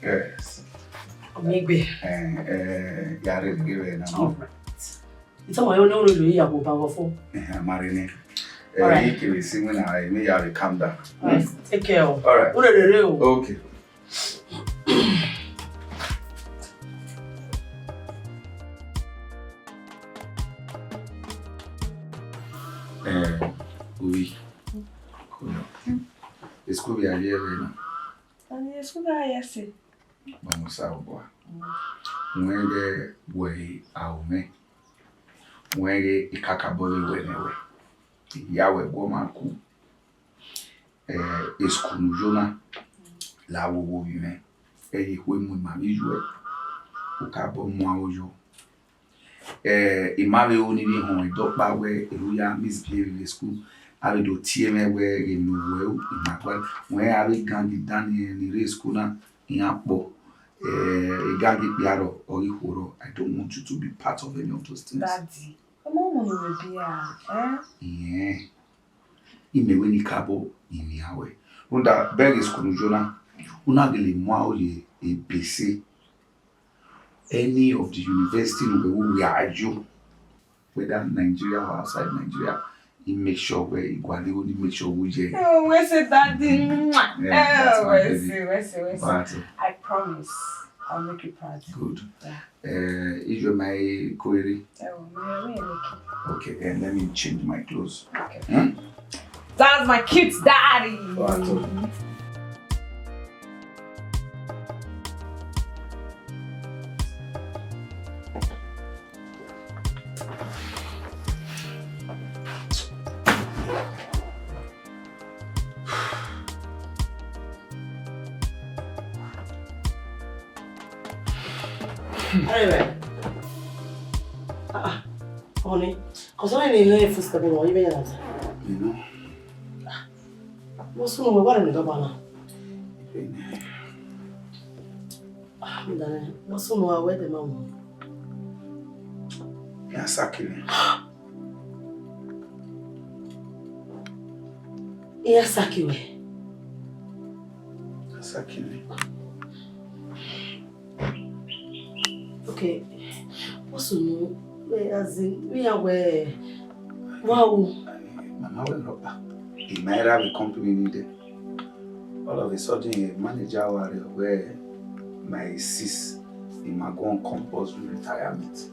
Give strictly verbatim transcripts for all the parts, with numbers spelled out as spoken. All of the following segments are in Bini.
Yes. Ọmọ egbe. Eh, eh, ya rere ghe vbe na. All right. Ita ma yo ne unu lo ya wo ba wo fo. Eh, amare ne. Eh, all right. Ikele si mi na, eh, me ya re calm down. All right. Hmm? Take care. All right. Unu rere o. Okay. Eh, uwi. School ya ye vbe na. Ani school ya ye se. Vamos a agua. Wẹ ghe wẹ a ru mwẹ. Wẹ ghe I kakabọ vbe wẹ ne wẹ. Ya wẹ guọghọ ma ku. Eh, school ne u yo na, la wo wo vbe mwẹ. Ẹ i khue mu ima vbe iyuẹ. U kakabọ mu aro yo. Eh, ima vbe ru ni vbe họn ẹdẹ ọkpa wẹ erha u ya misbehave vbe school. A vbe do tie mwẹ wẹ ghe ne u wẹ u, ima gua. Wẹ a vbe gangi dan ni, ni rre school na, iran kpọ. Eh, e gangi kpia rrọọ, ọ ghi khuo rrọọ. I don't want you to be part of any of those things. Daddy, ọmọ ọmọ ne wẹ biẹ, eh? Iyẹn. Imẹ wẹ ne I kakabọ, I miẹn wẹ. Rhunmwuda bẹghe school ne u yo na, u na gele mu aro ye ebe ese. Any of the university ne uwẹ wu wia yo, whether Nigeria or outside Nigeria, I make sure wẹ I gualọ igho, I make sure wẹ u ye. Oh, we say, Daddy. Mm. Mwah. Yeah, that's my baby. We say, we say, we say. But, uh, I promise I'll make you proud. Good. Yeah. Eh, is your my query? Oh, my, we make it. Okay, then let me change my clothes. Okay. Hmm? That's my cute daddy. Oh, I told you. Anyway. Ah, ah. Honey, 'cause I ain't here for step on, you may not. You know? What's wrong? What am I doing? Ah, mi dane, what's wrong? Where the mom? Ya saki ni. Iran saki wẹ. Saki ni. Okay. What's wrong? Where, as in, we are where? Wow. Mama wẹ rọkpa. Ima i ra vbe company ni dẹ. All of a sudden, a manager wa rre wẹ my sis, ima go on compulsory retirement.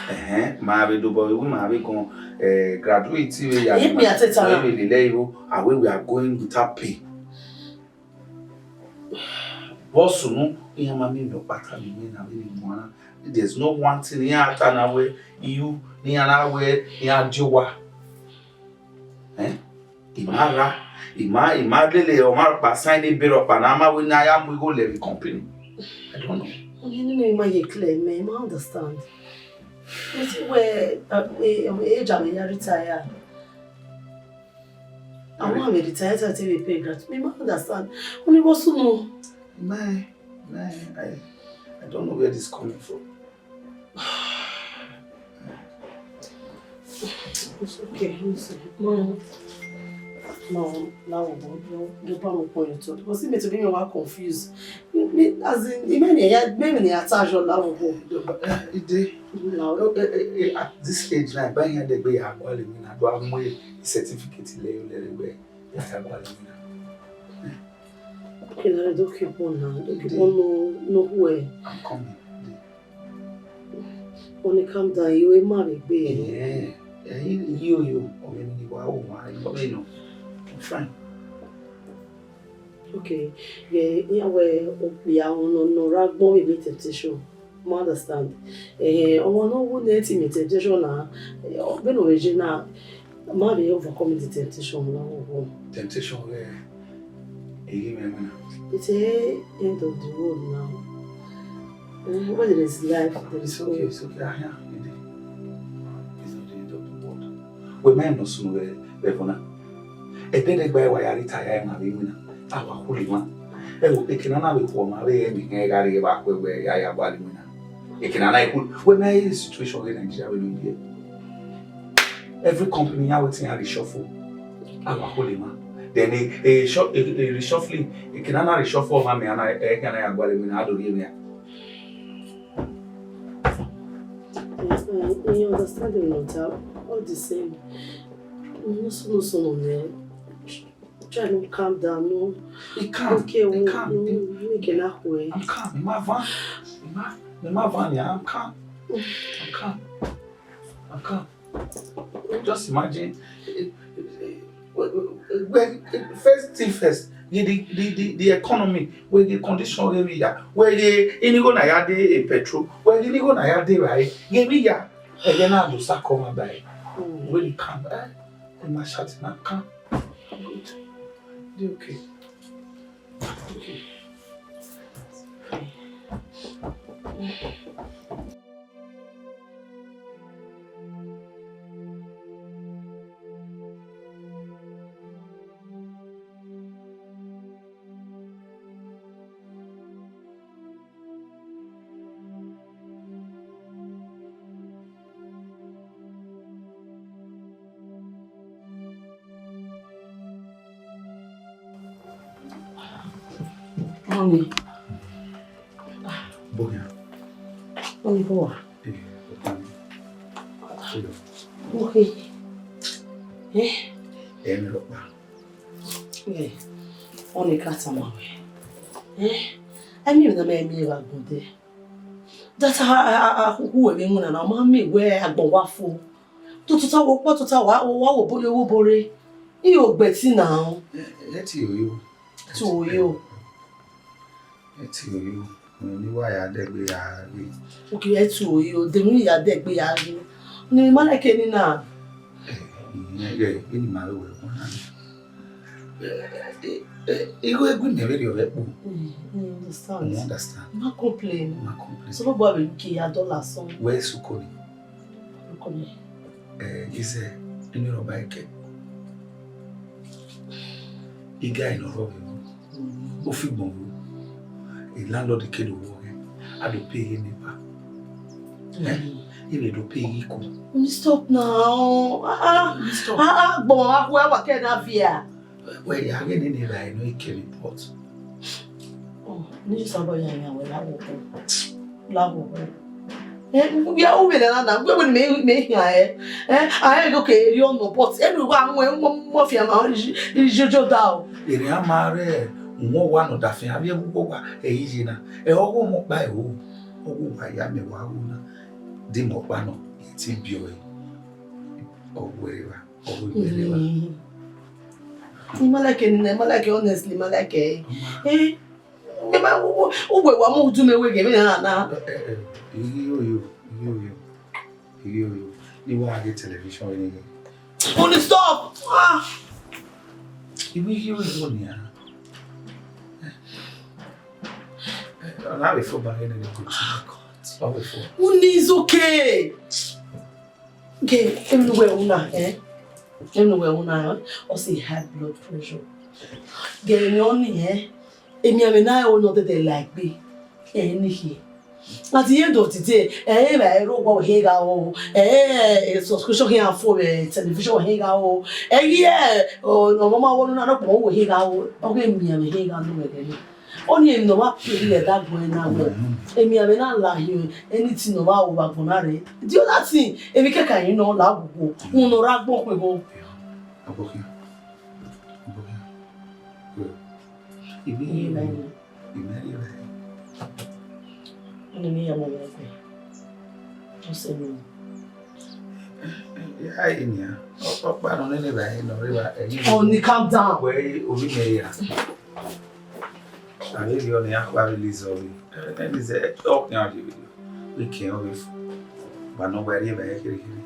Ẹhẹn, ma vbe dobọ vbe wẹ ima vbe go on, eh, graduate vbe ya. Iye ma, kpia teta na. Vbe lele igho, a wẹ we are going without pay. Vbe ọ sunu, iran ma miẹn emwi ọkpa ta vbe imẹ na vbe ne guan na. There's no one thing iran ta na wẹ, iyu, ne iran na wẹ, iran die owa. Eh? Ima ra, ima, ima lele ọmwa rọkpa sign ebe rọkpa na, ma wẹ ne a ya mu igho lẹ vbe company. I don't know. Onye ne ima ye clear, man, ima understand. You see where, uh, eh, eh, age am ya retire. I want me retire, I take pay grant. Me ma understand. Only what's no. Man, man, I, I don't know where this coming from. It's okay, listen. No, no, no, no, no, no, no, no, because he made to be more confused. Me, as in, he made me, he made me attack your love. He did. No. Eh, eh, eh, eh, at this age now, by here, they be a quality, I do have more certificate, le, le, le, le, I have quality now. Okay, now, don't keep on now. Don't keep on, no, no way. I'm coming. Only calm down, you a married babe. Yeah, yeah, you, you, you, oh, you, you, wow, wow, you, you know, I'm fine. Okay, yeah, yeah, well, yeah, no, no, rag bomb me temptation. I understand. Eh, I want no good net me temptation now. Eh, when original, ma be overcome the temptation now. Temptation where? Eyi me na. It's a end of the world now. Eh, when there is life, there is hope. It's okay, it's okay. Ah, yeah, it is. It's not the end of the world. We may not soon we, we for now. Ebe ne gba wa ya retire ma vbe winna. A wa khuli ma. Ẹ wo, ekena na vbe khuọ ma vbe ẹ mi hẹn gha rrie vbe akhuẹ wẹ ya ya gbalẹ winna. Ekena na i khuli. We may situation in Nigeria we no ye. Every company ya wetin ya reshuffle. A wa khuli ma. Then e, e, shu-, e, e reshuffling, e kena na reshuffle ọmwa mẹ, a na, e, e, a na ya gualọ emwi na, a do rhie emwi a. You understand him, not all the same. No, no, no, no, no. Try to calm down, no. He calm. Okay, he calm. Make it not way. I'm calm. In my van. In my, in my van, yeah, I'm calm. I'm calm. I'm calm. Just imagine. Eh, eh, eh, well, well, well, eh, first thing first, the, the, the, the, the economy, wẹ ghe condition ghe vbe ya, wẹ ghe inigho na ya de, eh, petrol, wẹ ghe inigho na ya de rae, ghe vbe ya, ẹghẹ na do sa kọ ma ba e. Mm. When he come, eh, ẹ ma shat na come. Good. Dey okay. Okay. Ọni. Bọgha. Ọni bọgha. Eh, ọkpa mi. Bọgha. Eh? Ẹ mi rọkpa. Eh, ọni ka tama wẹ. Eh? Ẹ miẹn emwi ne a ma miẹn vbe agbọn dẹ. That a, a, a, a, khu, khu wẹ vbe winna na, ọ ma miẹn wẹ agbọn wa fo. Tututa wo kpọ, tututa wa, wa wo obo yo, wo obo re. I yo gbe ẹtin na o. Ẹ, ẹ ti yo yo. Ti yo yo. Ẹ ti yo yo. Mo ni wa ya dẹgbe ya ghe. Okay, ẹ ti yo yo. De mi ya dẹgbe ya ghe. Ni ma like ni na. Ẹ, ẹ, ẹ, eni ma ro wẹ wọn na. Ẹ, ẹ, ẹ, igho egbe mẹ vberriọ vbe ẹkpo. Mm, I understand. You understand? Ma complain. Ma complain. So, nobody will give you a dollar, so. Wẹ suko ni. Suko ni. Eh, is, eh, eni rhọkpa ẹkẹ. Iga eno rhọ vbe ru. Mm. Ofigbọn ru. E landlord kele owọ ọghẹe. A do pay ighe nepa. Mm. Eh, e vbe do pay ighe iko. Uni stop now. Ah, ah. Uni stop. Ah, ah, gbọmọ wa kue, a wa kẹ na via. Wẹ ya ghe nene ra eno ikẹre pot. Oh, ni Osanobua ya yan wẹ la wo ko. La wo ko. Eh, u ya u vbe na na, wẹ wẹ me me ya eh. Eh, a e go ke ri ọnọ pot. E lu wa mu e mo mo fi ama jojo da o. Ere a ma rre, wọn wa nọ da fi, a vbe wu wa e yi na. E ọgho mo kpa e o. Ọgho wa ya mẹ wa wu na. Di mo kpa nọ, ti bi o e. Ọgho e wa. Ọgho e wa. Mm. I ma like ni, I ma like, honestly, I ma like. Eh? Eh, ma, u, u, uwe wa mu udu mẹ wẹ ghe vbe na na. Eh, eh, eh, iyo, iyo, iyo, iyo. Iyo, iyo. Ni wa ghe television ni. Uni stop! Ah! Iwe iyo, iyo ni a. Eh, eh, na vbe fo ba ghe ni ko ti. Ah, God. Ọ vbe fo. Uni is okay. Ghe, emwi ne uwẹ ru na, eh? Emwi ne uwẹ ru na, eh? Ọ si high blood pressure. Ghe emwi ọnii, eh? Emianmwẹ na ẹre nọ dẹdẹ la egbe, eh, ni khin. At the end of the day, eh, evbare rre owa, ọ he gha ro, eh, subscription khian fo vbe television, ọ he gha ro, eh, ọ ma wo na nọ kpọ, ọ he gha ro, ọ ghe emianmwẹ he gha nọ vbe ẹghẹ nii. Ọni emwi ne ọ ma pay ẹre da agbọn na wẹ, emianmwẹ na la hin anything ne ọ ma ru vbe agbọn na rre. The other thing, emwi kẹkan yin nọ la ghogho, uhunmwu ne ọ rre agbọn khuegho. Ọbokhian, ọbokhian, good. Ibi yi mẹ, imẹ rri vbe. Ọni ne iran ma vbe ẹfe. Ọ sẹ nọ. Ya eni a, ọkpa nọ nene vbe nọ rre vbe ẹyin. Ọni, calm down. Wẹ, ovbi mẹ ya. A vbe rhie ọnii, a kpa vbe Lizzy ọvbe. Ẹ, Lizzy, ọ khian rhie vbe, vbe kiẹn ọvbe fo. Gba nọ, wa rhie vbe kherhe kherhe.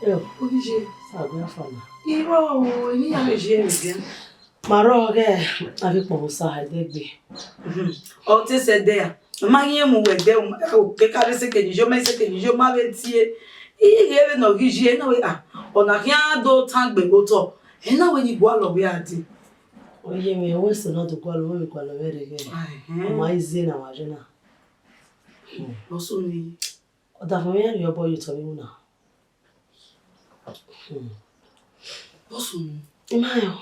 Ẹ, ovbi iye, sa gbe afa na. Irọ o, emwi iran vbe ye vbe dia. Ma rrọọ ghẹ avbe ikpọnmwẹ Osa ha ẹdẹ gbe. Ọ te sẹ ẹdẹ ra? Ọ ma ghian mu wẹ ẹdẹ, o keka vbe seke yi yo, ma seke yi yo, ma vbe tie. I ghe vbene ọ ghi yi, ena wẹ, ah, ọna khian do tan gbe gbe otọ. Ena wẹ ni gualọ wẹ a dee. Ọ ye mwẹ, wẹ sẹ na do gualọ, wẹ vbe gualọ vbe ẹre ghẹ. Ahẹn. Ọ ma i ze na wa ye na. Ọ sunu yi. Ọdafẹn mwẹ iran rhie obọ ye otọ vbe iwinna. Hmm. Boss, mm. Ima yo.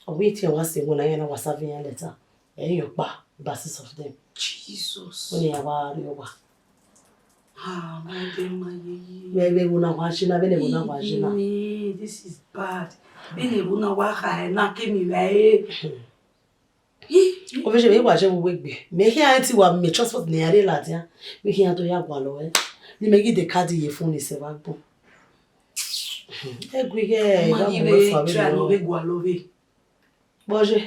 Ọ wẹ itiẹn wa sẹ wẹ na, iran na wa serve iran letter. Ẹ i yo kpa, basis of them. Jesus. Wẹ ne iran wa rrie owa. Ah, my dear, my ye. Vbe, vbe ẹvbo na wa je na, vbe ne ẹvbo na wa je na. This is bad. Vbe ne ẹvbo na wa kha ẹre na, ke emwi vbe ẹre. Ovbi je, vbe wa je vbe uwu egbe. Mẹ khian te wa miẹn transport ne a rre ladian. Vbe khian do ya gualọ ẹre. Ne imẹ ghi de card ye phone ni sẹ vbe agbọn. Ẹ gui ghẹ, ma yi vbe try nọ vbe gualọ vbe. Vbọ je?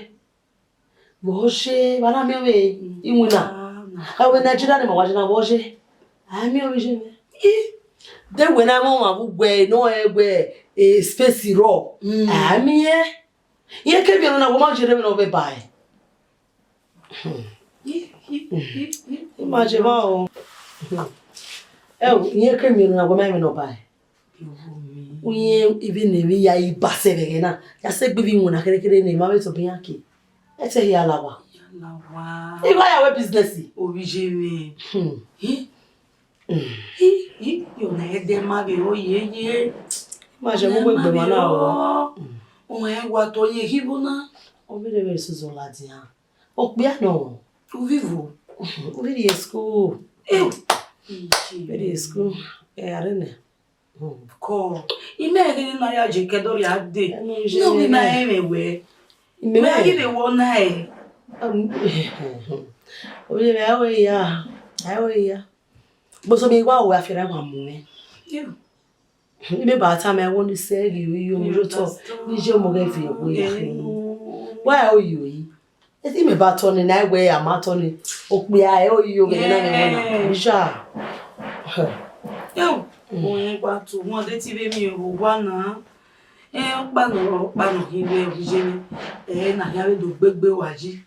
Vbọ je, vbe a na miẹn vbe iwinna? A vbe Nigeria ne ma wa je na, vbọ je? A miẹn ovbi je mwẹ. De wẹ na mwẹ ọmwa vbe ugbẹ, ne ọ rẹn wẹ, eh, space rrọọ. A miẹn. Iran ke miẹn na, wẹ ma je rre vbene ọ vbe ba ẹe. Ima je vba o. Ẹ o, iran ke miẹn na, wẹ ma vbene ọ ba ẹe. Uyen ivbi ne emwi ya i ba sẹ vbe ẹghẹ na, ya sẹ gbe ivbi iwinna kherhe kherhe ne ima vbe tobọ iran ke. Ẹ te hia la owa. Iran la owa. Iran ya wẹ business. Ovbi je mwẹ. Hmm. Hmm. Hi, hi, yo na ẹdẹ ma vbe ọ ye ye. Ma je mu egbe ma na o. Ọmọ ẹ wa tọ ye ghi vbo na. Ọ vbe rre vbe suzu ladian. Okpia nọ. Uvivo. Uvi rrie school. Eh. Uvi rrie school. Ẹ, a rre nẹ. Kọ, imẹ ghi na ya je kẹdọ rria dee. Ẹnu je ne ovbi ma rẹn. Rẹn mwẹ wẹ. Imẹ ghi vbe wọ na ẹ. Ovbi mwẹ, a ru eya, a ru eya. Boso mi wa ru afianma wa mu mwẹ. Imẹ ba tama ẹvbo ni sẹ ghi ru iyo mu yo tọ, ni je mu ghẹ viọ ẹvbo ya khin. Wa ẹ oyo yi. Imẹ ba tọ ni na wẹ a ma tọ ni. Okpia ẹ oyo ghẹ na ni wẹ na. Isha. Yo, oyin gba tu wọn de ti vbe mi ro wa na. Ẹ, ọkpa nọ, ọkpa nọ hin vbe oviye ni. Ẹ, na hia vbe do gbegbe wa yi.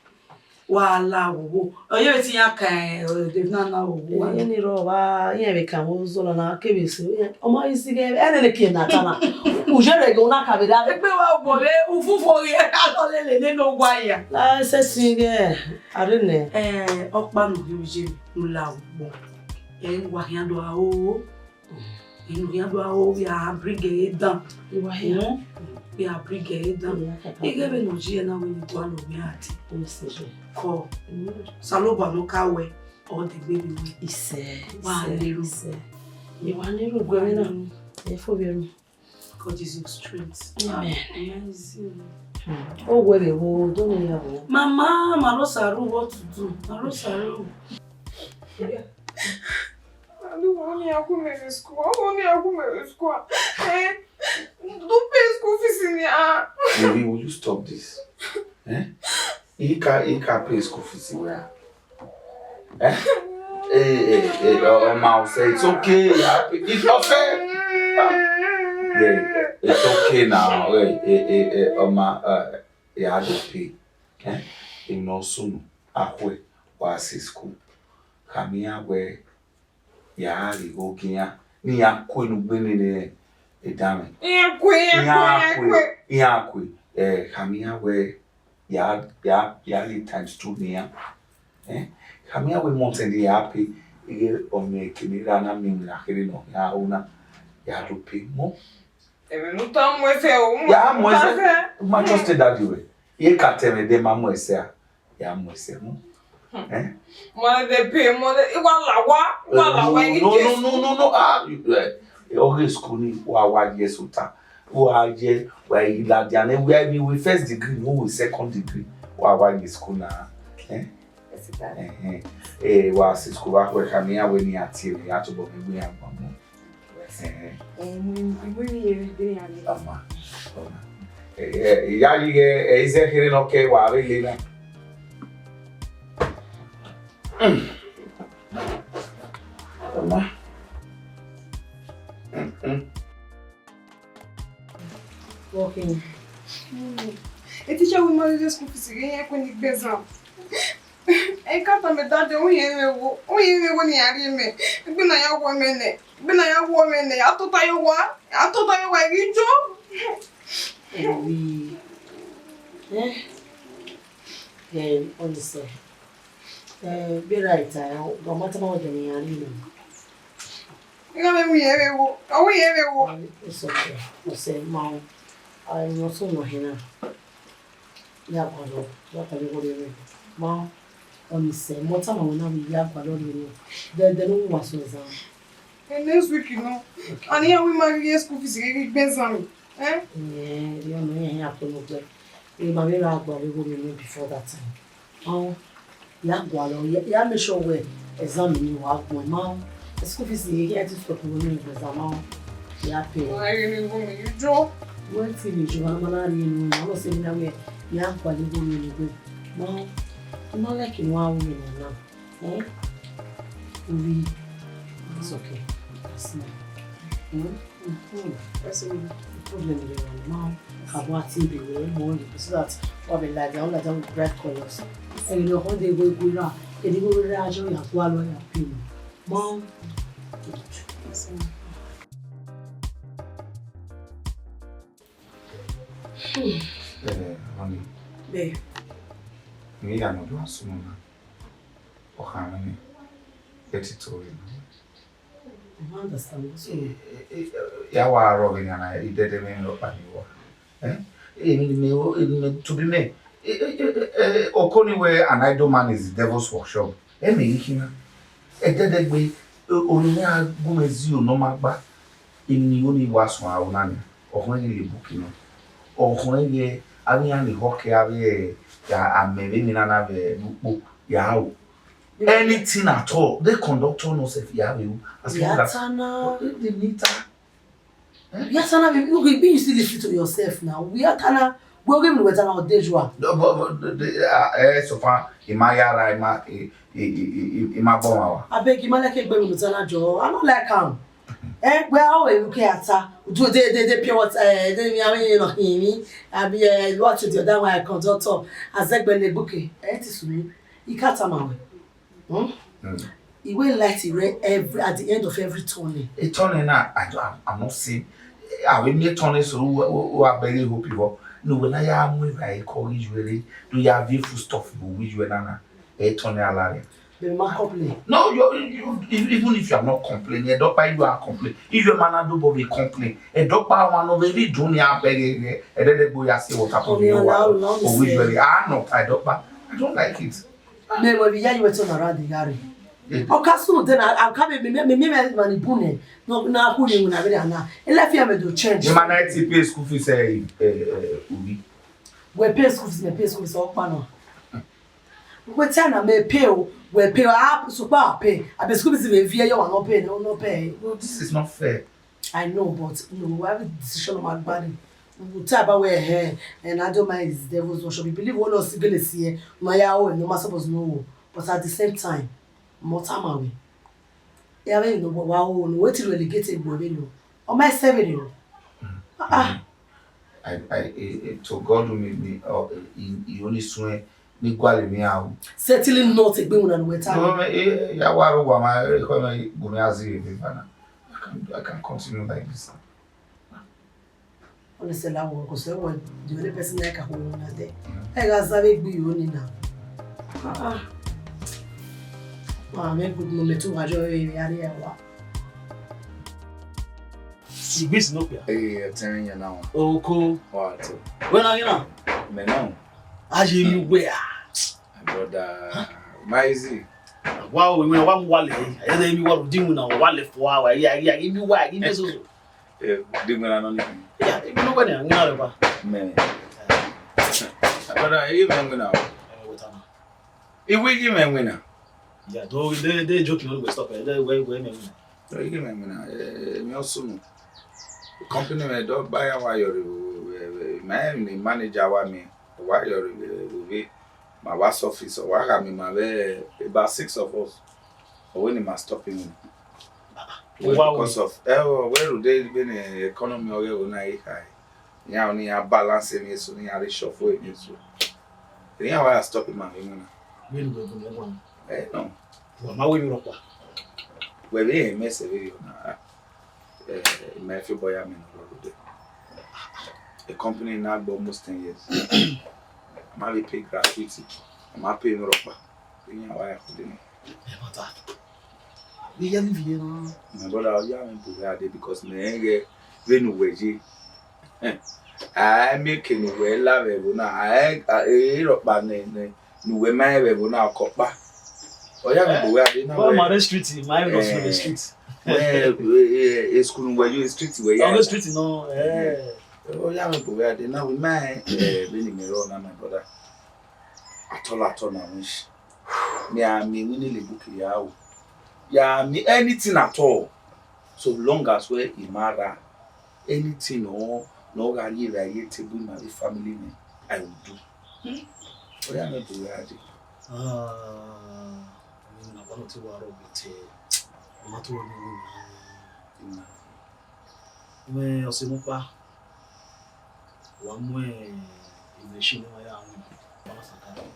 Wa la wowo. Ọ ye vbe te iran ka, ẹ, de na na wowo wa. Eni rọ wa, iran vbe ka wo zọ na, na kevbe se. Ọ ma isi ghe, ẹ nene kie na ta na. U je rẹ ghe, u na ka vbe da. Egbe wa wo vbe, ufufo ghi, ẹ ka tọ lele nene owa ya. La sẹ sin ghe, a rre nẹ. Ẹ, ọkpa nọ hin oviye ni, u la wowo. Ẹ, wa hia do a o. Inu hia do a o vbe a bring ẹre dan. Iwa hia. Hmm? Vbe a bring ẹre dan. Ighẹ vbene ọ ye na wẹ ne gualọ mwẹ a dee. Kọ. Osanobua ne ọ ka wẹ, ọ degbe vbe wẹ. Isẹ, wa isẹ, ne ru. Isẹ. Iwa ne ru guẹ na. Ẹ fo vbe ru. God is your strength. Amen. Amen. Hmm. O wẹ vbe wo, do ne ya wẹ. Mama, ma ro sa ru what to do. Ma ro sa ru. Adu, wo ni a gu mẹ vbe school, wo ni a gu mẹ vbe school. Eh? Do pay school fees ni a. Baby, will you stop this? Eh? He can, he can pay school fees where? Eh? Hey, hey, hey, uh, Oma, say it's okay. I pay. It's okay. Ah. Yeah, it's okay now. Hey, hey, hey, hey, Oma, uh, yeah, I do pay. Eh? Ino sunu, akwe, wa si school. Khama iran wẹ ya gha rhie igho gie iran, ne iran kue ne ugbene ne edanmwẹ. Iran kue, iran kue, iran kue. Iran kue. Eh, khama iran wẹ ya, ya, ya rhie times two ne iran. Eh, khama iran wẹ month end ya pay, ighẹ ọmọ ekene ra na miẹn iwinna kherhe ne ọ khian ru na, ya do pay mọ. Emwi ne u ta mu ẹsẹ o, mu ya mu ẹsẹ, ma just stay daddy wẹ. Ye ka tẹ mwẹ de ma mu ẹsẹ a. Ya mu ẹsẹ mu. Eh? Mother dey pay, mother, I wa la wa, I wa la wa, no, no, no, no, no, ah, you, eh, ọ ghe school ni, wa, wa ye sota. Wa ye, wa ye ladian, we, we, we first degree, we, we second degree. Wa, wa ye school na. Eh? Eh, eh. Eh, wa si school, wa, we come here, we ni ati, we ati bo me, we are one. Eh. Eh, mu, mu ni ye, de ya ni. Ọma, ọma. Eh, eh, ya yi ge, eh, ize kherhe nọ ke wa vbe le na. Mm. Ọma. Mm, mm. Okay. Mm. E teacher wẹ ma rhie school fees ghe, iran kue ni gbe exam. Ẹ ka tama daddy, u rẹn mwẹ wo, u rẹn mwẹ wo ne iran rhie mẹ. Egbe na ya wọ mwẹ nẹ, egbe na ya wọ mwẹ nẹ, a tota ye owa, a tota ye owa, I ghi yo. Ewi. Eh? Eh, honestly. Eh, be right, eh, ọ ma tama wẹ de ne iran rhie mẹ. Iran vbe winna vbe wo, ọ winna vbe wo. It's okay. I say, ma, I know so no hina. Ya gualọ, ya gualọ igho rre. Ma, ọ ni sẹ, mẹ tama wẹ na vbe ya gualọ rre. Then, then, who was your exam? Eh, next week, you know. And here we might get school fees, we get exam. Eh? Yeah, you know, yeah, yeah, I couldn't go. We might be like, but we go before that time. Oh, ya gualọ, ya, ya make sure wẹ exam ni wa gbọn ma. School fees ye ya ti stop we ni exam ma. Ya pay. Wa ye ni go mi jo. Wẹ ti ni jo ma na ri ni, ma no se mi na wẹ ya gualọ go mi ni go. Ma, ma like ni wa wo mi na. Eh? Uri. It's okay. That's nice. Hmm? Mm-hmm. That's a problem with your mom. Kabo ati ibi wo mo ni, so that wa be like that, like that with bright colors. And you know, how they go go ra, and you go ra ajo ya gualọ ya pin. Mom. Yes, ma'am. Eh, honey. Babe. Mi ya no do asunu na. Ọ kha mwẹ nẹ, ẹ ti to rre nọ. I don't understand. What's wrong? Eh, eh, eh, ya wa rọ vbe nian na, idẹdẹ mwẹ rọ kpa ni wa. Eh? Eh, emi ni mẹ, emi ni mẹ, to be me. Eh, eh, eh, eh, eh, oko ni wẹ, an idle man is the devil's workshop. Eh, mẹ ghi khin na. Ẹdẹdẹgbe, eh, unu ne a gu mwẹ zio ne ọ ma gba. Eni ni ho ni wa suẹn aro na nia, ọ khọn ghe le buki nọ. Ọ khọn ghe avbe iran ni họke avbe, eh, amẹ vbe emwi na na vbe ukpo ya ro. Anything at all, the conductor no sef ya vbe ru. As long as the meter. Ya ta na, baby, you still listen to yourself now. We are ta na, we are giving we ta na odejua. No, but, but the, the, uh, eh, so far, I ma ya ra, I ma, I, I, I, I, I ma bọ ma wa. Abeg, I ma like egbe mi ta na jo. I no like am. Eh, where are we look at her? Do they, they, they pure water, eh, they, I mean, you know, him, I be, eh, what you do that one, conductor, as egbe le buke, eh, it is me. He can't tell my way. Hmm? Mm. He will light it red every, at the end of every tunnel. A tunnel now, I don't, I'm, I'm not seeing. I will make tunnel so who, who, who I barely hope you go. No, when I am with I call you really, do you have your food stuff? You will you na na. A tunnel alare. Baby, ma complain. No, you, you, if- even if you are not complaining, Edopa, you are complaining. If your man do but we complain, Edopa one of every dunia beg, and then they go ya see what happened to you. Or which way? Ah, no, Edopa, I don't like it. Me we bi ya you wetin na ra di gari. Eh. O ka sun then I, I ka be me me me me man bune. No na ku ni una be na. E life ya me do change. The man I T pay school fees, eh, eh, eh, Ubi. We pay school fees, me pay school fees, o pa no. We tell na me pay o, we pay, ah, so pa pay. I be school fees me vie yo no pay, no no pay. No, this is not fair. I know, but no, we have a decision on my body. We tell about where here and I don't mind is devil's worship. You believe one of us gonna see here, my own, no matter was no. But at the same time, more time away. Yeah, I mean, no, but wow, no, wait till relegate it, boy, no. Oh my seven, you know. Ah, ah. I, I, I, I, to God who made me, uh, he, he only swear, me gwale me out. Settling not a big one and wait. No, me, eh, ya wa ro wa ma, eh, ko me, go me azi, eh, Fana. I can't, I can't continue like this. Honestly, I won't go so well. The only person I can hold on there. I got Zave be you only now. Ah, ah. Ah, me good moment to watch your area. Igbisi no pia. Eh, ten year now. Oko. What? Where are you now? Me now. Are you anywhere? My brother, my easy. Wa o, mi wa mu wale. Aye de mi wa ru di mu na wale for hour. Ya, ya, mi wa, mi so so. Eh, di mu na no ni. Ya, mi no wa ni, na re ba. Me. My brother, you me na. Eh, what am I? Iwe yi mwẹ winna. Yeah, do they they joking always stop. Eh, they where where me winna. Do you give me winna? Eh, me also no. Company me do buy a wire. My manager wa me wire we my was office. Wa ga me ma we about six of us. But when him stop him. Because of eh, where do they been economy or na high. Iran ni ya balance emwi eso, ni ya reshuffle emwi eso. Iran wa ya stop ima vbe winna. Vbene uwẹ bu mwẹ guan? Eh, no. Wa ma wẹ emwi rhọkpa. Wẹ vbe rẹn mẹ sẹ vberriọ na. Eh, ima fi obọ ya mẹ ne ọ rrọọ rode. A company na gbe almost ten years. A ma vbe pay gratuity. A ma pay emwi rhọkpa. Iran wa ya khude nẹ. Ẹ ma ta. Iye ni viẹ na. My brother, ọ ya mwẹ bu wẹ a dee, because mẹ rẹn ghẹ vbene uwẹ ye. A i miẹn eke ne uwẹ la vbe ẹvbo na, a i, a, e rhọkpa ne, ne, ne uwẹ ma rẹn vbe ẹvbo na, ọkọkpa. Ọ ya mwẹ bu wẹ a dee na. Wẹ wẹ ma rre street, ma rre street. Wẹ, e, e, e school ne uwẹ yo, street wẹ ya. Ọ rre street nọ, eh. Ọ ya mwẹ bu wẹ a dee na, wẹ ma rẹn, eh, vbene imẹ rrọọ na, my brother. At all, at all, na wish. Mẹ a miẹn emwi ne lele uki ya ru. Ya miẹn anything at all. So long as wẹ I ma ra anything nọ, nọ gha rhie vbe a ye table in my family name, I will do. Hmm? Ọ ya mwẹ bu wẹ a dee. Ah, I mean, I want to worry about it. I want to worry about it. Mwẹ ọse ne ọkpa, wa mu, eh, machine ne wa ya ru, balance account.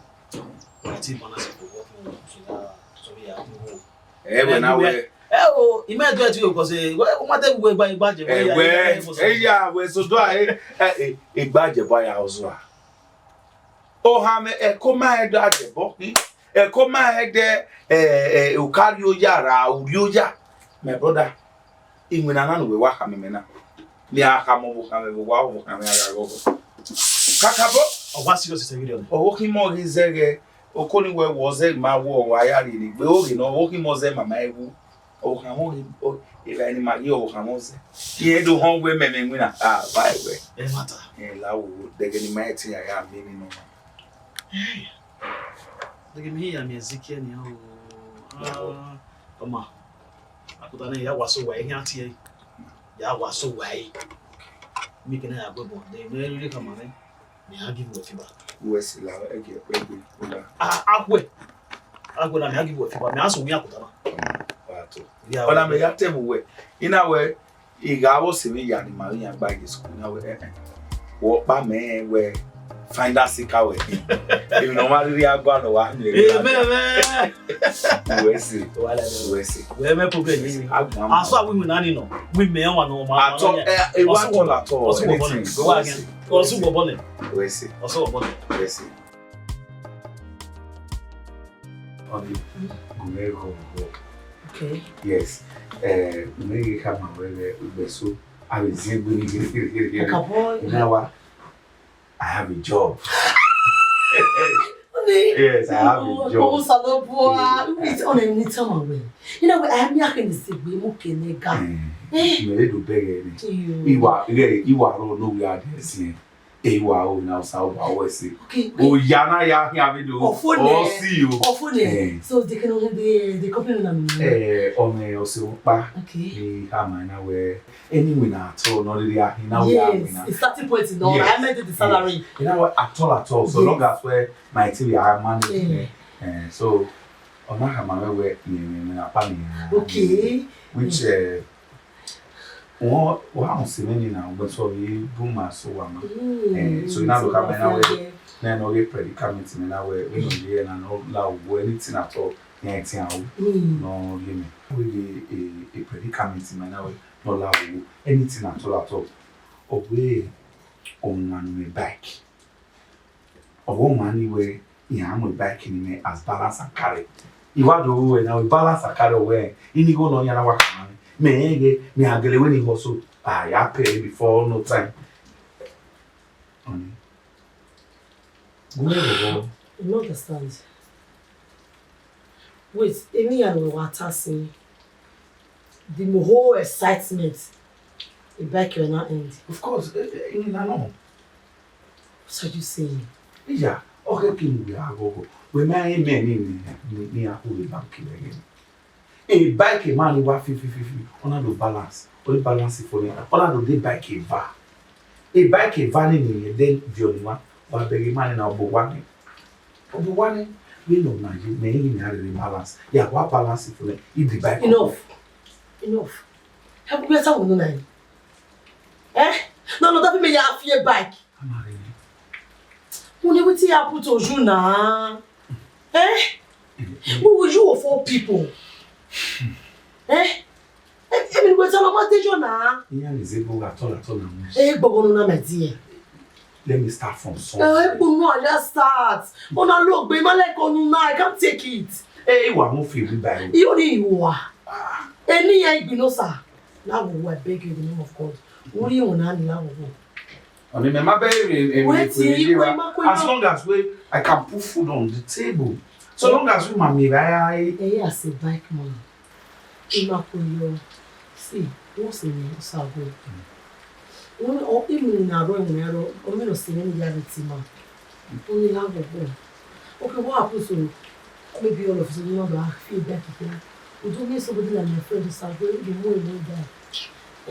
Wa te balance for work, so ya, so ya do. Eh, wẹ na wẹ. Eh, o, I might do it too, because, eh, wẹ, o ma te wẹ gba, gba je, wẹ ya, wẹ, ya, ya, eh, ya, wẹ so do a, eh, eh, eh, gba je ba ya ozua. Ohanmwẹ, ẹko ma hẹ da dẹbọ khin, ẹko ma hẹ dẹ, eh, eh, okari oya ra urri oya. My brother, iwinna na ne uwẹ wa khama mẹ na, ne a khama ọvbokhan mwẹ vbe owa, ọvbokhan mwẹ a gha ghọghọ. Kakabọ. Ọ wa serious sẹ vberriọ nẹ. Ọvbokhan imẹ ọ ghi zẹghẹ, oko ni wẹ wọ zẹ ma wọ, wa ya rhie ne egbe, oghe nọ, ọvbokhan imẹ ọ zẹ ma ma wu. Ọvbokhan mwẹ, o, evbare ne ima ghi ọvbokhan mwẹ zẹ. Irẹn do họn wẹ mẹ, mẹ winna, a, ba ẹwẹ. Ẹ ma ta. Irẹn la wo, dẹghe ne ima ẹtin ya ya miẹn emwi nọ ma. Dẹghe mẹ ya miẹn Ezekiel nian o. Ah, ọma. Akuta nẹ ya wa so wa, e khian tie. Ya wa so wa e. Mi kene ya gbẹbọ, de mẹ rhirhi khama nẹ. Mẹ a give wẹ fiba. Uwẹ si la ẹgiẹ ẹkpẹ gbe, kódà. A, a khuẹ. A khuẹ na, mẹ a give wẹ fiba. Mẹ a sẹ owian kota na. Wa to. Ya, ọna mẹ ya tẹ mu wẹ. I na wẹ, I gha vbe ọse vbe ya ne ima vbe iran gba ye school na wẹ, eh, eh. Wẹ ọkpa mẹ wẹ finder seeker wẹ. Emwi ne ọ ma rhirhi a gua nọ wa miẹn. Amen, amen. Uwẹ si. Uwẹ si. Wẹ mẹ problem ni. A gbọn. Aso a wi iwinna ni nọ. Wi mẹ ọmwa nọ, ọmwa. Atọ, eh, e wa call at all. Anything. Uwẹ si. Ọsẹ ugbọbọ nẹ. Uwẹ si. Ọsẹ ugbọbọ nẹ. Uwẹ si. Ọni, gu mwẹ gho gho. Okay. Yes. Eh, u mwẹ ghi khama wẹ vbe ugbeso, a vbe ziẹn egbe ni ghere ghere ghere ghere. Kakabọ. Now, I have a job. Yes, I have a job. Ọmọ Osanobua, mi, ọni, ne I tama wẹ. You know, I am here in the same way, mo kene ga. Eh, eh, mẹ vbe do bẹghe nẹ. Iyo. Iwa, ighẹ, iwa rọ ne ovbi a dẹ siẹn. E wa o na Osanobua, uwẹ si. Okay, okay. Oya na ya khian vbe do. Ọfo nẹ. Ọ si o. Ọfo nẹ. Eh. So they can only the, the company na mi. Eh, ọmọ Osanobua. Okay. Ni khama na wẹ, anyway na at all, not really a hin na wẹ a win na. Yes, it's starting point, no. Yes. I meant the salary. Yes. You know what? At all, at all. So long as wẹ my T V I manage. Eh. Eh, so, ọna khama wẹ, wẹ, mi, mi, mi na pa mi. Okay. Which, eh, Wọ́n wá hùn sí mẹ́ni na, ọgbẹn sọ yìí bú màá sọ wà mọ́. Eh, so iná ló ká mẹ́ná wẹ́, náà iná ọgẹ́ predicament mẹ́ná wẹ́, wí nà yẹ ẹ̀nà náà la òwò anything at all, yẹn ti hàn ó, náà yé mi. Wí yẹ a predicament mẹ́ná wẹ́, náà la òwò anything at all at all. Ọ̀gbẹ́ ọ̀hún wà nínú bike. Ọvọ ma ni wẹ, iran mu bike ni mẹ as balance and carry. I wa do wẹ na, balance and carry wẹ, ini igho nọ yan na wa kama mẹ. Mẹ rẹn ghẹ, mẹ a gele wẹ ni hustle. I ya pay before no time. Honey. Gu mẹ vọvọ. I no understand. Wait, emwi ya ne wa ta sin? The whole excitement, the bike will not end. Of course, eh, eh, in na no. What are you saying? Iya, ọ khẹ ke mu ya gogo. Wẹ ma rẹn mẹ ni, ni, ni, ni a hu vbe bank vbe ghe. E bike ma ni wa fi, fi, fi, fi. Ọ na do balance. Ọ balance fo ni. Ọ na do de bike eva. E bike eva ni ni, then the only one. Wa bẹghe ma ni na obo wa ni. Obo wa ni, vbene ọ na ye, mẹ i ghi na rhirhi balance. Ya wa balance fo nẹ, i di bike. Enough. Enough. Help me, someone know. Eh? No, no, that me ya fear bike. Ama rhirhi. Who know wetin happen to you now? Eh? Who will you of all people? Eh? Emwi ne uwẹ tama ma deghẹ na. Iran ni zẹ gbe gha tọ na tọ na mu. E gbọghọ ne una mẹ die. Let me start from somewhere. Eh, kpunu a ya start. Una lo gbe ma like onu na, I can't take it. Eh, wa mu fi wi ba. Iyo ni iwa. Eni ya igbinosa. Na wo, I beg you in the name of God. Uri won na ni na wo. Oni me ma be re e. Wait, you go, ma ko. As long as we, I can put food on the table. So long as we, mami, right? Eh, yeah, as a bike man. Ima ko yo. See, what's in me, Osago? Wọ́n ní, ọ, ìmì ní àárọ̀, ìmì ní àárọ̀, ọmọ náà sì ní ìyá rẹ̀ ti máa. Wọ́n ní lágbègbè. Okay, what happens to maybe all of a sudden you know that feel bad to them? You don't need somebody like my friend Osago, you be more in that.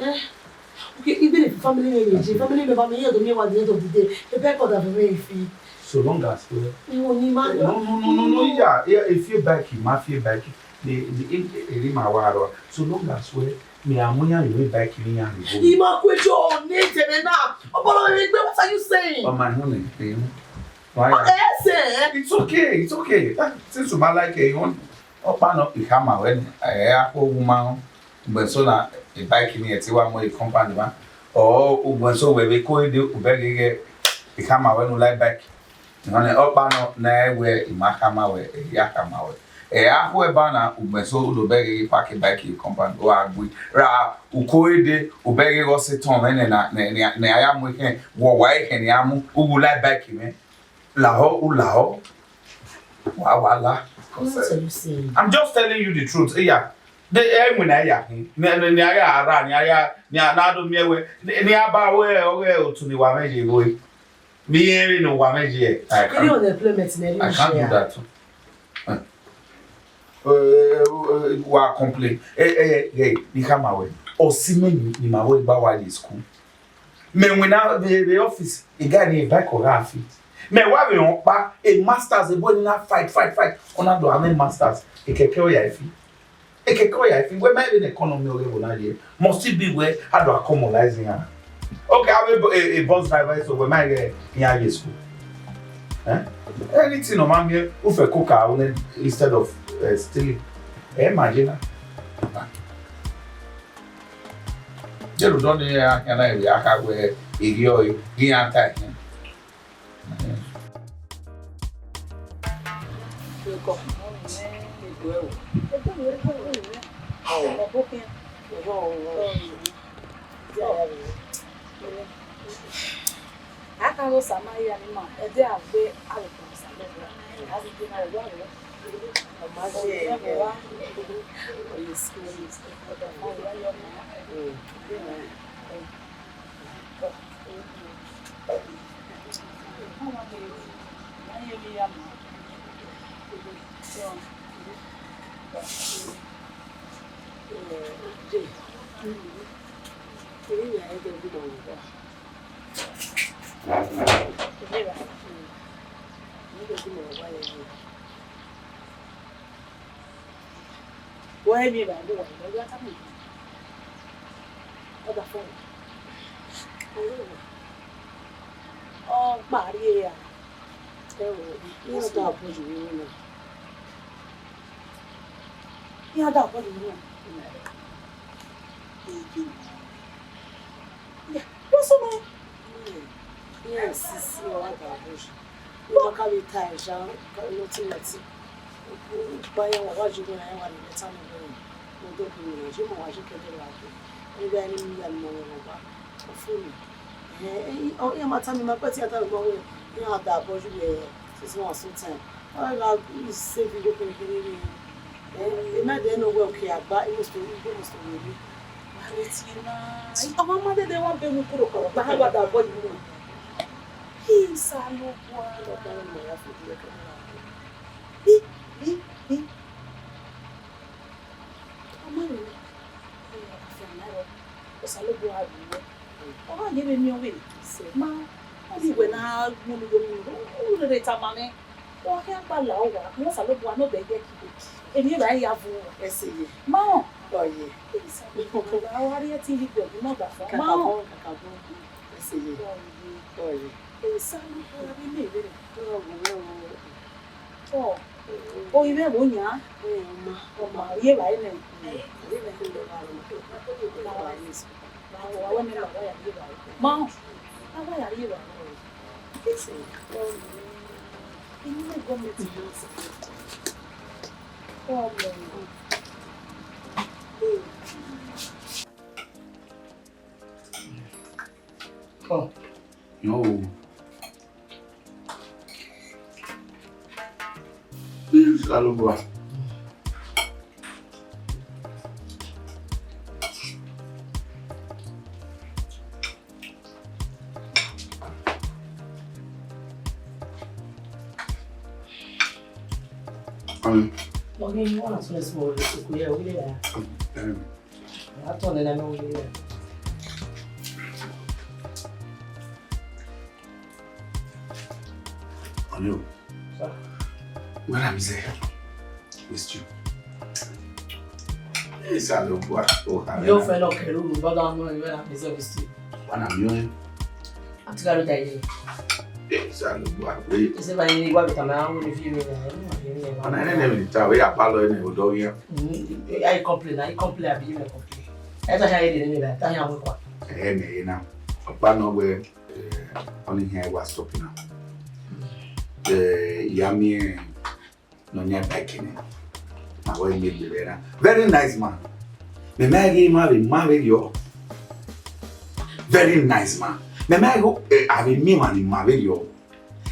Eh? Okay, even if family name is family member, me here to me at the end of the day, the bad God have me if he. So long as we. You know, ni man. No, no, no, no, no, yeah, yeah, if you back him, I feel back him. Ni, ni, eri ma wa rọ. So long as we, me a mu iran ye bike ni iran rre. I ma ku ejo ne tene na. Obolo me gbe, what are you saying? Oh, my honey, you know. Why? Okay, sir. It's okay, it's okay. Ah, since you ma like it, you want. Ọkpa nọ, I khama wẹ ni, eh, a kho wu ma họn. Ugbẹn so na, e bike ni ẹ ti wa mu e company ma. Ọ, ugbẹn so wẹ vbe ko ede, u bẹghe ghẹ, I khama wẹ ne u like bike. Ehọnẹ, ọkpa nọ, na ẹ wẹ, I ma khama wẹ, I ya khama wẹ. Ẹ a khu ẹba na, ugbẹn so u do bẹghe ghi park bike ye compound, u gha gbe. Ra, u ko ede, u bẹghe ghe ọ sẹ etọn mwẹ nẹ na, nẹ, nẹ, nẹ a ya mu ekhẹn, wẹ ọ wa ekhẹn ne a mu, u gu like bike mwẹ. Lahọ, u lahọ. Wa, wa la. What are you saying? I'm just telling you the truth. Iya, de, ẹ wẹ na ya hin. Ni, ni, ni a ya ra, ni a ya, ni a na do miẹn wẹ, ni, ni a ba wẹ, ọ ghẹ otu ni wa mwẹ ye vbe. Mi yẹn vbe ne uwa mwẹ ye, I can't. Any unemployment in any I can't do share. That too. Eh. Eh, eh, wa complain. Eh, eh, eh, ni khama wẹ. Ọ si mẹ ni, ni ma wẹ gba wa ye school. Mẹ winna vbe, vbe office, e guy ni e bike ọ gha fi. Mẹ wa vbe rẹn ọkpa, e masters, e boy ni na fight, fight, fight. Ọ na do amẹ masters, ekẹkẹ ọ ya fi. Ekẹkẹ ọ ya fi, wẹ ma vbe ne economy ọghe ẹvbo na ye, must it be wẹ a do a commonize iran? Okay, avbe bo-, a, a bus driver so wẹ ma ghẹ iran ye school. Eh? Anything ọ ma miẹn, u fẹ coca instead of, eh, stealing. Ẹ ma ye na. Jẹ do dọ ne iran khian na vbe a kha wẹ erriọ ẹre, ghi iran ta ẹkhin. A ka ghe Samaria ni ma, ẹdẹ a gbe arhukpa Osanobua, a ghi dee na vbe uwa rre. Ọ ma ye ẹre. Ọ ye school. Ọ ma ye ọma. Mm. Wẹ miẹn evba vbe uwa, ọ gha tama. Ọ da fọ. Ọ gba rrie ra. Ẹ wo, iran da obọ yi vbe na. Iran da obọ yi vbe na. What's up, man? Iran sisi ọ gha da obọ yi. Iran ka vbe ta ẹja, ka vbe nọtẹn nọtẹn. Ukpa iran wa, wa je iran, iran wa ni vbe ta nọ wẹẹ, ne ọ do bu iran, je ma wa je kẹdẹ ra gbe. Ẹni vbe ẹni mu ya ne ọ mwẹ vbe ọba, ọ fo ni. Ehẹn, ọ, iran ma tama ima, kpẹti iran tama ima wẹẹ, iran da obọ yi vbe sisi wan sotẹn. Ọ gha save igho kherhe kherhe. Eh, emẹ dẹ ne wẹ okhian gba, igho must to, igho must to were. Wa rre tie na. Ọmwa ma dede wa be mu kuro kuro, gba ha wa da obọ yi mu. Hi Osanobua. Bi, bi, bi. Ọmwa rre, eh, afianma rrọọ, Osanobua gha ru wẹ. Ọ gha ye vbe miẹn ọvbehe. Ma, ọ ghi wẹ na mu ne u do mu, u rere tama mwẹ. Wa khian gba la uwa, ne Osanobua ne ọ bẹ ye ẹki, emwi evbare ya vuọn uwa. Ẹse ye. Ma họn. Ọ ye. Osanobua, wa rhie ẹtin ye igbe ọdọ ne ọ da fọn. Ma họn. Kakabọ, kakabọ. Ẹse ye. Ọ ye. Ọ ye. Osanobua, vbe imẹ vbe rre. Ọ ye, ọ ye. Ọ, o i mwẹ vbe oyan? Ẹ, ọ ma. Ọ ma, ọ ye evbare nẹ. Ẹ, ọ ye evbare nẹ. Ọ ma, ọ ma. Wa wẹ nẹ, wa ya ye evbare. Ma, a wa ya ye evbare. Ẹ sẹ, ọ, inu gọọmenti. Ọ, ọ. Ọ. Yan o. Please, Osanobua. Um, Morning, you want to small little square over there? Um, I don't know, I know over there. Ọni o. Sir. Where am I? With you. Esa lo gua o ha. Yo fe lo keru, but I'm not even at the service. Wana mi o. Ati ga lo da yi. Esa lo gua we. Ese ba yi ni gua bita ma wo ni fi mi na. Ana ene ne mi ta we ya pa lo ene o do yan. I complain, I complain, abi me complain. E ta ya ede ne mi la, ta ya we kwa. Eh, me na. Ọkpa nọ wẹ, eh, ọni hẹn wa stop na. Eh, ya miẹn nọ yan bike ni. Na wẹ mi gbe na. Very nice man. Me ma ghi ma vbe ma vbe yo. Very nice man. Me ma ghi, eh, avbe mi ma ni ma vbe yo.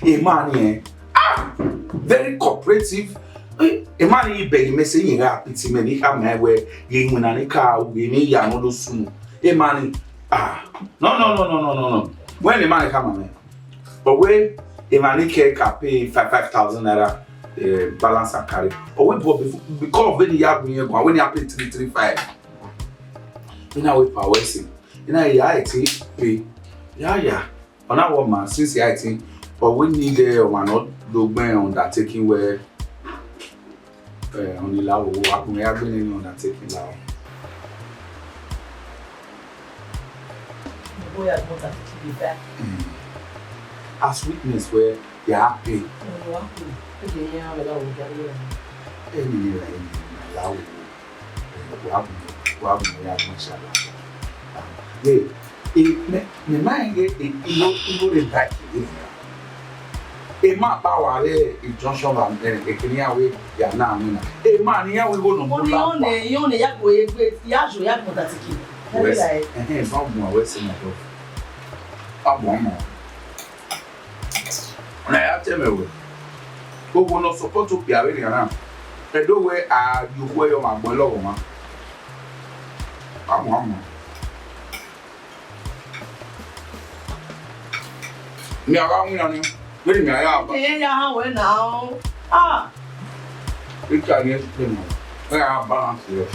Emani, eh, ah, very cooperative. Eh, emani, I beg mẹ sẹ, I gha pity mẹ, ne I khama wẹ, ghe iwinna ne I ka ru, ghe emwi hia ne ọ do sunu. Emani, ah, no, no, no, no, no, no, no. Wẹ ne emani khama mẹ, ọ wẹ emwa ni ke ka pay five, five thousand naira, eh, balance a carry. Ọ wẹ, but before, because vbene I ya gu irẹn guan, wẹ ne I pay three three five. I na wẹ pa wẹ sẹ. I na ya ẹtin pay. Ya, ya. Ọ na wẹ ọma, since I think, but we need, eh, ọmwa ne ọ do gbẹn undertaking wẹ, eh, ọni la wo, wa kun ya gbe nene undertaking la. Oya gbọn ta kiki ba. Mm. As witness wẹ ya pay. Ọni wa kun, e de yan la wo ja lo. E ni ni la, e ni ni la wo. Wa mu, wa mu ya mu, inshallah. Ye, e, mẹ, mẹ ma rẹn ghe, e, igho, igho rre bike ye. E ma ba wa re junction ba, e, e kini ya we ya na mi na. E ma ni ya we igho nọ. Oni la one, oni one ya gbe egbe, ya jo ya gbe ta tiki. Wes, eh, eh, ba mu wa wes na do. Ba mu mo. Ọna ya te mẹ wẹ, owo ne ọ support okpia vberriọ na, ẹdẹ wẹ a rhie okhuo ẹre ọmwa agbọn lọghọ ọmwa. A mu, a mu. Mẹ a gha winna ni, vbene mẹ a ya ba. Ẹ ya ha wẹ na o. Ah. Ika ni explain, ẹ ya balance rẹ.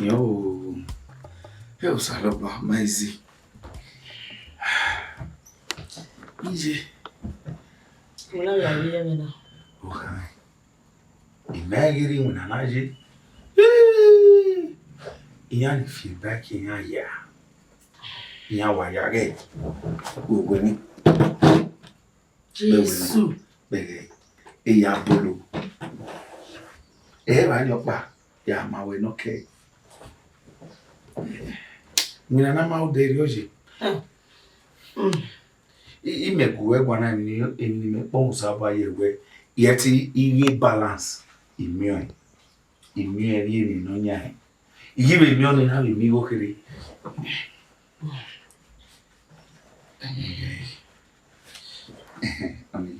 Yo, yo, Osanobua, ma easy. Iye. Mo na ya vbe ẹmwẹ na. Ohan. I ma ghi rhie iwinna na ye. Iran ni fi bike iran ya. Iran wa ya ghẹ, wẹ wẹ ni. Jesu. Vbe ghẹ, e ya bolo. Ẹ vba ni ọkpa ya ma wẹ nọ kẹ. Winna na ma odẹ rriọ ye. Hmm. I, imẹ gu wẹ guan na, emwi ni, emwi ni mẹ kpọnmwẹ Osanobua ye wẹ, yet I ghi balance, I miẹn ọẹn, I miẹn vbe emwi nọ yan ẹn. I ghi vbe miẹn ọnii na vbe miẹn igho kherhe. Ọnii,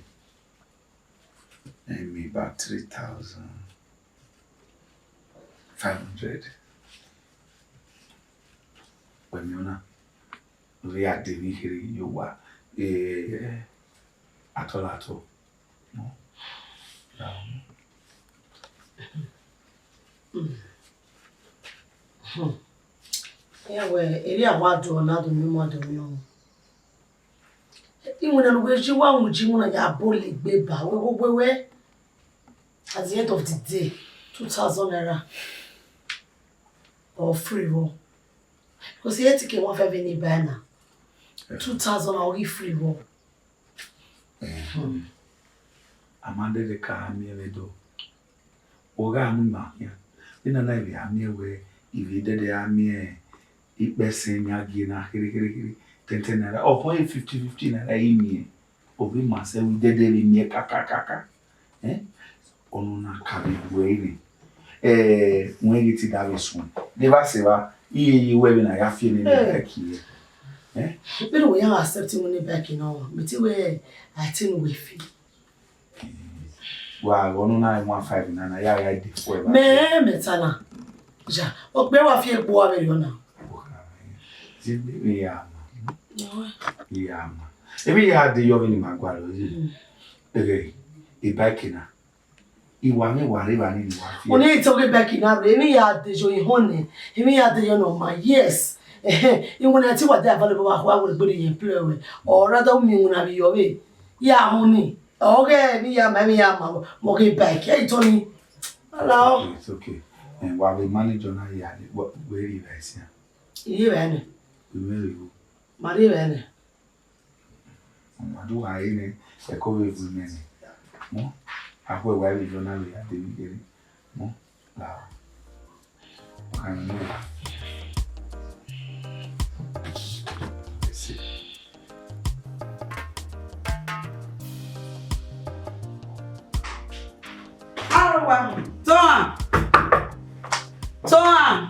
I mean, about three thousand five hundred. Wẹ miẹn ọna, ọ vbe ya de emwi kherhe ye owa, eh, atọlatọ. No. Iran wẹ, erriọ a wa do ọna do miẹn, ọ ma do miẹn ọmwa. Iwinna ne uwẹ yi wa mu ji iwinna ya bọlọ egbe ba, wẹ, wẹ, wẹ, wẹ. At the end of the day, two thousand naira ọ free vbọ. Because irẹn tike one five ne I buy na, two thousand naira ọ ghi free vbọ. Ehm, a ma dẹdẹ ka miẹn vbe Ẹdo. Ọ gha mu ima khian. Vbene a na vbe a miẹn wẹ, ivbi dẹdẹ a miẹn ikpẹsẹn ne a gie na kherhe, kherhe, kherhe, ten, ten naira. Ọ khọn fifty, fifty naira i miẹn. Ọ vbe ma sẹ vbe dẹdẹ vbe miẹn kakakaka. Eh? Ọnọna ka vbe gu ẹre nẹ. Eh, wẹ ghi te da vbe suẹn. De evba sẹ evba, iye ye wẹ vbene a ya fi nene Eh. bike ye. Eh? Vbene wẹ ya accept money bike nọ, mẹ te wẹ a te ne uwẹ fi. Wa ghe ọnọna one five na, na ya gha de fo evba. Mẹ, mẹ ta na. Ja, ọ gbe wa fi egbe uwa vberriọ na. Emwi ya ma. Emwi ya de yọ vbene ima gualọ ye. Mm. Eghe, e bike na. I wa mwẹ wa rre evba ni ne I wa fi. Ọni i tọghe bike na rre, emwi ya de yo ihọn nẹ, emwi ya de yo nọ ma, yes. Ehe, iwinna te wa de available wa khua wẹ gbe ye employ wẹ. Ọ ra da u miẹn iwinna vbe yọ vbe. Ya họn ni. Ọghe emwi ya ma, emwi ya ma, vbe ọghe bike, ẹ i tọ ni. Ala o. It's okay. Eh, wa vbe manage ọna ya, wa, wẹ rri evba sian. I rri evba nẹ. I mwẹ rri evba. Ma rri evba nẹ. Ọ ma do wa re nẹ, ẹko vbe vu imẹ nẹ. Mu, a khuẹ wa vbe yọ na vbe ya de vbe ighere. Mu, la. Kan ni. Ese. Aro wa mu. Tohan. Tohan.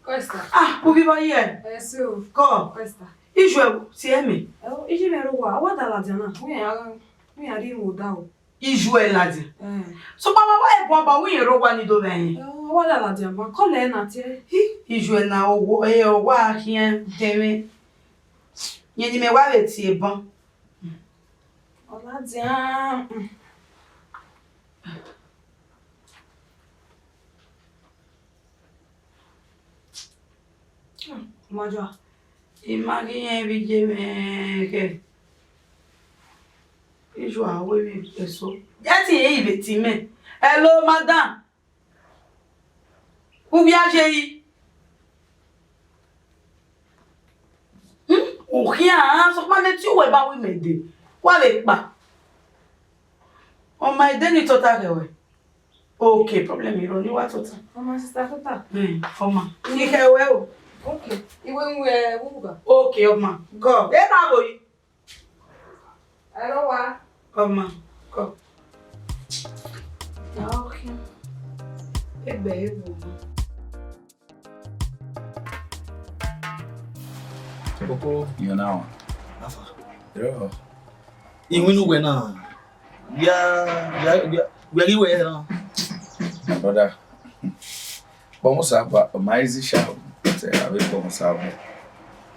Costa. Ah, u ghi vbe ye? Ẹ so. Kọ. Costa. Ijuẹ tie mẹ. Ẹ o, iji mẹ rre owa, ọ wa da ladian na. Wẹ ya, wẹ ya rhie mwẹ odaro. Ijuẹ ladian. Eh. Sokpan ma wa eguan ba wẹ irẹn rre owa ni do vbe ẹre. Ẹ o, ọ wa da ladian ban, kọlẹ na tie. Hi, ijuẹ na owo, ẹ, ọ wa khian dẹmwẹ. Yẹn ne imẹ wa vbe tie ban. Ọ ladian. Hmm. Hmm, ma jua. I ma ghi rẹn vbe iye mwẹ khẹ. Ijuẹ a wẹ vbe eso. Ẹ ti rẹn vbe ti mẹ. Hello, madam. U via ye yi? Hmm? U khian, sokpan mẹ tie uwẹ ba wẹ mẹ dee. Wa vbe kpa. Ọ ma dee ni tota khẹ wẹ. Okay, problem iro ni wa tota. Ọ ma sister tota. Hmm, ọ ma. Ni khẹ wẹ o. Okay. Iwe nwe wuga. Okay, ọ ma. Go. E na bo yi. Aro wa. Ọ ma. Go. Okay. Egbe e wo. Koko. Yo na wa. Afa. Yo. Iwinna uwẹ na. Ya, ya, ya, wẹ ghi wẹ na. My brother. Kpọnmwẹ Osanobua, ọ ma easy sha o. Te a vbe kpọnmwẹ Osanobua.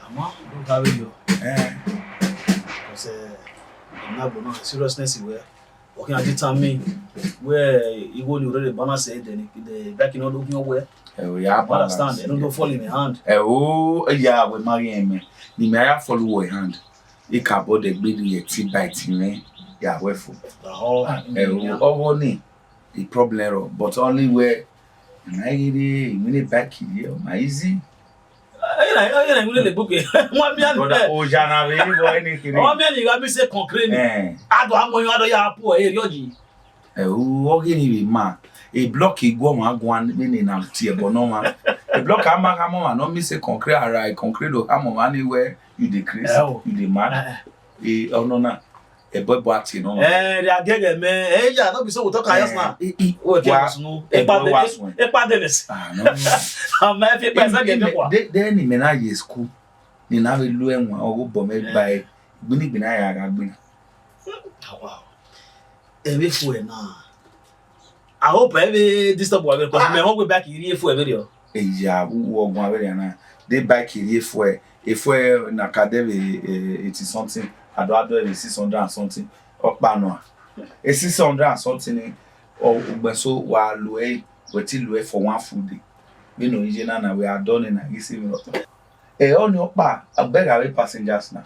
Ama, do ka vbe yọ. Eh. Because, eh, na gbo na seriousness wẹ. Ọ khian determine wẹ igho ni rre balance ẹdẹ ni, the back in order khian wẹ. Ẹ o, ya balance. Understand? Ẹ no do fall in my hand. Ẹ o, ya wẹ ma ghi ẹmẹ. Ni mẹ ya fall in your hand. I ka bọdẹ gbe ni ye ti bite mwẹ ya wẹ fo. Ọhọ. Ẹ o, ọghọ ni, the problem rọ, but only where, na ghi rre, I mean, back here, ọ ma easy. Ẹ na, ẹ na, wẹ lele book. Wa mia ni. Brother, oja na vbe ni boy ni kini. Wa mia ni gha mi se concrete ni. Eh. Ado amo yo ado ya pu e ri oji. Ẹ o, ọ ghi ni vbe ma. E block iguọ ọmwa guan vbene na tie ẹbọ nọ ọmwa. E block ama khama ọmwa nọ mi se concrete ara, e concrete do khama ọmwa ni wẹ you dey craze, Ẹ o. you dey mad. Eh, eh. E ọnọ na, ẹbọ ẹbọ a tie nọ ọmwa. Eh, they are gege, man. Eh, yeah, no be so we talk am just now. Eh, eh, We get wa- us no. Ẹbọ Ekpa wa de, sun. ekpa de this. Ah, no, no. Ama fi ekpa sa gege wa. De, de ni mẹ na ye school. Ni na vbe lu ẹwaẹn, ọghe obọ mwẹ gba ẹre. Gbinigbin na ya gha gbinna. Wow. Ẹmwẹ fo ẹre na. I hope ẹ vbe disturb uwa vbe, 'cause mẹ họn wẹ bike rhie fuel vberriọ. Eya, u ọguan vberriọ na. De bike rhie fuel, e fuel na ka dẹ vbe, eh, eighty something, a do a dọ vbe six hundred and something. Ọkpa nọ a. E six hundred and something ni, ọ, ugbẹn so wa lu ẹre, wẹ te lu ẹre for one full day. Vbene ọ ye na na, wẹ a dọ nẹ na ghi se mwẹ. Eh, ọnii ọkpa, abeg avbe passengers na.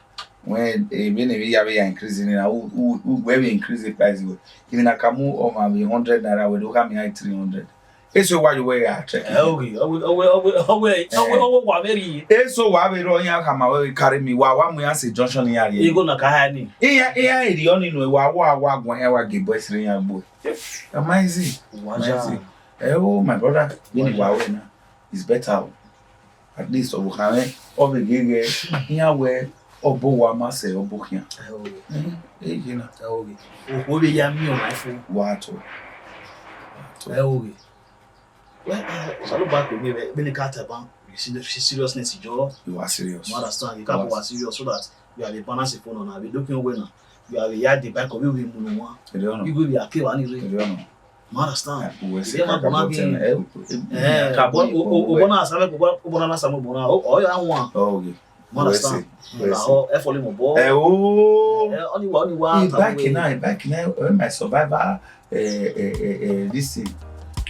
When, eh, vbene emwi ya vbe ya increase ni na, u, u, u wẹ vbe increase price wẹ. Emwi na ka mu ọmwa vbe hundred naira, wẹ do khama iran three hundred. Eso wa yo wẹ ya check. Ẹ, oge, owe, owe, owe, owe, owe, owe wa vbe rhie. Eso wa vbe rọ iran khama wẹ carry me, wa, wa mu iran si junction iran rhie. Igho na ka ha ni. Iran, iran eri ọnii nọ, wa, wa, wa guan iran, wa gie boys rre iran gbe. Amazing. Wa ja. Amazing. Eh, oh, my brother, vbene wa wẹ na, it's better o. At least, ọ vbe khan mwẹ, ọ vbe ghe ghẹ, iran wẹ, ọbo wa ma sẹ ọbo khian. Ẹ, oge. Eh, eh, ye na. Ẹ, oge. Okhuo vbe ya miẹn ọmwa fo. Wa to. Wa to. Ẹ, oge. Well, eh, Osanobua kpe miẹn vbe, vbene ka ta ban, you see the seriousness, Joe. You are serious. You understand? You can't Yes. be serious so that you are the balance phone on. I be looking away now. You are the yard, the back of you, we move on. Ẹ dẹ ọnọ. You go be a kid, I need Ẹ dẹ ọnọ. You understand? Uwẹ se Ẹ ma ka bọ na gbọ gin. tẹn, ẹ, ẹ, Eh, ka bọ bọ, o, o, o, bọ na sa mẹ, o, o, bọ na sa mẹ, bọ na, o, o, ya wan. Oh, okay. You Uwẹ se, understand? Uwẹ La se. Ọ, ẹ fọlẹ mọ bọ. Ẹ o. Ẹ, ọni wa, ọni wa, E ta bike wẹ. na, e bike na, eh, my survivor, eh, eh, eh, eh, this thing.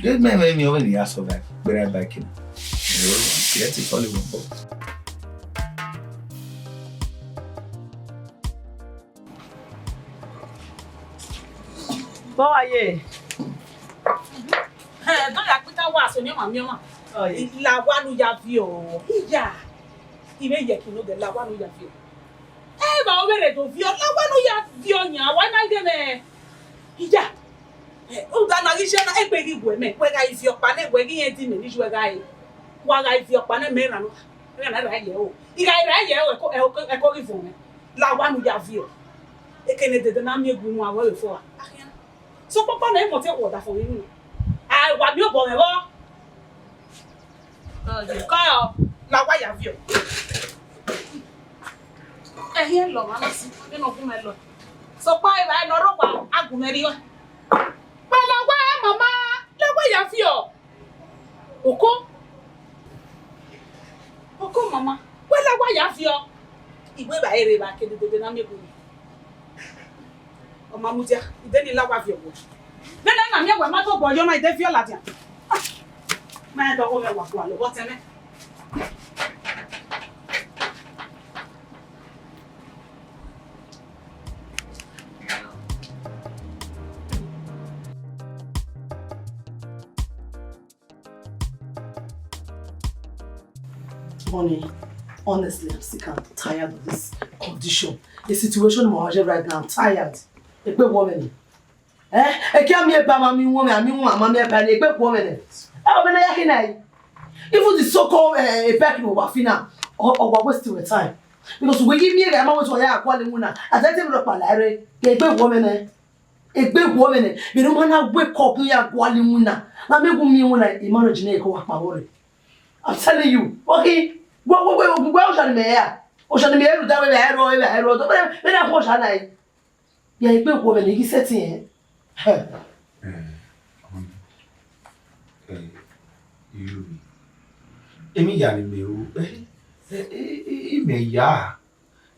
This man, man, me, when he survive, but I bike na. Ẹ o, yẹ ti fọlẹ mọ bọ. Bọ wa ye. Ẹ, dọ ya kpita wa so ni ọmwa miẹn ọmwa. Ọ ye. La wa nu ya viọ. Iya. I vbe ye ẹki nodẹ, la wa nu ya viọ. Ẹ, ma ọ vbe rre do viọ, la wa nu ya viọ yan, wa na ghe mẹ. Iya. Ẹ, u da na ghi shẹ na, egbe ghi wu mẹ, wẹ gha i viọ ọkpa nẹ, wẹ ghi rẹn di mẹ ni yu ẹ gha re. Wa gha i viọ ọkpa nẹ, mẹ rhan nọ. Mẹ rhan ra ye o. I gha ra ye o, ẹko, ẹko, ẹko ghi vọn mẹ. La wa nu ya viọ. Ekene dede na miẹn gu mu avbe fo a. Akhian. So papa na imọtiẹ wọ da fo inu. A wa miẹn obọ mwẹ vbọ. Kọ, la wa ya viọ. Ẹhiẹn lọ mwa na si, vbene ọ gu mwẹ lọ. Sokpan evbare ne ọ rre owa, a gu mwẹ rriọ. Kpẹlẹ owa, mama, la wa ya viọ. Oko. Oko, mama, wẹ la wa ya viọ. Iwẹ evbare rre evba ke dede na miẹn gu mwẹ. Ọ ma mudia, I de ni la wa viọ wẹ. Vbene na miẹn wẹ ma tobọ yọ na, I de viọ ladian. Ah, ma rẹn dọghe mwẹ wa gualọ, vbe ọtẹn mwẹ. Honey, honestly, I'm sick and tired of this condition. The situation in my right now, I'm tired. Egbe wọ mwẹ nẹ. Eh? Eke a miẹn eba ma mi wọn mwẹ, a mi wọn ma miẹn eba nẹ, egbe wọ mwẹ nẹ. Ẹ, ọ mwẹ nẹ ya khin na. Even the so-called, eh, eba khin wa fi na, ọ, ọ wa waste your time. Because we give me a man wa ya gualọ iwinna. As I tell you, kpala rre, egbe wọ mwẹ nẹ. Egbe wọ mwẹ nẹ, vbene ọ ma na wake up ne ọ ya gualọ iwinna, na miẹn gu miẹn iwinna, I marriage nẹ, ko wa kpa vbọ rre. I'm telling you, okay, wẹ, wẹ, wẹ, wẹ, oshọ ni mẹ ya, oshọ ni mẹ ya, rhunmwuda wẹ, ẹ rrọọ, ẹ rrọọ, vbene, vbene a khu oshọ na, ya egbe wọ mwẹ nẹ, I ghi sẹtin ẹn. Eh, um, eh, you, emwi ya ni mẹ ru, eh, eh, eh, eh, imẹ ya.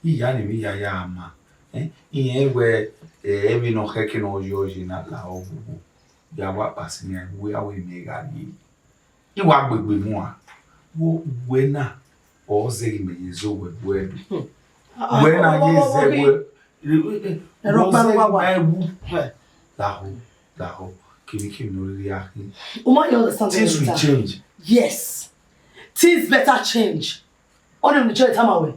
Iya ni vbe iyaya ma, eh, irẹn wẹ, eh, ẹmwẹ ne ọ khẹke ne ọ yọ ye na la ọvbuvbu, ya wa kpa sin iran wẹ a wẹ imẹ gha rrie. I wa gbegbe muan, wẹ, wẹ na, ọ zẹghe imẹ ye zẹ owẹ bu ẹre. Wẹ na ye zẹ wẹ, Ẹrọ ọ kpa zẹghe wa wa. Imẹ wu. Lahọ, lahọ, kevbe kevbe ne ọ rhirhi a khin. Uma, you understand? Things will change. Yes. Things better change. Ọnii ne I tama wẹ.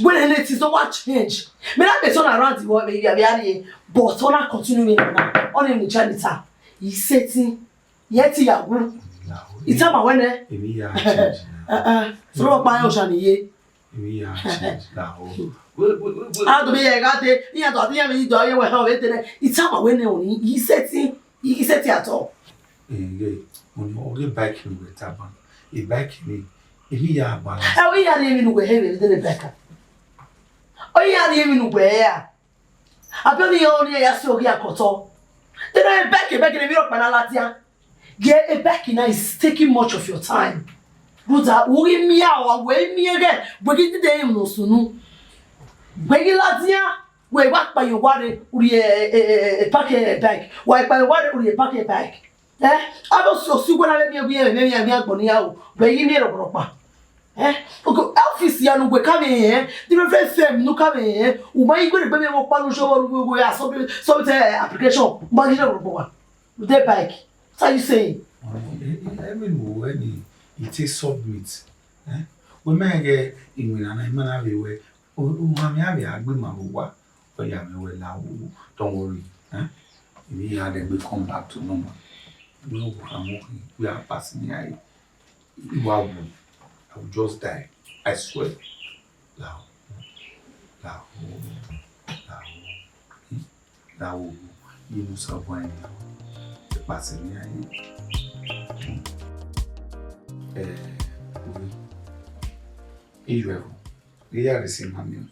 Wẹ ne things don wa change. Mẹ na be turn around wẹ vbe ya vbe a rrie, but ọ na continue vbe na. Ọnii ne I tama. I sẹtin, I sẹtin ya wu. I tama wẹ nẹ. Emwi ya change. Uh-uh. Sọrọ ọkpa yẹn ọsha ne I ye. Emwi ya change na o. Wait, wait, wait, wait. A do be ya gha de, iran do, iran vbe do ye wẹ họn vbe te nẹ. I tama wẹ nẹ ọnii, I sẹtin, I sẹtin at all. Eh, yeah. Ọnii, ọ ghe bike ni wẹ tama. E bike ni, emwi ya balance. Ẹ, ọ ya rhie emwi ne uwẹ he vbe te nẹ bike. Ọ ya rhie emwi ne uwẹ he a. Abiọni ọnii ya si oghian kọtọ. Te nẹ bike, bike ne emwi rhọkpa na ladian. Yeah, a bike now is taking much of your time. Rhoda, u ghi miẹn a, wẹ i miẹn ghẹ, wẹ ghi dede emwi ne ọ sunu. Wẹ ghi ladian, wẹ wa kpa ye owa rre, u rhie, eh, eh, eh, eh, park, eh, bike. Wa kpa ye owa rre, u rhie park, eh, bike. Eh? Abo si osi wẹ na vbe miẹn wẹ, miẹn, miẹn, miẹn agbọn ni ya o. Wẹ ghi miẹn rhọkpa. Eh? Okay, office ya ne uwẹ ka vbe hẹn, different firm ne u ka vbe hẹn. U ma i gbe egbe miẹn ọkpa ne u si ọvbọ ru uwẹ, uwẹ a submit, submit, eh, application. U ma ghi rhọkpa. With a bike. What are you saying? Emwi ne uwẹ ni, I te submit. Eh? Wẹ ma ghẹ iwinna na, I ma na vbe wẹ, o, o ma miẹn avbe a gbe ma vbe owa, ọ ya mwẹ wẹ la o, don't worry. Eh? Emwi ya dẹ gbe come back to normal. No, we can move him. We are passing here. I wa wu. I will just die. I swear. Lao. Lao. Lao. Hmm? Lao. Ye Musa wa ni. Ẹ pase ni aye. Hmm. Eh, owe. Iyo ẹvbo. Iye a rhie si ma miẹn.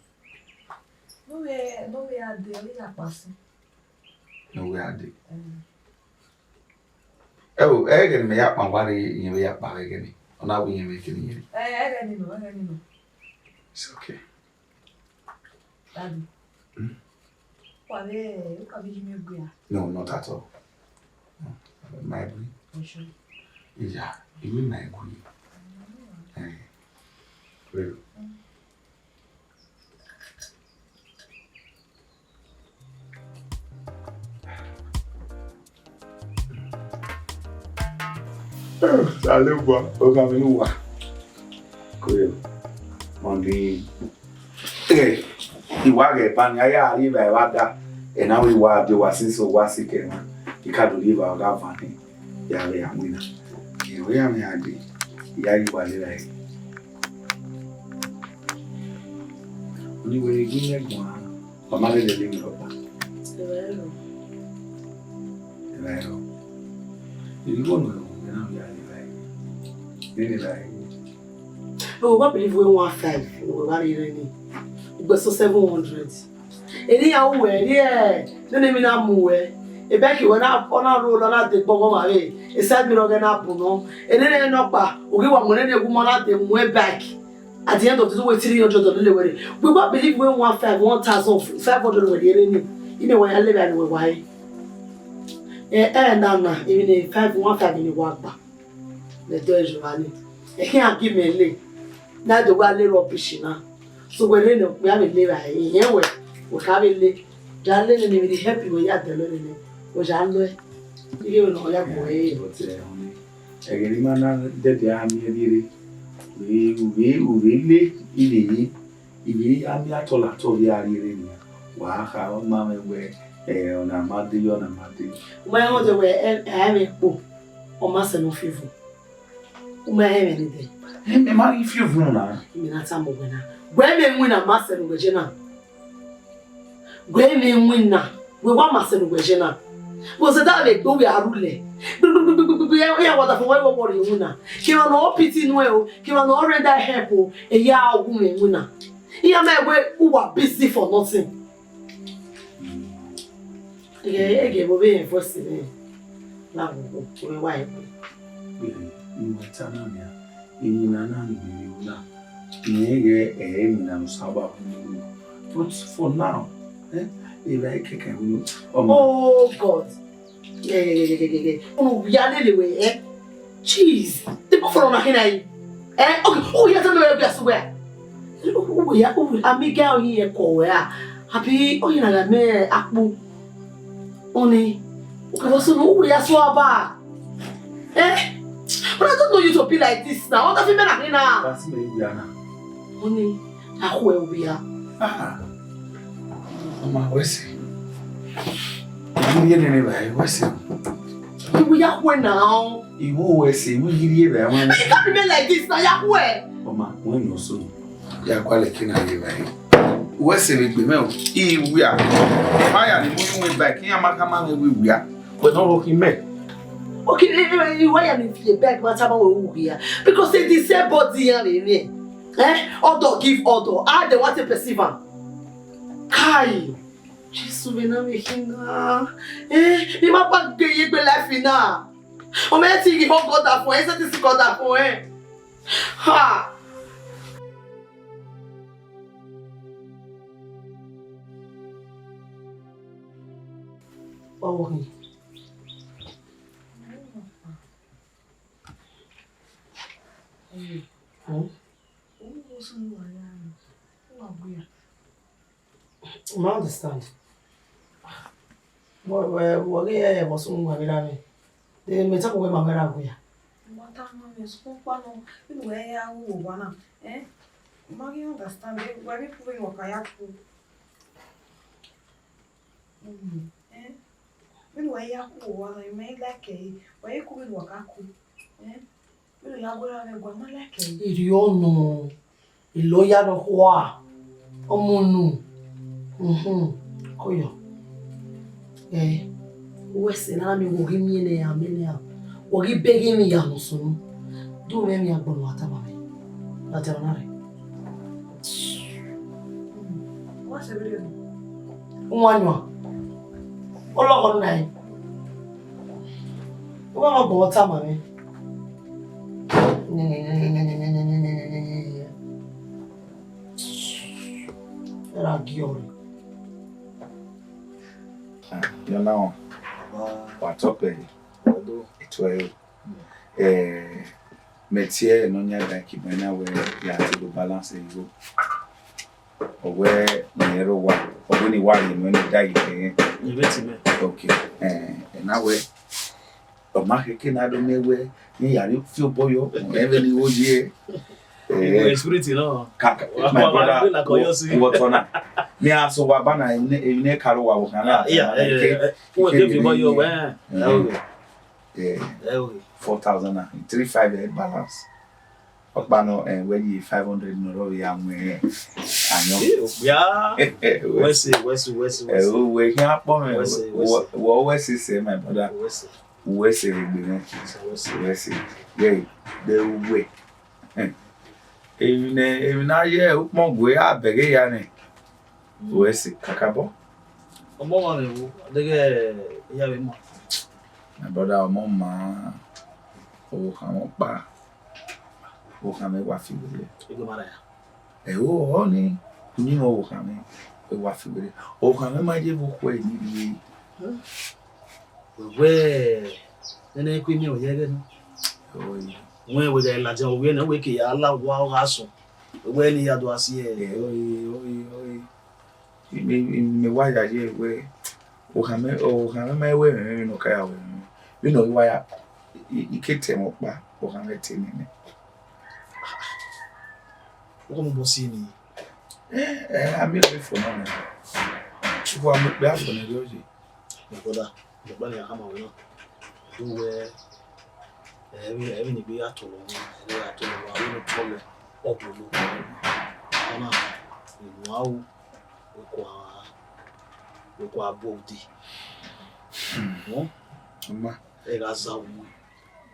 No we, no we a de, ọ ya pase. No we a de. Mm. Ẹo, ẹghẹ ne mẹ ya kpa wa rre, iyẹn vbe ya kpa vbe ẹghẹ ni. Ọ na wẹ iyẹn vbe kene iyẹn. Eh, ẹghẹ ni nọ, ẹghẹ ni nọ. It's okay. Daddy. Hmm? Wa vbe, u ka vbe yi mẹ gbe a? No, not at all. No, my boy. You sure? Yeah, you mean my boy. Mm. Eh, well. Mm. Osanobua, ọ gha mwẹ ne uwa. Ko yo, Monday. Eh, I wa ghẹ ban, a ya rri evbare evba da. Ena vbe wa de owa since owa sikẹ na. I ka do rri evbare ọ gha van nẹ. Ya vbe ya winna. Ẹ, ọ ya mwẹ a dee. I ya ghi wa lele ẹre. Ọni wẹ ghi mẹ guan. Ọ ma lele lele ọkpa. Ẹ vbe rọ. Ẹ vbe rọ. Ẹ vbe rọ. Ẹ vbe rọ. Ẹ vbe rọ. Ẹ vbe rọ. Ẹ wa believe wẹ one five, wẹ wa rhie rre ni. Ugbẹn so seven hundred. Eni ya ru wẹ, rhie, nene emwi na mu wẹ. Ebẹki wẹ na, ọ na ro, ọ na de kpọghọ ma vbe. E side mirror ọghe na bu nọ. Enene nọkpa, u ghi wa mu nene wu ma na de mu ebẹki. At the end of the day, wẹ three hundred dollar lele wẹ rre. Wẹ wa believe wẹ one five, one thousand five hundred wẹ rhie rre ni. Imẹ wa ya lele vbe wẹ wa re. Ẹ, ẹ na na, emwi ne five, one five ni wa gba. Mẹ dọ ẹre vba ni. Ẹ khian gie mẹ le. Na do wa le rubbish na. So wẹ rre ne okpia vbe le vba ẹre, iyẹn wẹ, wẹ ka vbe le. Da le nene vbe help wẹ ya dẹlọ nene. Wẹ ya lọe. Ighẹ wẹ ne ọ ya gbe ẹre. But, eh, ẹghẹ ne ima na dẹdẹ a miẹn rhie rre. Vbe, vbe, vbe le, ile ye. I vbe ya miẹn atọ la atọ vbe a rhie rre nian, wa kha ọ ma mwẹ wẹ, ẹ, ọna ma de, ọna ma de. U ma rẹn odẹ wẹ, ẹ, ẹ, a mwẹ kpo, ọ ma sẹ ne ọ fi vun. U ma rẹn mwẹ nidẹ. Ẹ, mẹ ma ghi fi vun na. Mẹ na tama uwẹ na. Wẹ mẹ winna ma sẹ ne uwẹ je na. Wẹ mẹ winna. Wẹ wa ma sẹ ne uwẹ je na. Wẹ zẹdẹ avbe egbe uwẹ a rulẹ. Gbigbigbigbi, ẹ, ẹ, wa da fo wẹ wẹ wọ rhie winna. Kevbe ne ọ pity nuẹn o, kevbe ne ọ render help o, ẹ ya gu mwẹ winna. Iran ma wẹ u wa busy for nothing. Ẹghẹ, ẹghẹ vbe ovbi ẹre voice nẹ, na ghogho, ovbi wa ẹre. Wẹ, ne uwẹ ta na nia, emwi na na ni vbe vbe ru na, I rẹn ghẹ ẹ i re emwi na ne Osanobua ru. But for now, eh, evbare kẹkan vbe ru, ọmọ. Oh God. Unu ya lele wẹ, eh? Jeez, the boy for una hina yi. Eh, okay, oh, yeah, tell me where you are. Uwe ya, uwe, ami ga oyin ye ko wẹ a. Abi oyin na ga mẹ akpu. Oni. Okay, so no, uwe ya so aba. Eh? But I don't know you to be like this now. What have you been at now? That's me, Rihanna. Oni, a khuẹ ovbia. Ah, ọma wẹ sẹ. Iwu ye nene vbe wẹ sẹ. Iwu ya khuẹ na o. Iwu wẹ sẹ, iwu yi rhie vbe wan. Ẹ ka bi mẹ like this na ya khuẹ. Ọma, wẹ nọ so. Ya gualọ ke na ye vbe. Wẹ sẹ vbe gbe mẹ o. Iwu ya. Ma ya ni mu iwe back. Iyan ma ka ma mwẹ iwu ya. Wẹ nọ ro khin mẹ. Okay, eh, eh, eh, why you feel bad, man? Tell me who we are. Because say the same body here, eh? Eh? Order give order. How they want to perceive am? Kai. Jesus, we na me hinga. Eh, mi ma pa gbe ye gbe life na. O me ti gi ho God that for, eh, say this God that for, eh. Ha. Oh, okay. Hmm? I ma understand. Wẹ, wẹ, wẹ ghi ẹre vbọ sunu wa vbe ra mwẹ. De mẹ ta wẹ ma vbe ra gu ya. Mama, ta ma mwẹ sukun kpa nọ, vbene wẹ ya ru owa na, eh? I ma ghi understand, wẹ vbe ku vbene wa ka ya ku. Mm, eh? Vbene wa ya ku owa na, I ma like ẹre, wa ye ku vbene wa ka ku, eh? Vbene ya wẹ ra mwẹ gua, I ma like ẹre. Erriọ nọ, elọya nọkhua, ọmọ unu. Mhm. Koyọ. Eh, wẹ sẹ na miẹn wọ ghi miẹn ne a miẹn ne a. Wọ ghi bẹghe emwi ya nọ sunu. Do mwẹ emwi agbọn ne a tama mwẹ. Na tama na rẹ. What's the video? Uwan yuan. Ọlọghọ na ẹ. Uwan ma gbọ tama mwẹ. Era giọrre. Ah, yọ na wọn. Wa tọpẹ. Etuẹ o. Eh, mẹ tie nọ yan da ki bana wẹ ya te do balance igho. Ọ wẹ ne ẹ rọ wa, ọ wẹ ne wa ye nọ ne da yi kẹ. Ebe ti mẹ. Okay. Eh, na wẹ. Ọ ma khẹke na do mẹ wẹ ne ya ri fi obọ yọ, ẹ vbe ne igho ye. Eh, spirit na. Kaka, my brother, wọ tọ na. Ni a so wa ba na, emwi ne karo wa wo kan na. Yeah, yeah, yeah. Wẹ ke fi obọ yọ wẹ. Eh, four thousand na, three five, eh, balance. Ọkpa nọ, eh, wẹ ye five hundred nọ rọ ya mu, eh, ayọn. Ya. Wẹ sẹ, wẹ sẹ, wẹ sẹ, wẹ sẹ. Eh, o wẹ khian kpọ mẹ. Wẹ sẹ, wẹ sẹ. Wọ wẹ sẹ sẹ, my brother. Wẹ sẹ. Wẹ sẹ vbe gbe mẹ. Wẹ sẹ. Wẹ sẹ. Yeah, de wẹ. Eh. Emwi ne, emwi na ye ukpọn gue a bẹghe ya nẹ. Wẹ sẹ kakabọ. Ọmọ ọmwa mwẹ wo, deghẹ iran vbe ma. My brother, ọmọ ma, ọvbokhan mwẹ ọkpa, ọvbokhan mwẹ wa fi werriẹ. Igue ma ra ya. Ẹho ọni, uyinmwẹ ọvbokhan mwẹ, wa fi werriẹ. Ọvbokhan mwẹ ma ye vbe okhuẹ ni rrie. Wẹ wẹ, nene ku imi ọ ye ẹghẹ na. Oi. Wẹ wẹ ga ladian ovbi ẹre na, wẹ ke ya la owa ọ gha sọn. Wẹ wẹ ne I ya do a si ẹre. Oi, oi, oi. Mẹ, mẹ wa yayi wẹ, ọvbokhan mwẹ, ọvbokhan mwẹ ma wẹ ẹmwẹ mwẹ ne ọ ka ya wẹ ẹmwẹ. Vbene ọ wa ya, I, I ke te ẹmwẹ ọkpa, ọvbokhan mwẹ te nene. Wẹ mobọ si ni. Eh, eh, a miẹn ọre fo na nẹ. Uwa mu ikpia fo ne erriọ ye. My brother, mẹ ọkpa ne a khama wẹ na. Do wẹ, eh, ẹvbi, ẹvbi ne I gbe ya tolo ọmwa, ẹre ya tolo ọmwa, avbe ne tọlọ, ọ bu unu. Ọna, unu aro, okua, okua bu ode. Hmm. Ọ? Ọma. Ẹ gha za unu.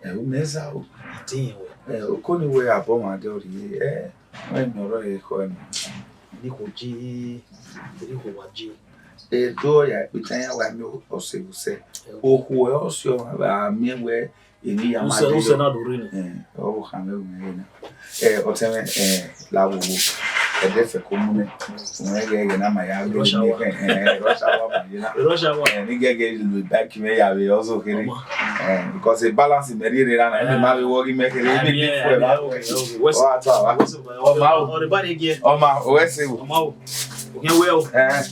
Ẹ, u mẹ za o. Ẹ te yẹn wẹ. Ẹ, oko ni wẹ abọ mwa de ọ rhie, ẹ, wẹ mẹ ọrọ ehe khọ ẹmwẹ. Eni kho je, eni kho wa je. E do ya ikpita iran wa miẹn ọse vbe usẹ. Okhuo ọse ọmwa vbe a miẹn wẹ eni ya ma Usẹ, de usẹ na do rre nẹ. Ẹ, ọ vbe khan mwẹ vbe na. Ẹ, ọtẹn mwẹ, ẹ, la wo wo. Ẹdẹ fẹ ko mu nẹ. Wẹ ghẹ ghẹ na ma ya Rush hour. Ẹ, ẹ, rush hour ma ye na. Rush hour. Ẹ, ni gẹgẹ lu back mẹ ya vbe ọzọ kere. Ọma. Eh, because e balance mẹ rhie rre na, ẹ ma vbe wọ ghi mẹ kere, ebe bi fuel ba. West. Ọ, ata wa. West. Ọma o. Ọre ba re gie. Ọma, o wẹ se o. Ọma o. O kẹ wẹ o. Eh.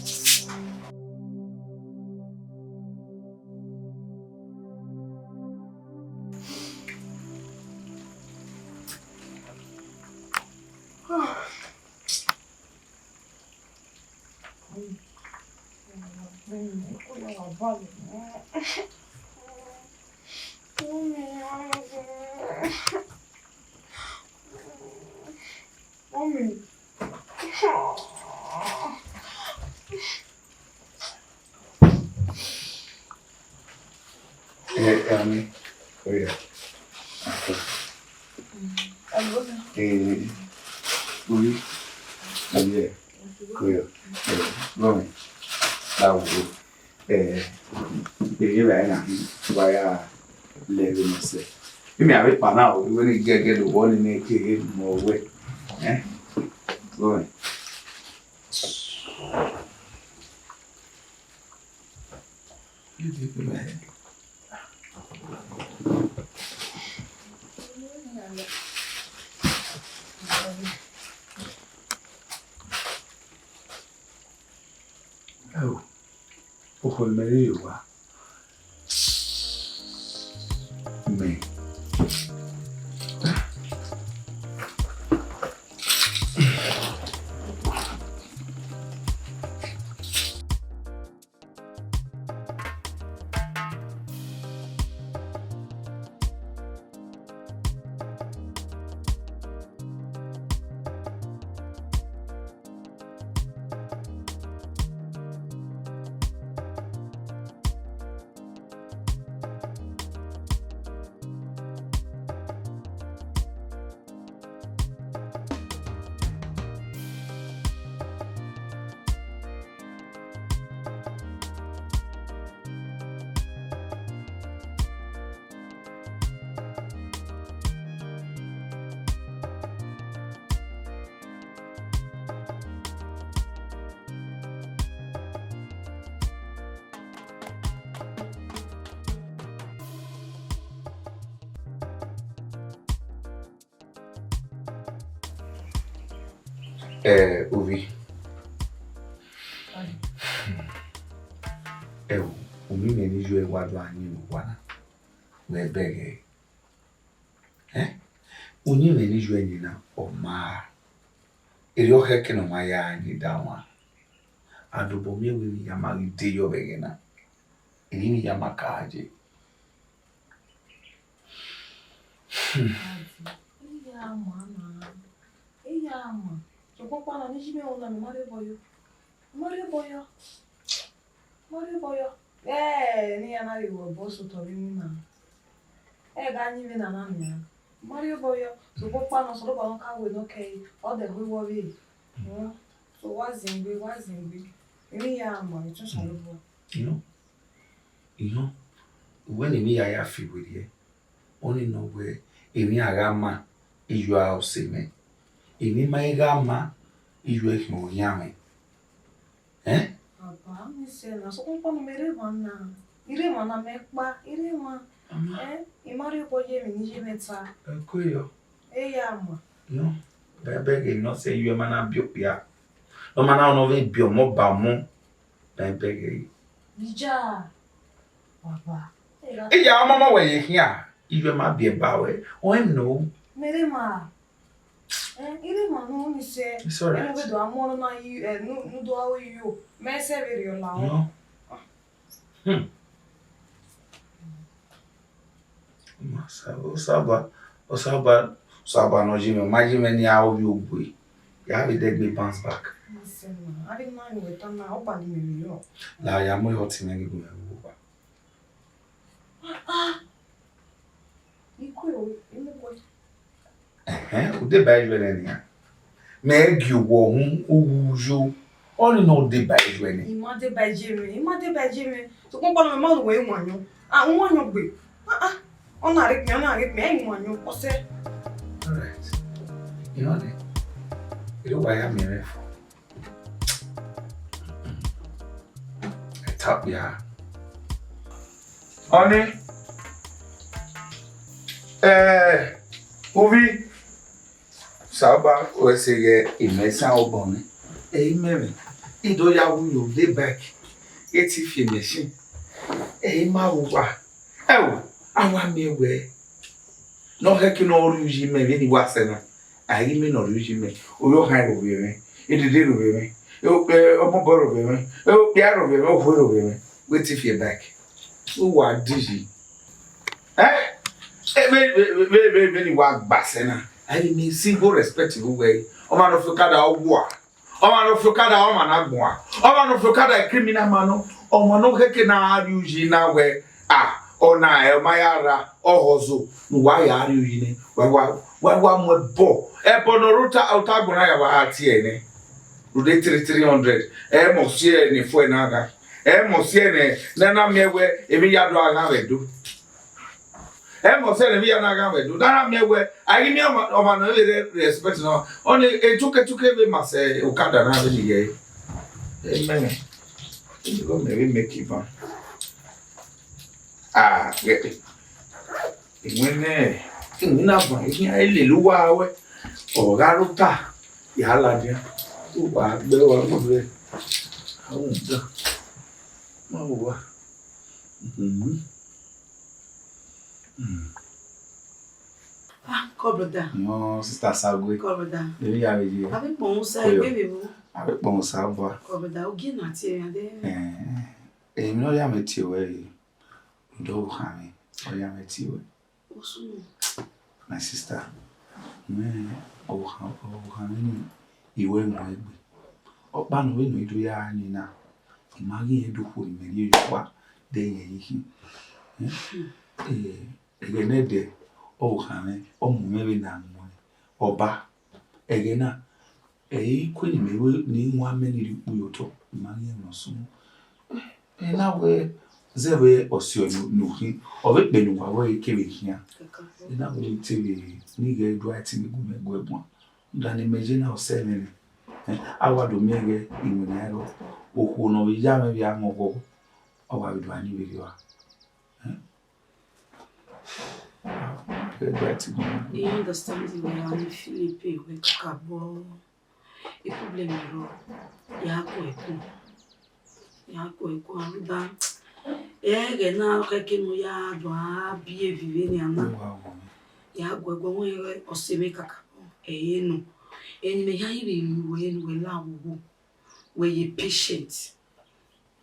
Mummy. Eh, Ami. Oh, yeah. Eh, Uyi. Oh, yeah. Oh, yeah. Eh, Mummy. That was good. Eh, eh, vbe na, wa ya lẹ vbe nọ sẹ. Imi avbe kpa na o, iwẹ ni gẹgẹ do wọ ni ne ke mu wẹ. Eh? Go on. Oh. Okhuo ne imẹ rhirhi wa. Mẹ. Eh, Uvi. Ẹo, uyinmwẹ ne I yu ẹre wa do a yin vbe owa na, wẹ bẹghe. Eh? Uyinmwẹ ne I yu ẹre na, ọ ma. Erriọ khẹke ne ọ ma ya yin da wan. A dobọ miẹn wẹ emwi ya ma ghi de yọ vbe ẹghẹ na. Emwi ya ma ka je. Hmm. Daddy, I ya ma na. I ya ma. Sokpan ọkpa na, ne I zi mwẹ na, mẹ ma rhie obọ yọ. Mẹ ma rhie obọ yọ. Mẹ ma rhie obọ yọ. Ẹ, ne iran na rhie obọ sotọ vbe iwinna. Ẹ gha yin vbe nana nian. Mẹ ma rhie obọ yọ. Sokpan ọkpa na, Osanobua ne ọ ka wẹ ne ọ kẹe, ọ dẹ wẹ vbe. Hmm. So wa zin egbe, wa zin egbe. Emwi ya ma, I tọn Osanobua. Iyọn, iyọn, uwẹ ne emwi ya ya fi werriẹ. Ọnii nọ wẹẹ, emwi a gha ma, I yu ẹre ọse mwẹ. Emwi ma i gha ma, I yu ẹre khian ohian mwẹ. Ẹn? Baba, mi sẹ na, sokpan ọkpa na mẹ rre emwa na. I rre emwa na mẹ kpa, I rre emwa. Ama. Ẹn, I ma rhie obọ ye emwi ne I ye mwẹ ta. Ẹko yọ. Eya ma. Nọ, bẹghe ne ọ sẹ, I yu ẹre ma na biẹ okpia. Ne ọ ma na, ọ nọ vbe biẹ ọmọ ba ọmọ. Bẹghe. Bija. Baba. Iya, ọmọ ọmọ wẹ ye khian, I yu ẹre ma biẹ ba wẹ. Ọ ẹn no. Mẹ rre emwa. Eh, I rre emwa nọ, mi sẹ. It's all right. Ẹn, ọ vbe do a mu ọnọ na yi, eh, nu, nu do a ru iyo. Mẹ sẹ vberriọ la. No. Hmm. Ma sa, Osanobua, Osanobua, Osanobua ne ọ yi mwẹ, ọ ma yi mwẹ ne I a ru ovbi ogue. Ya vbe dẹgbe bounce back. Ma sẹ na, avbe na ni wẹ ta na, ọ bali mwẹ vberriọ. La ya mu hot mwẹ ghi gu mwẹ vbe owa. Ah, ah. I kue o, I mu kue. Ẹhẹn, u deba ijuẹ nẹ nian. Mẹ gie uwẹ uhunmwu, u wu yo. Ọnii nọ deba ijuẹ nẹ. I ma deba iye mwẹ, I ma deba iye mwẹ. Sokpan ọkpa na mẹ ma ru wẹ wanniẹn. Ah, wanniẹn gbe. Ah, ah. Ọ na rre kpẹn, ọ na rre kpẹn, I wanniẹn, ọ sẹ. All right. You know that. You know why I'm here for? Ẹta okpia. Ọnii, eh, Uvi, Osanobua, wẹ sẹ ghẹ imẹ san obọ nẹ. Ẹ i mẹ mwẹ, I do ya wu yo de bike, e ti fi machine. Ẹ i ma ru wa. Ẹo, a wa miẹn wẹẹ, ne ọ khẹke ne ọ rri uyi mẹ vbene I wa sẹ na, a i ghi miẹn ne ọ rri uyi mẹ, oyọ khan ro vbe mwẹ, edede ro vbe mwẹ, ọmọbọ ro vbe mwẹ, okpia ro vbe mwẹ, okhue ro vbe mwẹ. Wetin fi back? Uwa diyi. Eh? Eh, vbe, vbe, vbe, vbe, vbene I wa gba sẹ na, I mean, single respect vbe uwẹ. Ọmwa ne ọ fi okada ọ wua. Ọmwa ne ọ fi okada ọmwa na gbuan. Ọmwa ne ọ fi okada criminal man nọ. Ọmwa ne ọ khẹke na rrie uyi na wẹ, ah, ọna ẹ, ọ ma ya ra, ọ hustle, ne uwa ya rrie uyi nẹ, wa, wa, wa, wa mu ẹbọ. Ẹbọ ne ọ rre ota, ota agbọn na ya wa tie nẹ. Rhunmwuda three, three hundred. Ẹ mọ si ẹre ne fuel na gha. Ẹ mọ si ẹre ne, ne a na miẹn wẹ emwi ya do a gha vbe do. Ẹ mọ si ẹre ne emwi ya na gha vbe do. Ne a na miẹn wẹ, a ghi miẹn ọmwa, ọmwa ne ọ vbe re respect na. Ọni etuketuke vbe ma sẹ okada na vbe ni ye. Amen. Igho mẹ vbe make ivan. Ah, yeah. Iwẹn nẹ, iwinna van, iran lele uwa ruẹ, ọ gha rre ota, ya ladian, uwa gbe uwa mu rre, a ru dan, ma vbe uwa. Mhm. Mm. Ah, call brother. No, sister Sagwe. Call brother. Baby, how are you? Avbe kpọnmwẹ usa egbe vbe vbo? Avbe kpọnmwẹ usa bua. Call brother, ogie na tie mwẹ dẹ. Eh, emwi ne ọ ya mwẹ tie ruẹ re, do khan mwẹ, ọ ya mwẹ tie ruẹ. Osunnu. My sister, mẹ ọvbokhan, ọvbokhan mwẹ ni, I wẹ mu egbe. Ọkpa ne ọ vbe nọ I do ya ni na, I ma ghi rẹn do khuo ne imẹ rhie ye ọkpa, de ẹyẹn ye khin. Eh, eh, ẹghẹ nẹdẹ, ọvbokhan mwẹ, ọ mu mwẹ vbene a mu ẹn, ọba, ẹghẹ na, ẹ i ku eni mẹ vbe ne I wan mẹ ni rhie ukpu ye otọ, I ma ghi rẹn ne ọ sunu. Ena wẹ zẹvbe ọse ne u khin, ọ vbe kpe ne uwa wẹ kevbe khian. Ena wẹ ne I te vbe ne I ghẹ do a ẹtin ne gu mẹ gu ẹguan. Rhunmwuda ne imẹ ye na ọsẹ mwẹ nẹ, eh, a wa do miẹn ighẹ iwinna ẹre rrọọ. Okhuo ne ọ vbe ya mwẹ vbe a mwẹ ọghọghọ, ọ wa vbe do a ni vberriọ a. Eh? Ghẹ do a ẹtin ne gu mẹ. I understand wẹ, I feel pain wẹ kakabọ. Problem rrọọ, ya gu ẹguan, ya gu ẹguan, rhunmwuda ẹghẹ na khẹke ne u ya do a biẹ evivbe nian na, ya gu ẹguan, wẹ ọse mwẹ kakabọ, ẹ i re nọ, eni mẹ ya i vbe ru wẹ ne uwẹ la vbe owo, wẹ ye patient.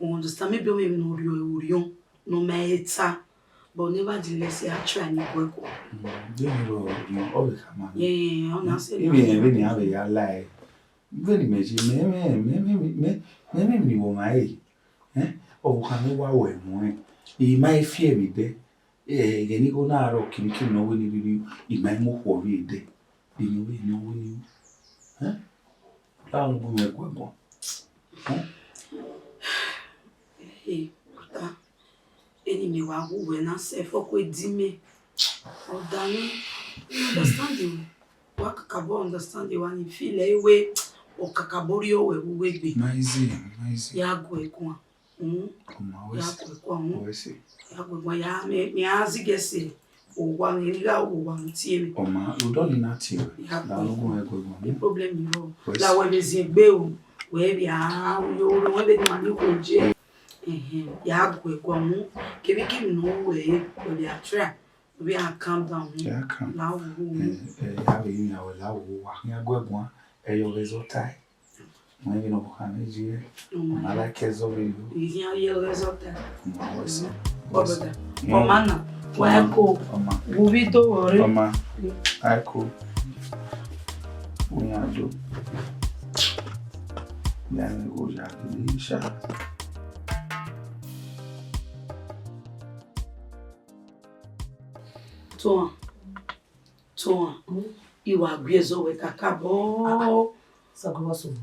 You understand? Maybe ọ mwẹ emwi ne ọ rriọ, ọ rriọ, ne ọ ma he ta, but nevertheless, I try ni gu ẹguan. Mm, de emwi ne ọ rriọ, ọ vbe khama nẹ. Yeah, ọ na sẹ. Ivbi rẹn vbene iran vbe ya la ẹre. Vbene imẹ ye, mẹ, mẹ, mẹ, mẹ, mẹ, mẹ, mẹ, mẹ, mẹ, mẹ, mẹ, mẹ, mẹ, mẹ, mẹ, mẹ, ọvbokhan ne uwa wẹ mu rẹn, I ma he fiẹ vbe dẹ. Eh, ẹghẹ ne igho na rrọọ kirikiri ne ọ wẹ ne rhirhi, I ma he mu okhuo vbe dẹ. Eni ọ vbe, eni ọ wẹ ni. Eh? La unu gu mwẹ gu ẹguan. Eh? Hey, brother, eni mẹ wa wu wẹ na sẹ fọkọ edi mẹ. Ọ da mwẹ, I understand you. Wa kakabọ understand you, wa ni feel ẹre wẹ ọ kakabọ rhie wẹ vbe uwu egbe. Ma easy, ma easy. Ya gu ẹguan. Mm. Ọ ma wẹ ya sẹ. Gu ẹguan, mm. Wẹ sẹ. Ya gu ẹguan, ya mẹ, mẹ a zigẹ sẹ. Owa mwẹ, I gha ru owa ne u tie mwẹ. Ọ ma, rhunmwuda ọnii na tie ruẹ. Ya gu ẹguan. La unu gu mwẹ gu ẹguan. No problem, bro. Wẹ sẹ. La wẹ vbe ziengbe o. Wẹ vbe a, yo, wẹ vbe ne ima ni khuo je. Ẹhẹn, ya gu ẹguan mu. Kevbe kevbe ne u ru ẹre, wẹ vbe a try. Vbe a calm down. Ya calm. La vbe owa. Eh, eh, ya vbe yin ya wẹ la vbe owa. Ya gu ẹguan, ẹ yọ vbe zọ tae. Wẹ vbe ne ọ kha mwẹ yi. Mm. Ma like ẹzọ vbe yo. Iya ye vbe zọ tae. Ma wẹ sẹ. Mm. Wẹ sẹ. Brother. Mm. Ọmọ na. Wẹ ko. Ọmọ. Wo vbe do wẹ re. Ọmọ. Ai ko. Wo ya do. Ya ni wo ya do ni sha. Tohan, Tohan, I wa gu ẹzọ wẹ kakabọ. Sọgọmọ sunu.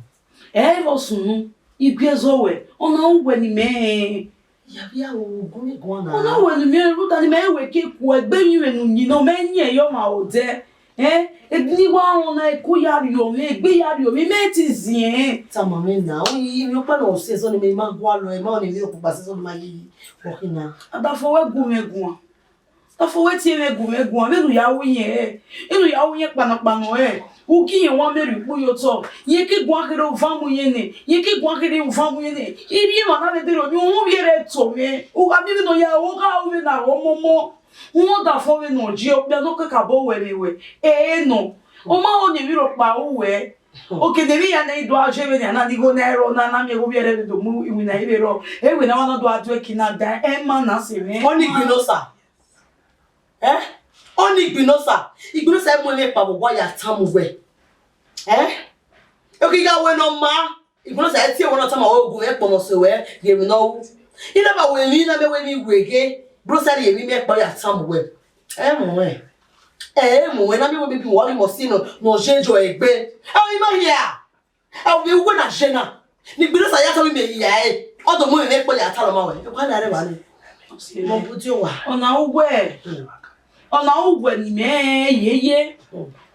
Ẹ i vbe sunu, I gu ẹzọ wẹ, ọna uwẹ ne imẹ. Ya vbe aro gu mwẹ guan na. Ọna uwẹ ne imẹ, rhunmwuda ne imẹ wẹ ke ku egbe emwi vbe ne u yin na, ọ mẹ yin ẹre ọmwa odẹ. Eh, eni wa rọnna, ẹko ya rriọ mwẹ, egbe ya rriọ mwẹ, imẹ te ziẹn. Tama mwẹ na, ọ i emwi ọkpa ne ọ sẹ ẹzọ ne imẹ ma gualọ, ẹ ma ọnii emwi ọkpọkpa sẹ ẹzọ ne ma ye yi. Ọ khin na. Adafo wẹ gu mwẹ guan. Adafo wẹ tie mwẹ gu mwẹ guan, vbene u ya ru iyẹn rẹ, vbene u ya ru iyẹn kpanọkpanọ rẹ, u gie irẹn wa miẹn rhie ukpu ye otọ, irẹn ke guan kherhe uvan mu iyẹn nẹ, irẹn ke guan kherhe uvan mu iyẹn nẹ, I rhie emwa na vbe dero ni, uhunmwu vbiẹ rre ẹto mwẹ, u gha miẹn vbene ọ ya ru, ọ gha ru vbene a ru ọmọmọ. Rhunmwuda fo vbene ọ ye okpia ne ọ kakabọ wẹ vbe wẹ, ẹ i re nọ. Ọ ma ho ne emwi rhọkpa ru wẹ. Okiekie vbe iran na i do a je vbene a na ni igho na ẹrọ na, na miẹn igho vbiẹ rẹ vbe do mu iwinna ivbe rrọọ. Ewinna wa na do a duẹ eki na dan, ẹ ma na sẹ mwẹ. Ọni Igbinosa. Ẹ? Ọni Igbinosa. Igbinosa ẹ mu emwi ẹkpa vbe owa ya tama uwẹ. Ẹ? Okigha wẹ ne ọ ma. Igbinosa ẹ tie wẹ ne ọ tama wẹ ogun mwẹ kpọnmwẹ ọse wẹ ye emwi ne ọ ru. I na ba wẹ emwi na mẹ wẹ emwi weghe. Igbinosa rhie emwi mwẹ ẹkpa ya tama uwẹ. Ẹ mu wẹ. Ẹ mu wẹ na mẹ wẹ maybe wa ghi mọ si nọ, ne ọ ye jọ egbe. Ẹ, I ma hia. Ẹ, ovbi uwẹ na je na. Ne Igbinosa ya tama imẹ hia ẹre. Ọ do mu emwi mwẹ ẹkpa ya tama wẹ. Ẹ kwa na rẹ wa ni. Mọ bu die owa. Ọna uwẹ. Ọna uwẹ ne imẹ yeye.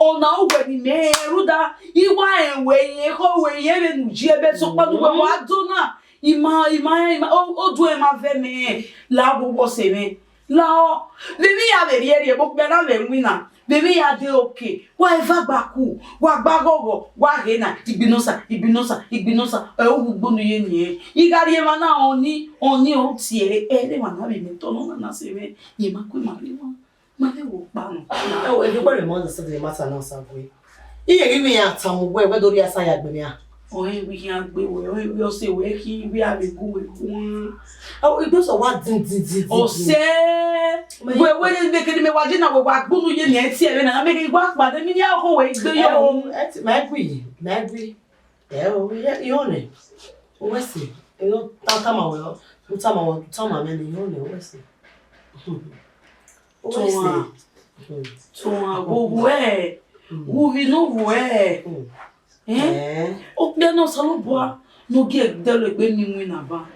Ọna uwẹ ne imẹ rhunmwuda, I wa rẹn wẹ irẹn ekhọe, wẹ irẹn vbene u ye, ẹbe sokpan ne uwẹ wa do na. I ma, I ma, I ma, o, oduẹn ma vẹ mẹ, la wo wọ sẹ mwẹ. La ọ, vbe emwi ya vbe rhie rhie, vbe okpia na vbe winna, vbe emwi ya de oke, wa eva gba ku, wa gba ghọghọ, wa ghe na, Igbinosa, Igbinosa, Igbinosa, ẹ, u wu ugbo ne u ye niẹn. I gha rhie emwa na, ọni, ọni ọ tie, ẹ, rẹ emwa na vbe mẹ tọ, nọ na na sẹ mwẹ, ne ima ku ima rre emwa. Ma vbe wo kpa nọ. Ẹ wo, if you really want to settle the matter now, Sague. Iye ghi vbe iran tama uwẹ, wẹ do rhie asan ya gbe mẹ a? Ọnrẹn vbe iran gbe wẹ, ọnrẹn vbe ọse wẹ khin, vbe a vbe gu wẹ guan. Ẹ wo, Igbinosa wa din, din, din, din, din. Ọse, wẹ, wẹ, ne vbe kene mẹ wa je na, wẹ wa gbunu ye ne ẹ tie ẹre na, na mẹ ghi wa kpa, de mi ni a ho wẹ igbe yo. Ẹ wo, ẹ ti, ma gui, ma gui. Ẹ o, iye, iye ọnẹ. Uwẹ sẹ, ẹ, tama wẹ, tama wẹ, tama mwẹ ne iye ọnẹ, uwẹ sẹ. Uwẹ sẹ. Tuan, tuan, wo wẹ, wo vbi ne u wẹ. Ẹ? Ẹ. Okpia ne Osanobua ne ọ gie dẹlo egbe ne iwinna ba.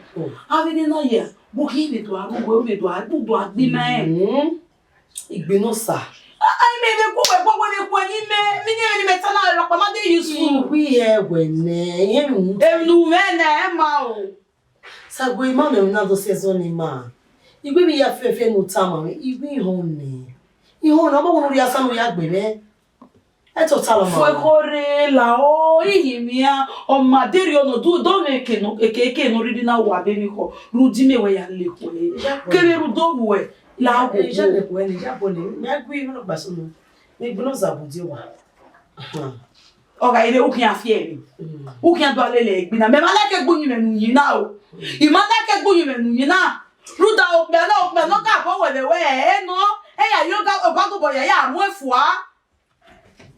A vbe ne na ya, wo khin vbe do a ru wẹ, vbe do a, do a gbe ima rẹn. Igbinosa. Ai, mẹ vbe gu wẹ, gu wẹ vbe gu ẹre, mẹ, mẹ ne mẹ ta na, rhọkpa ma de useful. Iwi ẹwẹ nẹ, iye mi mu. Emwi ne u mwẹ nẹ, ẹ ma o. Sague, ima mwẹ emwi na do sẹ ẹzọ ne ima. Iwe vbe ya fiẹfiẹ ne u tama mwẹ, iwe ihọn nẹ. Ihọn nẹ, ọ ma wẹ ne u rhie asan ne u ya gbe mwẹ. Ẹ te ọ ta lọ ma. Fuẹkhorre la o, ihin mia, ọ ma derriọ nọ, do, do mwẹ eke nọ, eke, eke nọ rhirhi na wa be mwẹ khọ, rhunmwuda mẹ wẹ ya le khue. Kevbe rhunmwuda ovbuẹ, la wo. Ẹ, ya le khue nẹ, ya bọ nẹ, mẹ gui, mẹ nọ gba sunu. Mẹ gbe nọ za bu die owa. Ọ gha rre, u khian fiẹ emwi. U khian do a lele egbe na. Mẹ ma like egbe uyinmwẹ ne u yin na o. I ma like egbe uyinmwẹ ne u yin na. Rhunmwuda okpia na, okpia na ọ ka bọ wẹ vbe wẹ, ẹ nọ, ẹ ya yo ga, ọ ba gobọ ya, ya mu ẹn fua.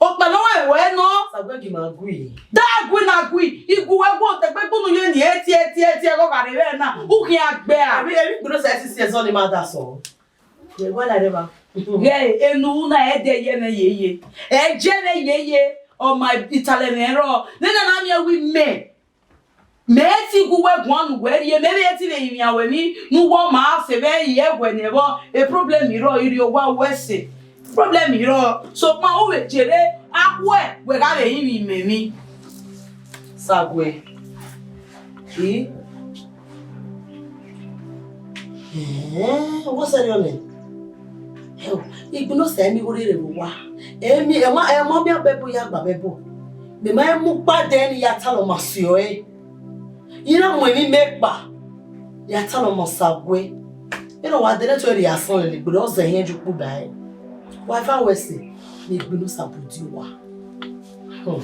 Okpia na wẹ wẹ nọ. Sague gi ma gui. Da gui na gui, igu wẹ gu otẹn gbe gbunu ye ni, ẹ tie, ẹ tie, ẹ tie, ẹghẹ ọ gha rre vbe na, u khian gbe a. Emwi, emwi Igbinosa ẹ si si ẹzọ ne ima da sọ. Ye wa la rẹ ba. Ghẹ enu na ẹdẹ ye mwẹ yeye. Ẹ je mwẹ yeye, ọ ma italẹ mwẹ rrọọ. Nene na miẹn wẹ imẹ. Mẹ ti gu wẹ guan ne uwẹ rhie, mẹ vbe ti vbe rinmwian wẹ emwi ne uwẹ ọ ma sẹ vbe iyẹn wẹ nẹ vbọ, e problem rrọọ, irhi owa wẹ sẹ. Problem rrọọ, sokpan u vbe jere akhuẹ wẹ gha vbe rinmwian imẹ emwi. Sague. I? Ẹhẹn, what's that your name? Hell, Igbinosa ẹ miẹn igho rre vbe owa. Ẹ miẹn, ẹ ma, ẹ ma miẹn abẹbo ya gba abẹbo. Mẹ ma mu ukpa dẹ ne ya talọ ma si ọre. I na mu emwi mẹ kpa, ya talọ ma Sague. Eno wa dẹ ne to rhie asan lele gberra, ọ zẹ hiẹn ju ukpu da ẹre. Wa va wẹ sẹ, ne Igbinosa bu die owa. Hmm.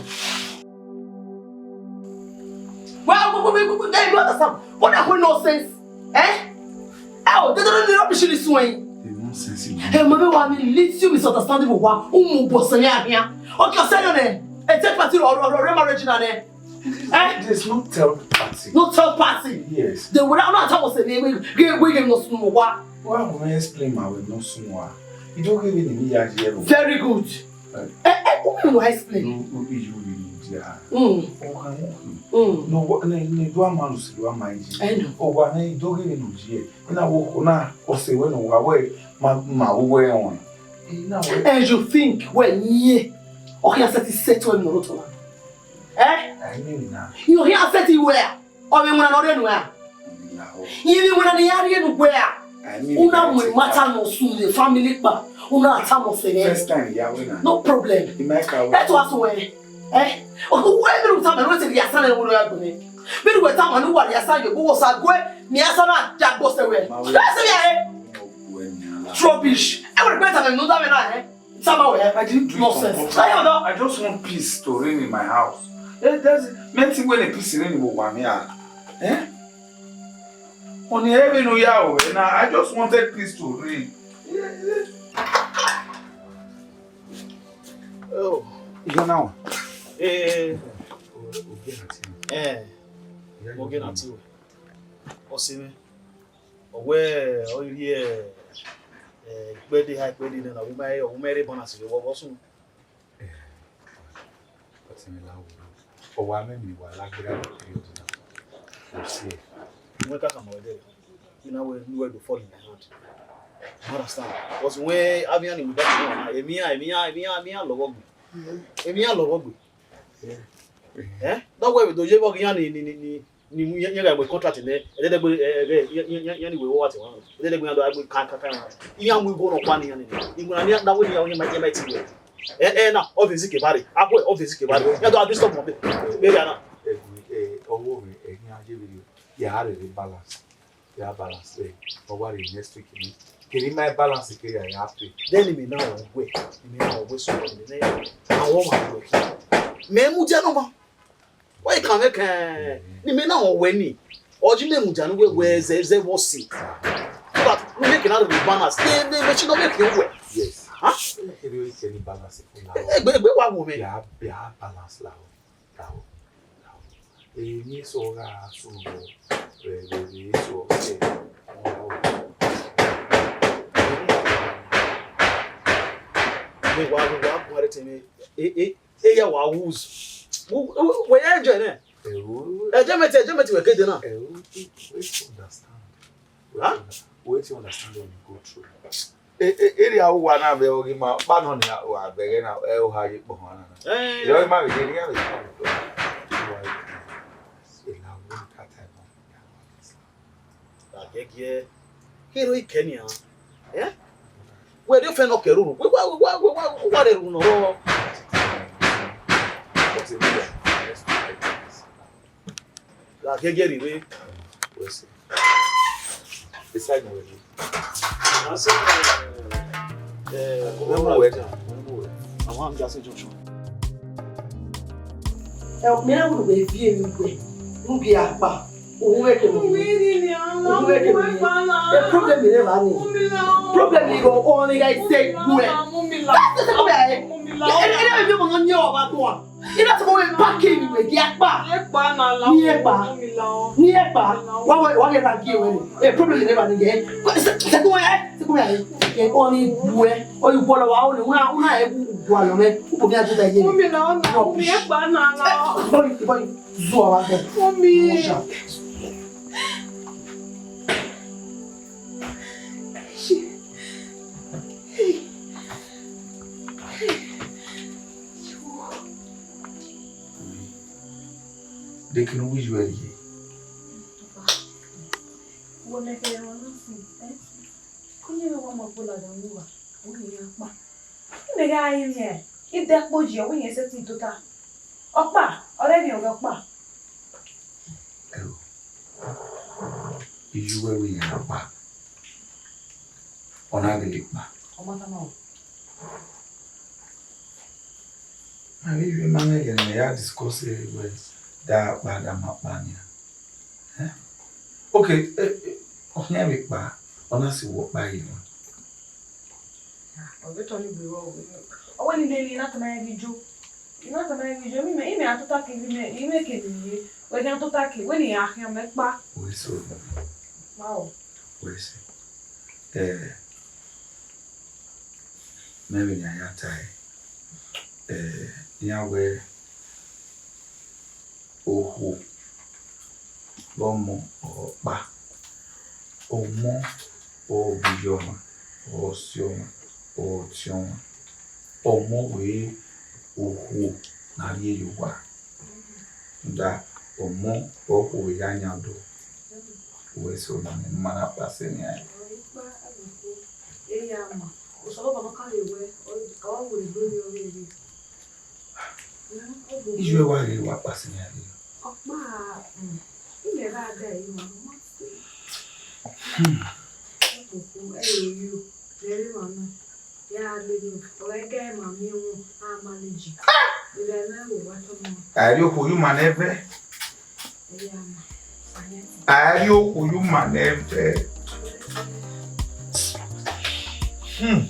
Well, we, we, we, we, we, hey, you understand? What the whole nonsense? Eh? Oh, they don't know the rubbish in this way. The nonsense in you. Hey, mommy, wa mi little misunderstanding with wa. Umu boss ya ya. Okay, say your name. Hey, take party or, or, or marriage in there. Eh? There's no third party. No third party. Yes. They will not have us in the way. We, we, we, no, no, wa. Well, I'm gonna explain my way, no, no, wa. You don't give me the media. Very good. Eh, eh, who will explain? No, no, you, you, you, yeah. Mm. Oh, can you? Mm. No, what, no, no, do a man, do a man. I know. Oh, what, no, you don't give me no, yeah. Na wo, na, o se we no, wa we, ma, ma, we on. Na we. And you think when ye, okay, I said to settle him, no, no, no. Eh? I mean, na. You hear, I said to you where? Ọ vbe winna ne ọ rre nuẹn ra? Iyẹn vbe winna ne iran rre nuẹn ra? Una mu emata ne ọ sunu family kpa, una tama ọse mwẹ. First time ya wẹ na. No problem. Ẹ to aso wẹ. Eh? Wẹ vbene u tama ne u te rhie asan ne u ya gbe mwẹ. Vbene uwẹ tama ne uwa rhie asan ye, uwẹ Osague, ne asan na dia gbe ọse wẹ. Ẹ sẹ ya ẹ. Rubbish. Ẹ wẹ gbe tama ne u tama na ẹ. Tama wẹ. I didn't do it on purpose. Nonsense. I just want peace to reign in my house. Eh, that's it. Mẹ te wẹ ne peace rre ni vbe owa mwẹ a. Eh? Ọni ẹ vbe ne u ya ru ẹre na, I just wanted peace to reign. Oh, you know. Eh, eh, mo ghe na tie wẹ. Ọse mwẹ. Ọ wẹ ọ rhie, eh, ikpẹdẹ ha ikpẹdẹ nẹ na, ọ ma, ọ ma rre balance vbe vbọ sunu. Ọtẹn mwẹ la wo, ọ wa mẹ emwi ne wa la gberra vbe period na. Wẹ si ẹe. Wẹ ka khama wẹ dẹ, I na wẹ ne uwẹ do fall in my hand. You understand? Because wẹ avbe iran ni without you na, emwi iran, emwi iran, emwi iran, emwi iran lọghọ gbe. Emwi iran lọghọ gbe. Eh? That way we do ye vbe iran ni, ni, ni, ni, ni mu iran gha mu contract nẹ, ẹdẹdẹgbe, eh, eh, iran, iran, iran ni wẹ vbe ọghe te wan. Ẹdẹdẹgbe iran do gha gbe ka, ka, ka. Iran mu igho nọkpa ne iran ni. Igho na ni, na wẹ ne iran, iran ma, iran ma tie wẹ. Eh, eh, na, ọ vbe ezi ke ba rre. Akhuẹ, ọ vhe ezi ke ba rre. Iran do gha disturb wọn vbe, vbe area na. Ẹgui, eh, ọvbokhan, eh, iran ye vberriọ, ya rere balance. Ya balance, eh, ọ wa rre next week ni. Kevbe ima balance kevbe ya, ya pay. Then imẹ na rẹn wẹ, imẹ na rẹn wẹ sẹ ọmọ nẹ, a wẹ ọmwa wẹ. Mẹ mudia nọ ma. Wẹ I kan mwẹ kẹ, ne imẹ na rẹn wẹ ni. Ọ ji mẹ mudia ne uwẹ wẹ zẹ, zẹ vbọ si. So that ne imẹ ke na rere balance. Ne, ne imẹ si nọ mwẹ khian wẹ. Yes. Huh? Kevbe I kẹ ni balance fo la. Egbe, egbe wa wo mwẹ. Ya, ya balance la. Emwi eso gha sunu vbe, vbe, vbe eso, eh, vbe wa, vbe wa guan rre tẹmwẹ, eh, eh, eh, ya wa wuz. Wẹ ya enjoy nẹ? Ẹjọ mẹ ti, ẹjọ mẹ ti wẹ kede na. Wait to understand. Huh? Wait to understand what you go through. E, e, erriọ uwa na vbe ọghe ima, ọkpa nọ nia, wa bẹghe na, ẹ, oha ye kpọnmwa na na. Eh. Erriọ ima vbe ye, erriọ ima vbe ye, uwa ye, ela wo ka ta ẹmọ. Agiẹgiẹ, kherhe ikẹ nian, eh? Wẹ rhie ofẹn nọ kẹ ruru, wẹ wa, wẹ wa, wẹ wa, wẹ wa rẹ ruru nọ rọ. But erriọ, let's try this. Gha giẹgiẹ rhie vbe. Wẹ sẹ. Esa ni wẹ rhie. Eh, eh, Ọmọ wẹ kan. Ọmọ wẹ. Àwọn àmì gas junction. Ẹ, mi na wulu vbe vie mi gbe. Mu bi akpa. Ohun vbe kẹ mi. Ohun vbe kẹ mi. E problem rẹ evba ni. Problem ni gho, ọni gha ise gbe. That's the problem. Ẹ, ẹ, ẹ, ẹ, ọmọ ni ọba tó a. Ina tọmọ wẹ paki ni wẹ gi akpa. Ekpa na la. Ni ekpa. Ni ekpa. Wa wẹ, wa wẹ ra gi wẹ ni. E problem ni ba ni ge. Se, se ko wẹ, se ko wẹ. Ke o ni wẹ. O yu bọlọ wa o ni una, una e gu wa lọ mẹ. U bo mi aju da ye. Mummy la, mummy ekpa na la. Boy, boy, zuwa wa ge. Mummy. De kene uwu iye ẹre ye? Uwẹ mẹ kẹrẹ wọn na sin, eh? Kọni vbe wa ma kpo lada vbe uwa, wẹ ne iran kpa. Imẹ gha rinmwian, I dẹ kpo yi, wẹ ne iran sẹtin tota. Ọkpa, ọrẹre ọghe ọkpa. Ẹo, iye uwẹ wẹ iran kpa. Ọ na gele kpa. Ọ ma tama o. Avbe ivbi ma mwẹ yẹn ne ya discuss wẹ da kpa da ma kpa nian. Eh? Okay, eh, eh, ọ khian vbe kpa, ọ na si wẹ ọkpa yi nọ. Ọ vbe tọ ni gbe vbọ wẹ. Ọ wẹ ni lele, I na tama ẹre ghi jo. I na tama ẹre ghi jo, imẹ, imẹ a tota ke, imẹ, imẹ ke ni ye. Wẹ khian tota ke, wẹ ne iran khian mẹ kpa. Wẹ so. Wow. Wẹ sẹ. Eh, mẹ vbe nian ya tae, eh, iran wẹ okhuo, vbe ọmọ ọre ọkpa, ọmọ ọre ọ gbe iye ọmwa, ọre ọ si ọmwa, ọre ọ tie ọmwa, ọmọ vbe okhuo ne a rhie ye owa. Rhunmwuda ọmọ ọre okhuo vbe ya yan odọ. Wẹ so na, ne ima na kpa sẹ nian. Iye wa ghi wa kpa sẹ nian. Ọkpa, mm, imẹ gha da ẹre ma, ma se. Hmm. Ẹ yo yo, lẹ vbe emwa na. Ya lele, ọ ghẹ gẹ ma miẹn wọn, a manage. Vbe ẹmwẹ vbe owa tọmọ. Ẹre okhuo ye uma nẹ vẹ. Ẹre a ma. Ẹre okhuo ye uma nẹ vẹ. Hmm.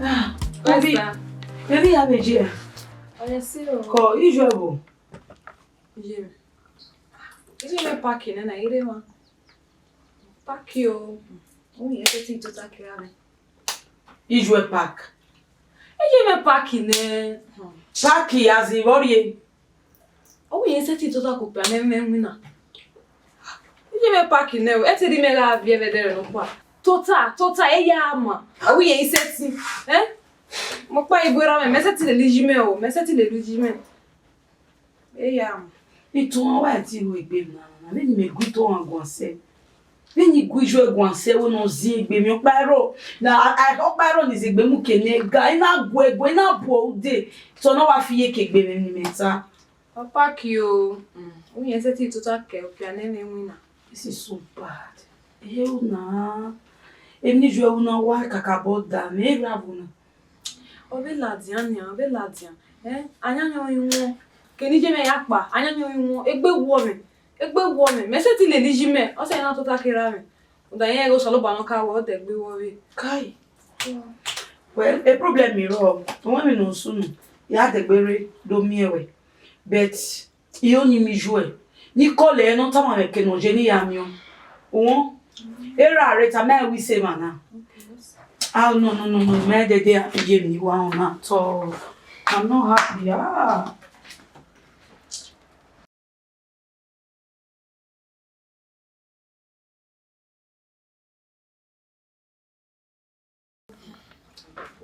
Ah, baby, baby, ya vbe je. Ọyẹ si o. Kọ, ijo ẹvbo. Iye. Iye mẹ park nẹ na, ire ma. Park o. Uwẹ yẹn sẹtin tota kira mẹ. Ijo ẹ park. Iye mẹ park nẹ. Hmm. Park as in vbọ rrie? Uwẹ yẹn sẹtin tota ku okpia ne mẹ winna. Iye mẹ park nẹ o, ẹ te rhie mẹ gha viẹ vbe ẹdẹrẹ nọkpa. Tota, tota, ẹ ya ma. Uwẹ yẹn sẹtin. Eh? Mẹ ọkpa ibo erha mwẹ, mẹ sẹtin lele iye mẹ o, mẹ sẹtin lele iye mẹ. Eya. Itohan wa ti ru egbe mwa na, vbene imẹ gu itohan guan sẹ. Vbene I gu ijo guan sẹ, wẹ ne ọ ziẹn egbe emwi ọkpa ẹrọ. Na, a, a, ọkpa ẹrọ ni zẹ egbe mu ke ne ga, I na gu ẹguẹ, I na bu ude. Te ọ na wa fi iyeke egbe mwẹ ne imẹ ta. Ọ park o, mm, uwẹ yẹn sẹtin tota kẹ okpia ne ẹmwẹ winna. This is so bad. Ehe u na, emwi ijo ẹvbo na wa kakabọ da, mẹ erha vbo na. Ọ vbe ladian nian, ọ vbe ladian. Eh, ayanyan ọnrẹn iwọnmwẹ. Kene iye mwẹ ya kpa, ayanyan ọnrẹn iwọnmwẹ. Egbe wọọ mwẹ, egbe wọọ mwẹ. Mẹ sẹtin lele iye mẹ, ọ sẹ na tota ke erha mwẹ. Uda irẹn ighe Osanobua ne ọ ka wẹ, ọ dẹ egbe wọọ vbe. Kai. Well, a problem i rrọọ, ọmọ emwi ne ọ sunu, ya dẹ egbe rre do miẹn wẹ. But I ho ni miẹn iye uẹ, ne I call ẹre ne ọ tama mwẹ eke ne ọ ye ne I ya miẹn ọẹn. Uhun, erha rre tama ẹre wẹ I sẹ emwa na. Ah, no, no, no, no, mẹ dede ye emwi ne I wa rẹn na at all. I'm not happy. Ah.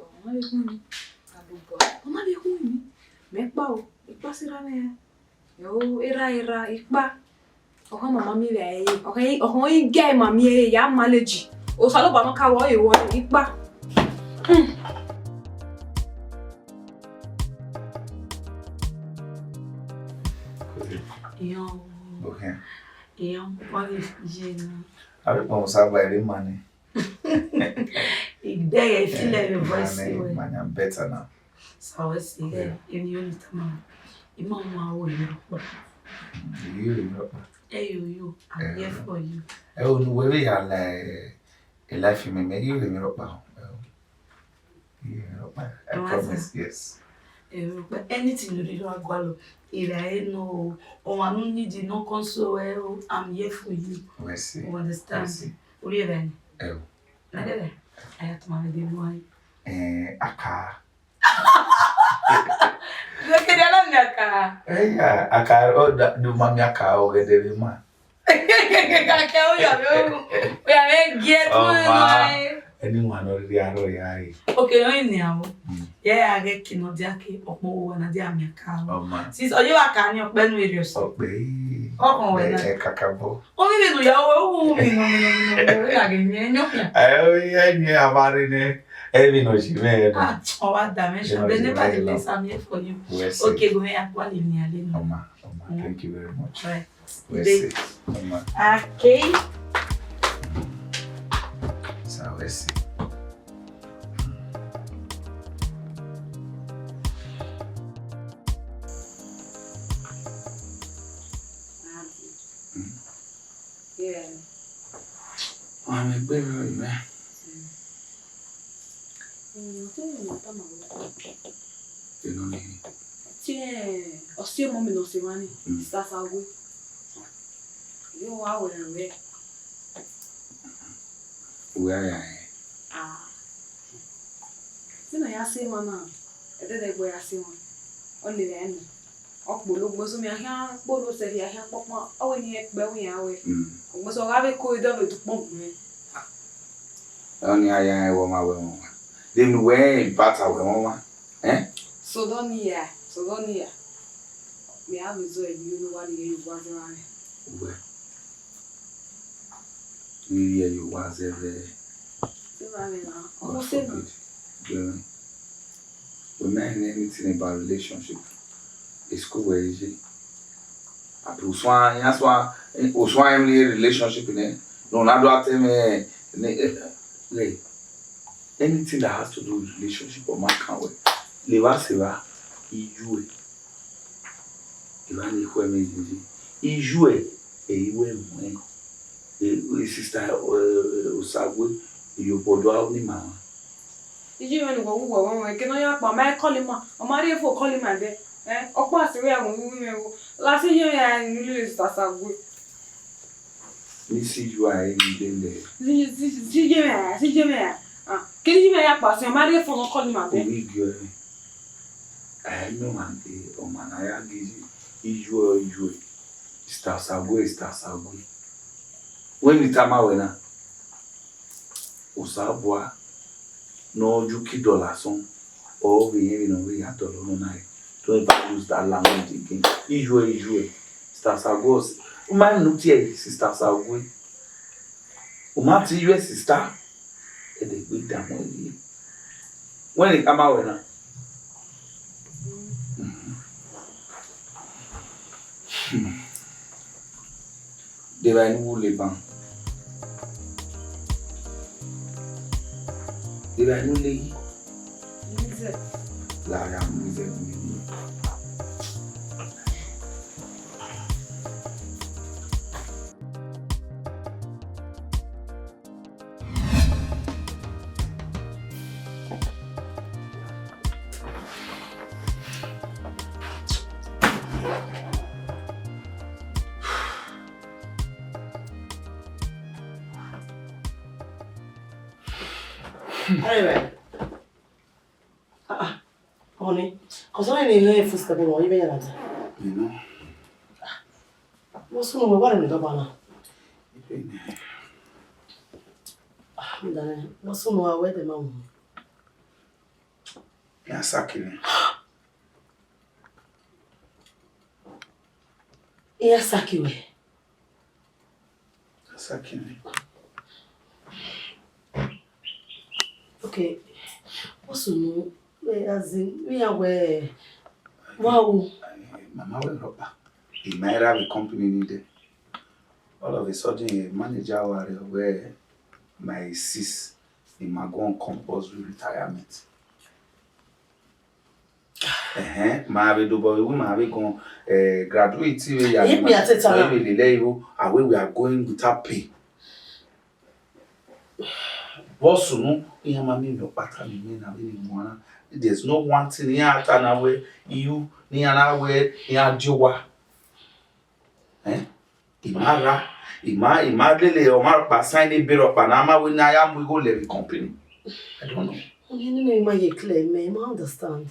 Ọ ma vbe hu emwi. Ọ ma vbe hu emwi. Mẹ kpa o, I kpa sẹ erha mwẹ. Ẹo, erha, erha, I kpa. Ọkhọ mama miẹn vbe ẹre, ọkhọ, ọkhọ i gẹ mama ẹre ya manage. Osanobua ne ọ ka wẹ, ọ ye wẹ, I kpa. Hmm. Iran. Okay. Iran, wa vbe ye na. Avbe kpọnmwẹ Osanobua ẹre ma nẹ. Idẹghe, I feel like your voice. Eh, well. Man, I'm better now. So I was saying, yeah, if you only tell me, you might want to hold you up. You hear me up? Hey, yo, yo, I'm here for you. Eh, oh, no, we are like a life in me. You hear me up? I promise, yes. Eh, but anything you do, I go along. If I know, or I don't need you, no console, eh, oh, I'm here for you. We see. You understand? We see. What do you mean? Eh. Nadẹghẹ, a ya tama vbe dẹ vbe uan. Eh, aka. Vbe kede a na miẹn aka? Eh, ya, aka, ọ da, do ma miẹn aka, ọ ghẹ dẹ vbe ma. Aka, ọ ya vbe, ọ ya vbe gie tu. Ọma, ẹre. Anyone nọ rhirhi arọ ya re. Okay, ọ ni nia o. Mm. Ya, ya ghẹ ke nọ dia ke, ọkpọ wa na dia miẹn aka o. Ọma. Since ọ ye wa ka ni ọkpẹ nu erious. Ọkpẹ. Ọkpọ wẹ na. Eh, eh, kakabọ. Ọ vbe vbe ya wẹ, u mi nọ, mi nọ, mi nọ, wẹ gha ghe miẹn, yọ khian. Ẹ, ọ ye, ẹ, ni a ma rre nẹ, ẹ vbe nọ si mwẹ ẹ nọ. Ah, ọ wa da mwẹ sha, but nevertheless, I'm here for you. We see. Okay, go ahead, akua le ni ale nọ. Ọma, ọma, thank you very much. Right. We see. Ọma. Okay. So, we see. Wa mwẹ egbe rrọọ mwẹ. Enọ ni. Tie ọse ọmọ mi ne ọ sẹ emwa ni, Sasa Owe. Yo wa wẹ rẹ. Uwẹ a ya rẹn. Ah. Sẹ ne a ya sẹ emwa na, ẹdẹdẹ ẹgbẹe ya sẹ emwa. Ọ lele ẹre nọ. Ọ kpolo, ugbẹn sẹ mẹ a khian kpolo sẹ, a khian kpọkpan, ọ wẹ ne irẹn kpẹ wẹ iran wẹ. Mm. Ugbẹn sẹ ọ gha vbe ko idọvbe dukpọn gun mwẹ. Ọni a ya rẹn wẹ ọmwa wẹ ọmwa. De ne uwẹ rẹn bata wẹ ọmwa. Eh? Sodọ ni ya, sodọ ni ya. Mẹ a vbe zọ emwi ne uwa rhie ye owa zẹ vbe mwẹ. Uwẹ. Rhie ye owa zẹ vbe. Zẹ vbe mwẹ na. God forbid. Gbẹmwẹ. We ma rẹn anything about relationship. It's cool where is it? Apo usuan, iran suan, usuan emwi relationship nẹ. No, na do ate mwẹ, ne, eh, le. Anything that has to do with relationship, ọ ma kan wẹ, levba sẹ evba, iyu ẹ, evba ni khuẹ mwẹ yeye, iyu ẹ, ẹ i wẹ muẹn. E, e sister, eh, Osague, iyobọ do aro ni ma mwa. Iye mwẹ ne uwẹ wu wẹ wẹ eke ne ọ ya kpa, ọ ma call ima, ọ ma rhie phone call ima dẹ. Eh, ọkpa sẹ vbe ya wu mwẹ wo. La sẹ iye mwẹ ya ni lele sister Osague. Ni si iyu a ẹre ni lele. Si, si, si iye mwẹ a, si iye mwẹ a. Ah, kene iye mwẹ ya kpa sẹ, ọ ma rhie phone ọ call ima dẹ. Ovbi igie ọre. A i nọ ọmwa ne, ọmwa ne a ya gie iye, iye ọre, iye ọre. Sister Osague, sister Osague. Wẹ ne I tama wẹ na, Osanobua ne ọ ye uki dọlọ asọn, ọ vbe rẹn vbene ọ vbe ya dọlọ nọ na re. Don't ever use that language again. Iye ọre, iye ọre. Sister Osague, u ma rẹn ne u tie ẹre, sister Osague. U ma tie iye ọre sister, ẹdẹgbe da mu ẹre. Wẹ ne I tama wẹ na. Devba inu wo le ban. Devba inu le yi. Mizẹ. La ya mizẹ gun yi. All right. Ah, ah. Honey, cause I didn't hear footstep on even another. You know. What's wrong? What are you talking about? Ah, mi dane, what's wrong? Where the man? Ya saki ni. Ya saki we. Saki ni. Okay. What's wrong? Eh, as in, me a we. Wow. Mama we rọkpa. I ma ra vbe company ni dẹ. All of a sudden, a manager wa rre wẹ my sis, I ma go on compulsory retirement. Ẹhẹn, ma vbe dobọ vbe wu, ma vbe gọn, eh, graduate vbe ya. Ipia teta na. Vbe lele iro, a wẹ we are going without pay. Vbọ sunu, iran ma miẹn emwi ọkpa ta ne imẹ na vbene I guan na. There's no one thing iran ta na wẹ, iru ne iran na wẹ, iran die owa. Eh? I ma ra, I ma, I ma lele ọmwa rọkpa sign ebe rọkpa na, a ma wẹ ne a ya mu igho lẹ vbe company. I don't know. Oni nene ima ye clear mẹ, I ma understand.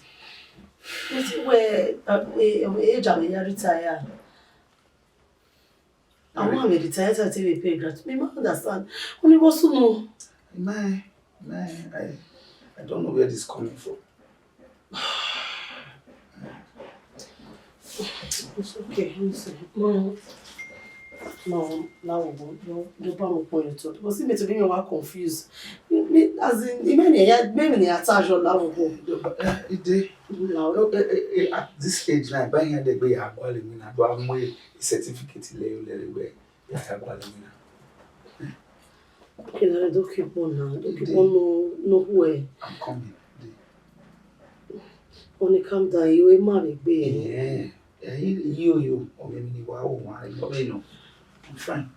But wẹ, eh, eh, eh, ja me ya retire. I want me retire, so I take me pay grant. Me ma understand. Oni what's wrong? Ima, ima, I, I don't know where this coming from. It's okay, let me see. No, no, no, no, no, no, no, no, no, because me to be more confused. Me, as in, even me, yeah, maybe me attach your love with him. Ide. No. Eh, eh, eh, eh, at this age now, by here they be a quality, me na do have more certificate le, le, le, ya, ya quality, me na. Okay, now do keep on now. Do keep on, no, no way. I'm coming. Ide. Oni calm down, you a man be. Yeah. Eh, you, you, or maybe you are one, you know. I'm fine.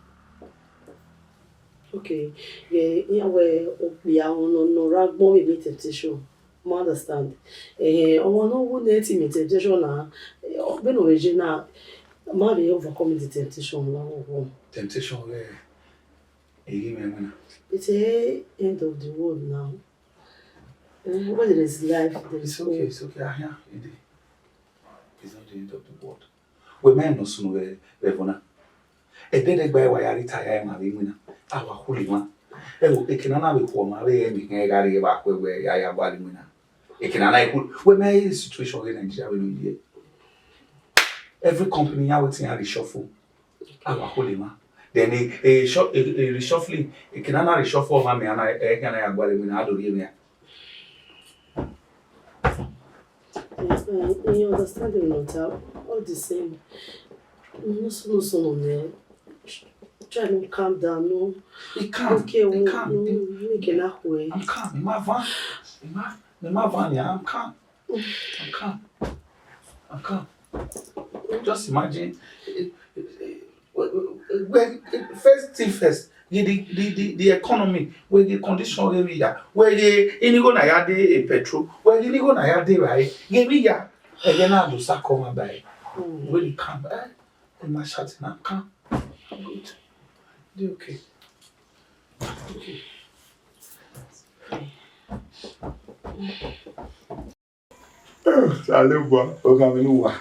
Okay. Yeah, yeah, well, okpia ono no ra gbọn vbe temptation. Ma understand. Eh, ọmọ ne ọ wu ne ti me temptation na, eh, ọ, vbene ọ vbe je na, ma vbe overcome the temptation na, ọ, ọ. Temptation where? Eyi mwẹ winna. It's a end of the world now. Eh, when there is life, there is hope. It's okay, it's okay. I hear you. It's not the end of the world. Wẹ ma nọ sunu vbe, vbe ẹvbo na. Ẹdẹdẹgba wa ya retire, ma vbe winna. A wa khule mwa. Ẹ wo, eke ne a na vbe khu ọmwa vbe ẹmwẹ hẹn gha rrie vbe akhuẹ wẹ ya, ya gualọ winna. Eke ne a na khu, wẹ ma, e situation ghe Nigeria vbe no ye. Every company ya wetin ya reshuffle. A wa khule mwa. Then e, e, shu-, e, e reshuffling, eke ne a na reshuffle ọmwa mẹ, a na, e, eke a na ya gualọ winna, a do rhie mẹ. Yes, I, I understand him, not all the same. No, no, no, no, no. Try to calm down, no. He calm. Okay, he calm. No, make it not way. I'm calm. He my van. He my, he my van. Yeah, I'm calm. I'm calm. I'm calm. Just imagine. Eh, eh, eh, well, well, well, first thing first, the, the, the, the, the economy, where the condition where we are, where the inigo na ya de a petrol, where the inigo na ya de right, where we are, and then I do suck over by. Where the calm, eh? In my shut, I'm calm. I'm good. They okay. Okay. Salobua, ọgha mwẹ ne uwa.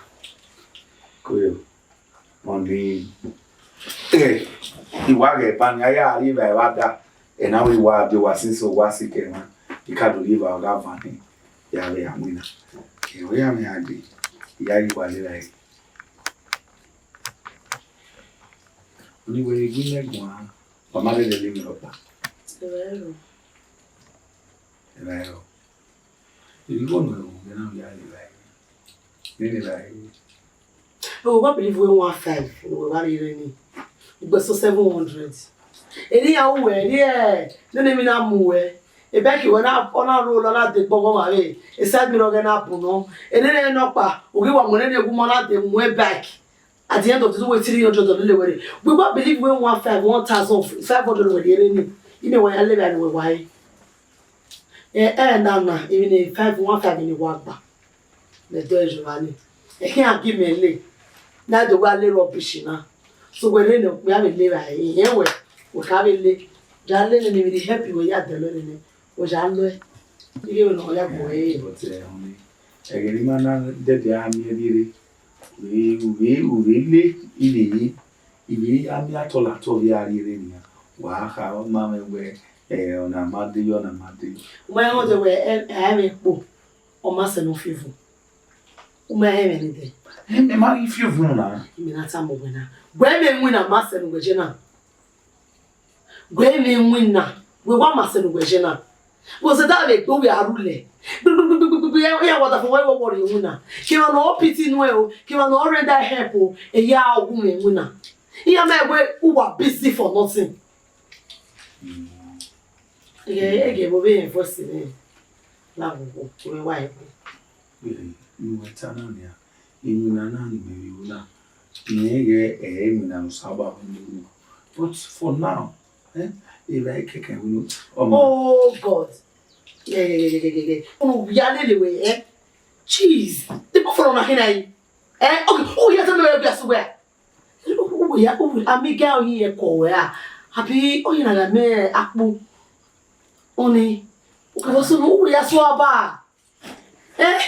Koyo, Monday. Eh, I wa ghẹ ban, a ya rri evbare evba da. Ena wẹ I wa de owa since owa sikẹ emwa. I ka do rri evbare ọgha van nẹ, ya vbe ya winna. Ke wẹ ya mwẹ a de, I ya rri uwa lele ẹre. Ọni wẹ ghi gu imẹ guan, wa ma lele lele mwẹ rhọkpa. Evbare rrọọ. Evbare rrọọ. Irigho ne u ru vbe na ya lele ẹre. Nene evbare rrọọ. Oh, wa believe we one five, we wa rere ni. Ugbe so seven hundred. Eni ya ru wẹ, eni ẹ, nene emwi na mu wẹ. Ebike wẹ na, ọ na ro, ọ na de gbọghọ ma vbe. Eside mirror ọghẹ na bu nọ. Eni nene nọkpa, u ghi wa mu nene gu ma na de mu bike. At the end of the day, we three hundred dollar le were. We wa believe we one five, one thousand five hundred were rere ni. Ine wa ya lele ẹre ni wẹ wa re. Eh, eh, na, na, even a five, one five in a wagba. The door is running. I can't give me a lay. Now the way I lay rubbish now. So we lay no, we have a lay right here. We have a lay. Jale ni ni help you ya de lo ni. O ja lo. Iye no ya gbe. But, eh, only, ẹghẹ ne ima na dẹdẹ a miẹn vbe rre, vbe, vbe, vbe le, ivbe ye, ivbe ye, a miẹn atọlọ atọ vbe a rri erha nian, wa kha ọ ma mwẹ wẹ, eh, ọna ma de yọ, ọna ma de yọ. U ma rẹn odẹ wẹ, ẹ, ẹ, ẹ mwẹ kpo, ọ ma sẹ ne ọ fi vu. U ma rẹn mwẹ nẹ dẹ. Ẹ, ẹ ma ghi fi vu na. Imẹ na tama wẹ na. Wẹ mwẹ winna ma sẹ ne uwẹ je na. Wẹ mwẹ winna, wẹ wa ma sẹ ne uwẹ je na. Wẹ zẹdẹ vbe egbe uwẹ a rhulẹ. Gbigbigbigbigbi, iran wa da fo wẹ wẹ ọ rrie winna. Kevbe ne ọ pity nuẹn o, kevbe ne ọ render help o, eya ọ gu mwẹ winna. Iran ma wẹ u wa busy for nothing. Ẹghẹ, ẹghẹ vbe ovbi rẹn voice mwẹ. La wo wo, wẹ wa ẹvbo. Wẹ, ne uwẹ ta na nia, iwinna na ni mẹ vbe ru na, irẹn ghẹ ẹ i re iwinna ne Osanobua wẹ ne u ru. But for now, eh, evbare kẹkan wẹ ne ọmọ. Oh God. Yeah, yeah, yeah, yeah, yeah, yeah. Unu ya lele wẹ, eh? Jeez. The boy for una hina yi. Eh? Okay, oh, yeah, tell me where you are. Uwẹ ya, uwẹ, a miẹn igẹ ọghe irẹn kọ wẹ ra? Abi ọghe na gha mẹ akpu? Ọni, okaro sunu, uwẹ ya sua ba. Eh?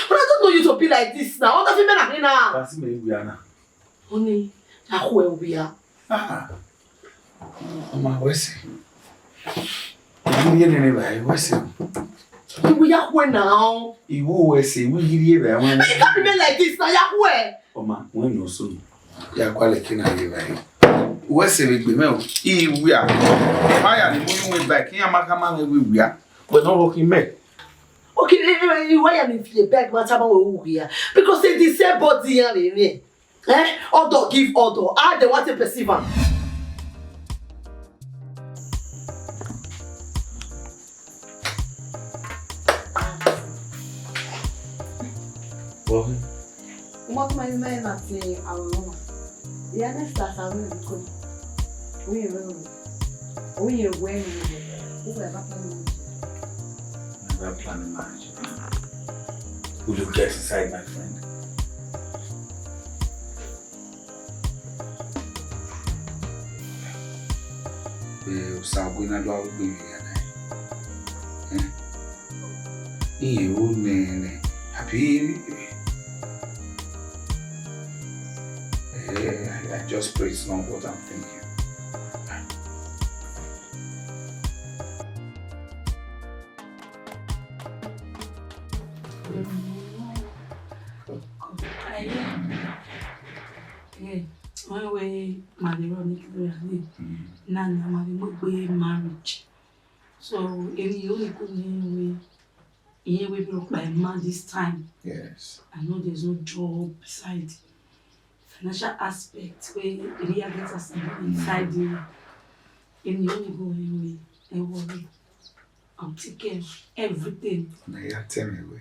But I don't know you to be like this now. What have you been at now? That's me, we are now. Ọni, a khu ẹ wia. Ah. Ọma wẹ sẹ. Iwu ye nene vbe wẹ sẹ. Iwu ya khuẹ na o. Iwu wẹ sẹ, iwu yi rhie vbe wan. You can't remain like this na, ya khuẹ. Ọma, wẹ nọ so. Ya gualọ ke na ye vbe. Wẹ sẹ vbe gbe mẹ o. Iwu ya. Ma ya ni mu iwu ba, ke iran ma khama mwẹ wẹ iwu ya. Wẹ nọ rọ khin mẹ. Okay, eh, eh, eh, why you feel beg ma tama wẹ iwu ya? Because say the same body yan re re. Eh? Order give order. How they want to perceive am? What? Uma kuma ni mai na ti aworo ma. Ya next class aworo ni ko. Oye we we. Oye we ni we. Who ever plan marriage? Never plan marriage. Will you get inside, my friend? Eh, Osague na do aro gbe mi ya na. Eh? Iye wo nene. Abi, eh, I, I just pray it's not what I'm thinking. Aye. Eh, wọ́n wé màdé rọ ní kí ló yà lè. Mm. Náà ni a máa fi gbogbo marriage. So, èmi yóò ní kó ní ìwé, ìyẹn ìwé bí ọ̀pá ẹ̀ máa this time. Yes. I know there's no job beside. financial aspect wey area get as e dey inside the area. Eni only go anyway, ẹ worry. I'll take care of everything. Na ya tell me wẹ.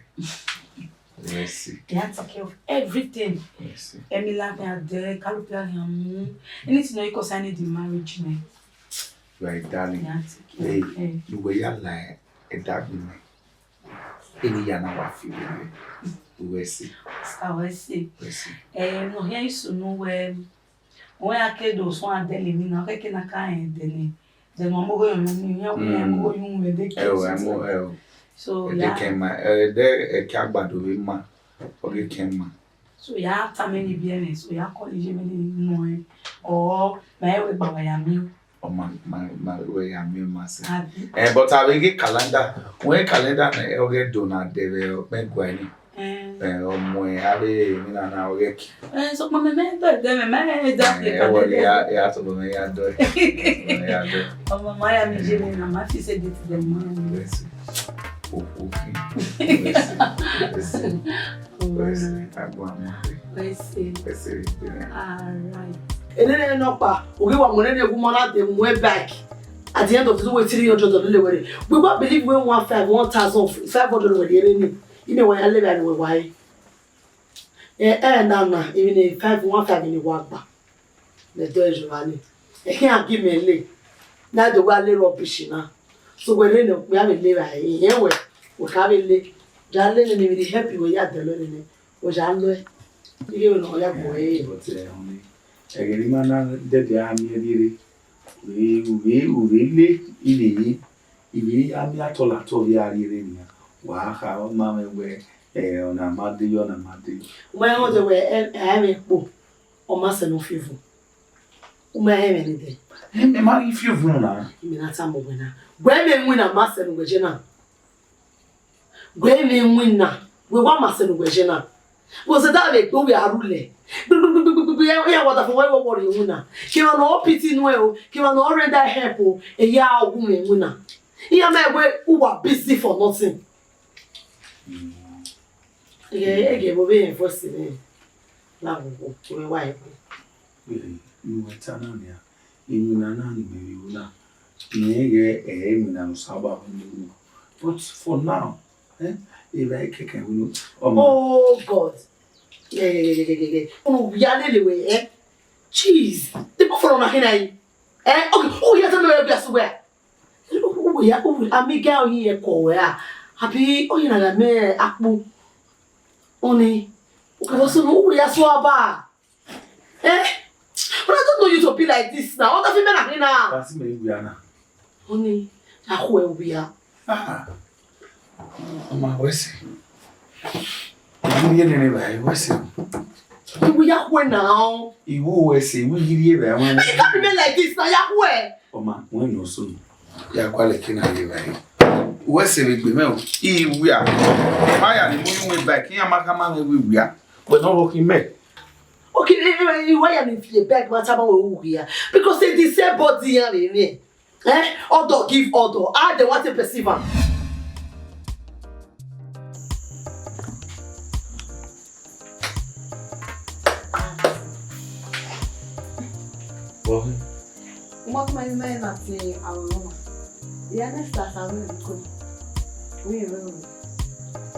Let's see. They have to take care of everything. Let's see. Emila can there, Kalupia can move. Anything wey concern the marriage, man. You are a darling. They have to take care Hey, of everything. You were your lie, a darling. Eni ya na wa fi vbe wẹ. Wẹ se. Sir, wẹ se. Wẹ se. Eh, no, here you should know where, where I can do so and tell him now. I can I can't tell him. Then one more going on me. Yeah, we are Mm. going on with the Ẹ o, ẹ kids. mo, ẹ o. So Ẹ dẹ yeah. kẹ ma, ẹ dẹ ẹ kẹ agbado vbe ma, ọ ghe kẹ ma. So ya ta many biẹ nẹ, so ya call iye many no eh. Or ma ẹ wẹ gba wa ya mi. Ọ ma ma ma wẹ ya mi ma se. Abi. Eh, but avbe ghe calendar, wẹ calendar na ọ ghe do na de vbe ọkpẹn gua ni. Eh. Eh, ọmọ ẹ avbe mi na na ọ ghe ki. Eh, so ma me me de de me me da Eh, fi ẹ wọ calendar. ya ya to me ya do. Ya do. Ọmọ ma ya mi je me na ma fi se date dem ma. Yes. Okay. Yes. Yes. Yes. Agbo ama. Wẹ se. Yes. All right. Enene nọkpa, u ghi wa mu nene gu ma na de mu back. At the end of the day, we three hundred dollar le were. We go believe we one five, one thousand five hundred were here ni. Ine wa ya le ba ni we wa yi. Eh, eh, na na, even a five, one five in the work ba. The door is running. Ẹ khian gi mẹ le. Na do wa le rubbish na. So we le no, we have a le ba. Iye we, we ka be le. Ja le ni mi help you ya de lo ni. O ja lo. Iye we no ya go e. But, eh, only, ẹghẹ ne ima na dẹdẹ a miẹn rhiere, vbe, vbe, vbe le, ivbe, ivbe a miẹn atọ la atọ vbe a rhiere nian, wa kha ọ ma mwẹ wẹ, eh, ọna ma de yọ, ọna ma de yọ. Wẹ rẹn dẹ wẹ, ẹ, ẹ mwẹ kpo, ọ ma sẹ ne ọ fi vun. U ma rẹn mwẹ ni dẹ. Ẹ, ẹ ma ghi fi vun na. Imẹ na tama wẹ na. Wẹ mwẹ winna ma sẹ ne uwẹ je na. Wẹ mwẹ winna, wẹ wa ma sẹ ne uwẹ je na. Wẹ zẹdẹ vbe egbe uwẹ a rulẹ. Gbigbigbigbigbigbi, iran wa da fo wẹ wẹ worry winna. Kevbe ne ọ pity nuẹn o, kevbe ne ọ render help o, eya gu mwẹ winna. Iran ma wẹ u wa busy for nothing. Ẹghẹ, ẹghẹ vbe ovbi rẹn voice rẹ. La wo wo, wẹ wa ẹvbo. Ee, ne uwẹ ta na nian, iwinna na ni mẹ vbe ru na, rẹn ghẹ ẹ i re iwinna ne Osanobua vbe ne ru. But for now, eh, evba i kẹkan wẹ ne ọ ma. Oh God. Yeah, yeah, yeah, yeah, yeah, yeah. Unu ya lele wẹ, eh? Jeez. The boy for una hina yi. Eh? Okay, oh, yeah, tell me where you are. Uwe ya, uwe, ami ga oyin ye ko wẹ a. Abi oyin na ga mẹ akpu. Oni. Uke vọ sunu, uwe ya so aba. Eh? But I don't know you to be like this now. What have you been at now? That's me, we are now. Oni, akhu e uwe ya. Ah. Ọma wẹ sẹ. Iwu rhie nene vbe wẹ sẹ. Iwu ya khuẹ now. Iwu wẹ sẹ, iwu ghi rhie vbe wẹ. You can't remain like this now, ya khuẹ. Ọma, wẹ nọ sunu. Ya gualọ ke na rhie vbe. Wẹ sẹ vbe gbe mẹ o. Iwu ya. Ma ya ni mu iwu ba, ke iran ma khama mwẹ iwu ya. Wẹ nọ rhọkhi mẹ. Okay, eh, eh, eh, why you feel bad, ma tama wẹ uwu ya? Because say the same body yan rre. Eh? Order give order. How they want to perceive am? Bọghe? Uma kuma ni mẹ na ti aro Roma. Ya ne sa sa ru ni ko. Wi ro.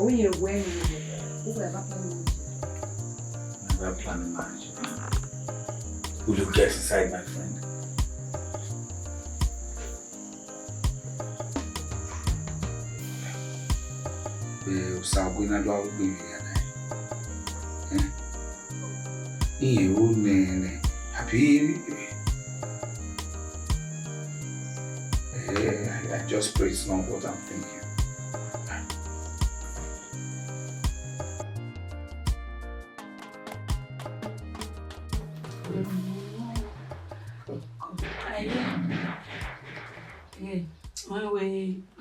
Wi ye we ni. U we ba pa ni. Never plan marriage. Will you get inside, my friend? Eh, Osague na do aro gbe ya na. Eh? Iye wo nene. Abi, eh, I, I just pray it's not what I'm thinking. Aye. Eh, wọ́n wé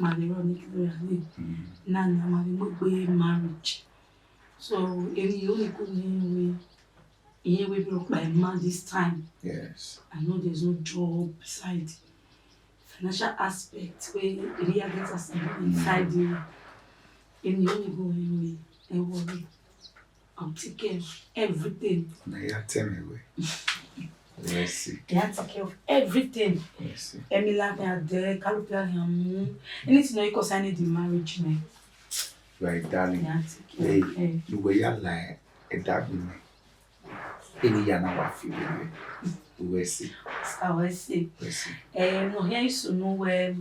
màdìrọ̀ ní kí ló yà ní. Mm. Náà ni a máa fi gbé marriage. So, èmi yóò ní kó ní ìwé, ìyẹn ìwé bí ọ̀pá ẹ̀ máa this time. Yes. I know there's no job beside. Financial aspect, where area get us inside the, èmi yóò ní kó ní ìwé, ẹ worry. I'll take care of everything. Na ya tell me wẹ. Mercy. Ya take care of everything. Mercy. Emila, me adẹ, kalupe, ahianmu. Anything no concerning the marriage, man. You are a darling. Ya take care. Hey, of, eh, you were ya lie. Ẹdẹ gbe mẹ, eni ya na wa fi vbe wẹ, wẹ sẹ. Sa wẹ sẹ. Wẹ sẹ. Eh, no hia isu nu wẹ,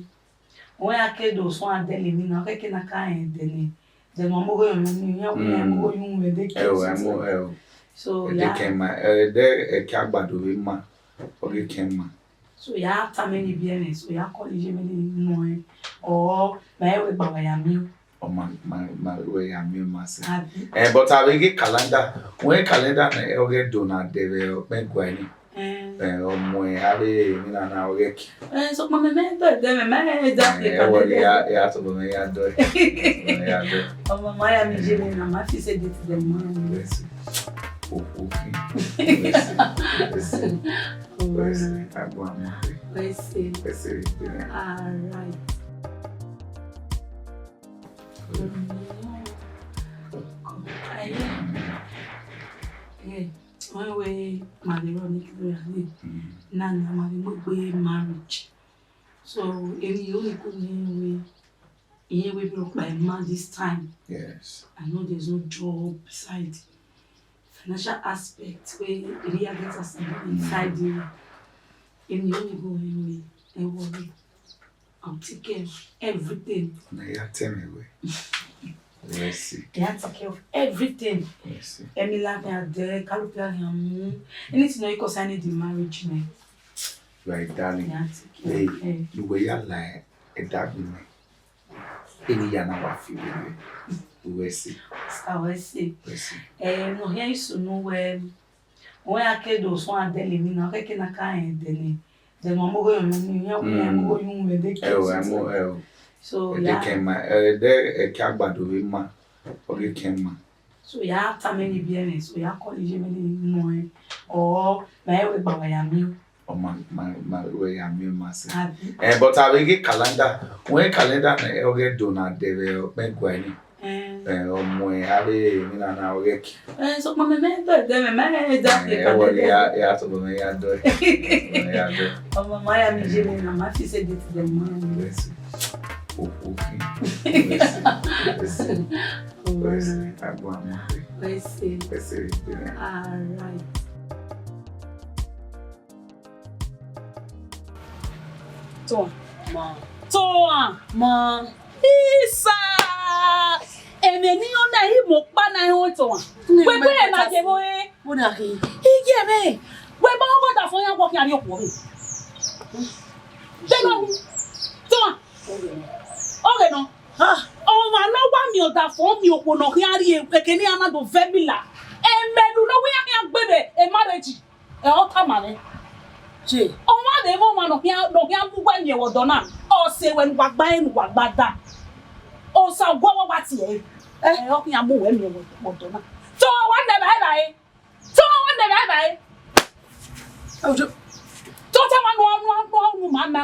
wẹ a ke do suẹn adẹlẹ emwi na, ọ khẹke na ka rẹn ẹdẹ nẹ, ẹdẹ ne ọ mu ogho yọ ni, iran wu iran mu ogho yu mwẹ de ke. Ẹ o, ẹ mu, ẹ o. So, ẹdẹ ya kẹ ma, ẹdẹ ẹke agbado vbe ma, ọ ghi kẹ ma. So, ya tama ẹmwẹ ne I biẹ mwẹ, so, ya call iye mwẹ ne I nọ ẹn, or ma rẹn wẹ gba wa ya miẹn. Ọ ma, ma, ma wẹ ya miẹn ma sẹ. Abi. Eh, but avbe ghe calendar, wẹ calendar na, ọ ghẹ do na dẹ vbe ọkpẹn guan ni. Eh. Eh, ọ mu ẹn, avbe emwi na na ọ ghẹ ki. Eh, sokpan mẹ, mẹ dọ ẹdẹ mwẹ, mẹ rẹn da fi. Eh, ẹ wẹ calendar ya, ya tobọ mwẹ ya dọ ẹ. Mwẹ ya dọ ẹ. Ọmọ ma ya mi ye mwẹ na, ma fi sẹ date them ma. Mercy. Okwu kin. Mercy. Mercy. Mercy. Agbo ama. Mercy. Mercy. All right. Aye. Eh, wẹ wẹ ma de rọ ni kidie ya ni. Mm. Na na ma de mu egbe marriage. So, eni yo ni ku ni wẹ, iye wẹ bi ọkpa ma this time. Yes. I know there's no job beside financial aspect where area get as inside you. Eni yo ni ku ni wẹ, ẹ worry. I'll take care of everything. Na ya tell me wẹ. Mercy. They have to take care of everything. Mercy. Emila, me adẹ, kalupe, ahianmu. Anything no concerning the marriage, man. You are a darling. They have to take care of, eh, you were ya lie. Ẹdẹ gbe mẹ, eni ya na wa fi vbe wẹ, wẹ sẹ. Sa wẹ sẹ. Wẹ sẹ. Eh, no hia isu nu wẹ, wẹ a ke do suẹn adẹlẹ emwi na, ọ khẹke na ka rẹn ẹdẹ nẹ, ẹdẹ ne ọ mu ogho yọ ni, iran wu iran mu ogho yu mwẹ de ke. Ẹ o, ẹ mu, ẹ o. So, ẹdẹ ya kẹ ma, ẹdẹ ẹke agbado vbe ma, ọ ghi kẹ ma. So, ya tama ẹmwẹ ne I biẹ mwẹ, so, ya call iye mwẹ ne I nọ ẹn, or ma rẹn wẹ gba wa ya miẹn. Ọ ma, ma, ma wẹ ya miẹn ma sẹ. Abi. Eh, but avbe ghe calendar, wẹ calendar na, ọ ghẹ do na dẹ vbe ọkpẹn guan ni. Eh. Eh, ọ mu ẹn, avbe emwi na na ọ ghẹ ki. Eh, sokpan mẹ, mẹ dọ ẹdẹ mwẹ, mẹ rẹn da fi. Eh, ẹ wẹ calendar ya, ya tobọ mwẹ ya dọ ẹ. Mwẹ ya dọ ẹ. Ọmọ ma ya mi ye mwẹ na, ma fi sẹ date them ma. Mercy. Okwu kin. Mercy. Mercy. Mercy. Agbo ama. Mercy. Mercy. All right. Tohan. Ma. Tohan. Ma. Isa! Ẹmwẹ ne I rẹn na, I mu ọkpa na, I họn Tohan. Wẹ gbe ẹmwẹ na ke vbo re? Vbo na khin? Iye mwẹ. Wẹ ma ọghe ọdafẹn ya wọ khian rrie okhuo mwẹ. Degọ wu. Tohan. Ọghe nọ. Ah. Ọmwa ne ọ wa miẹn ọdafẹn, ọ miẹn okhuo ne ọ khian rrie, eke ne iran na do vẹ Emila. Ẹmwẹ ne u nọ wẹ iran khian gbe vbe marriage. Ẹ, ọ tama mwẹ. Je. Ọmwa vbe mwẹ ọmwa ne ọ khian, ne ọ khian mu uwẹ miẹn vbe ọdọ na, ọ sẹ wẹ ne uwa gba rẹn ne uwa gba da. Osa guẹ wa wa tie ẹre. Ẹ, ọ khian mu uwẹ miẹn vbe ọdọ na. Te ọ wa nẹ evbare evbare. Te ọ wa nẹ evbare evbare. Te ọ tama ne ọ, ne ọ, ne ọ, ne ọ ma na.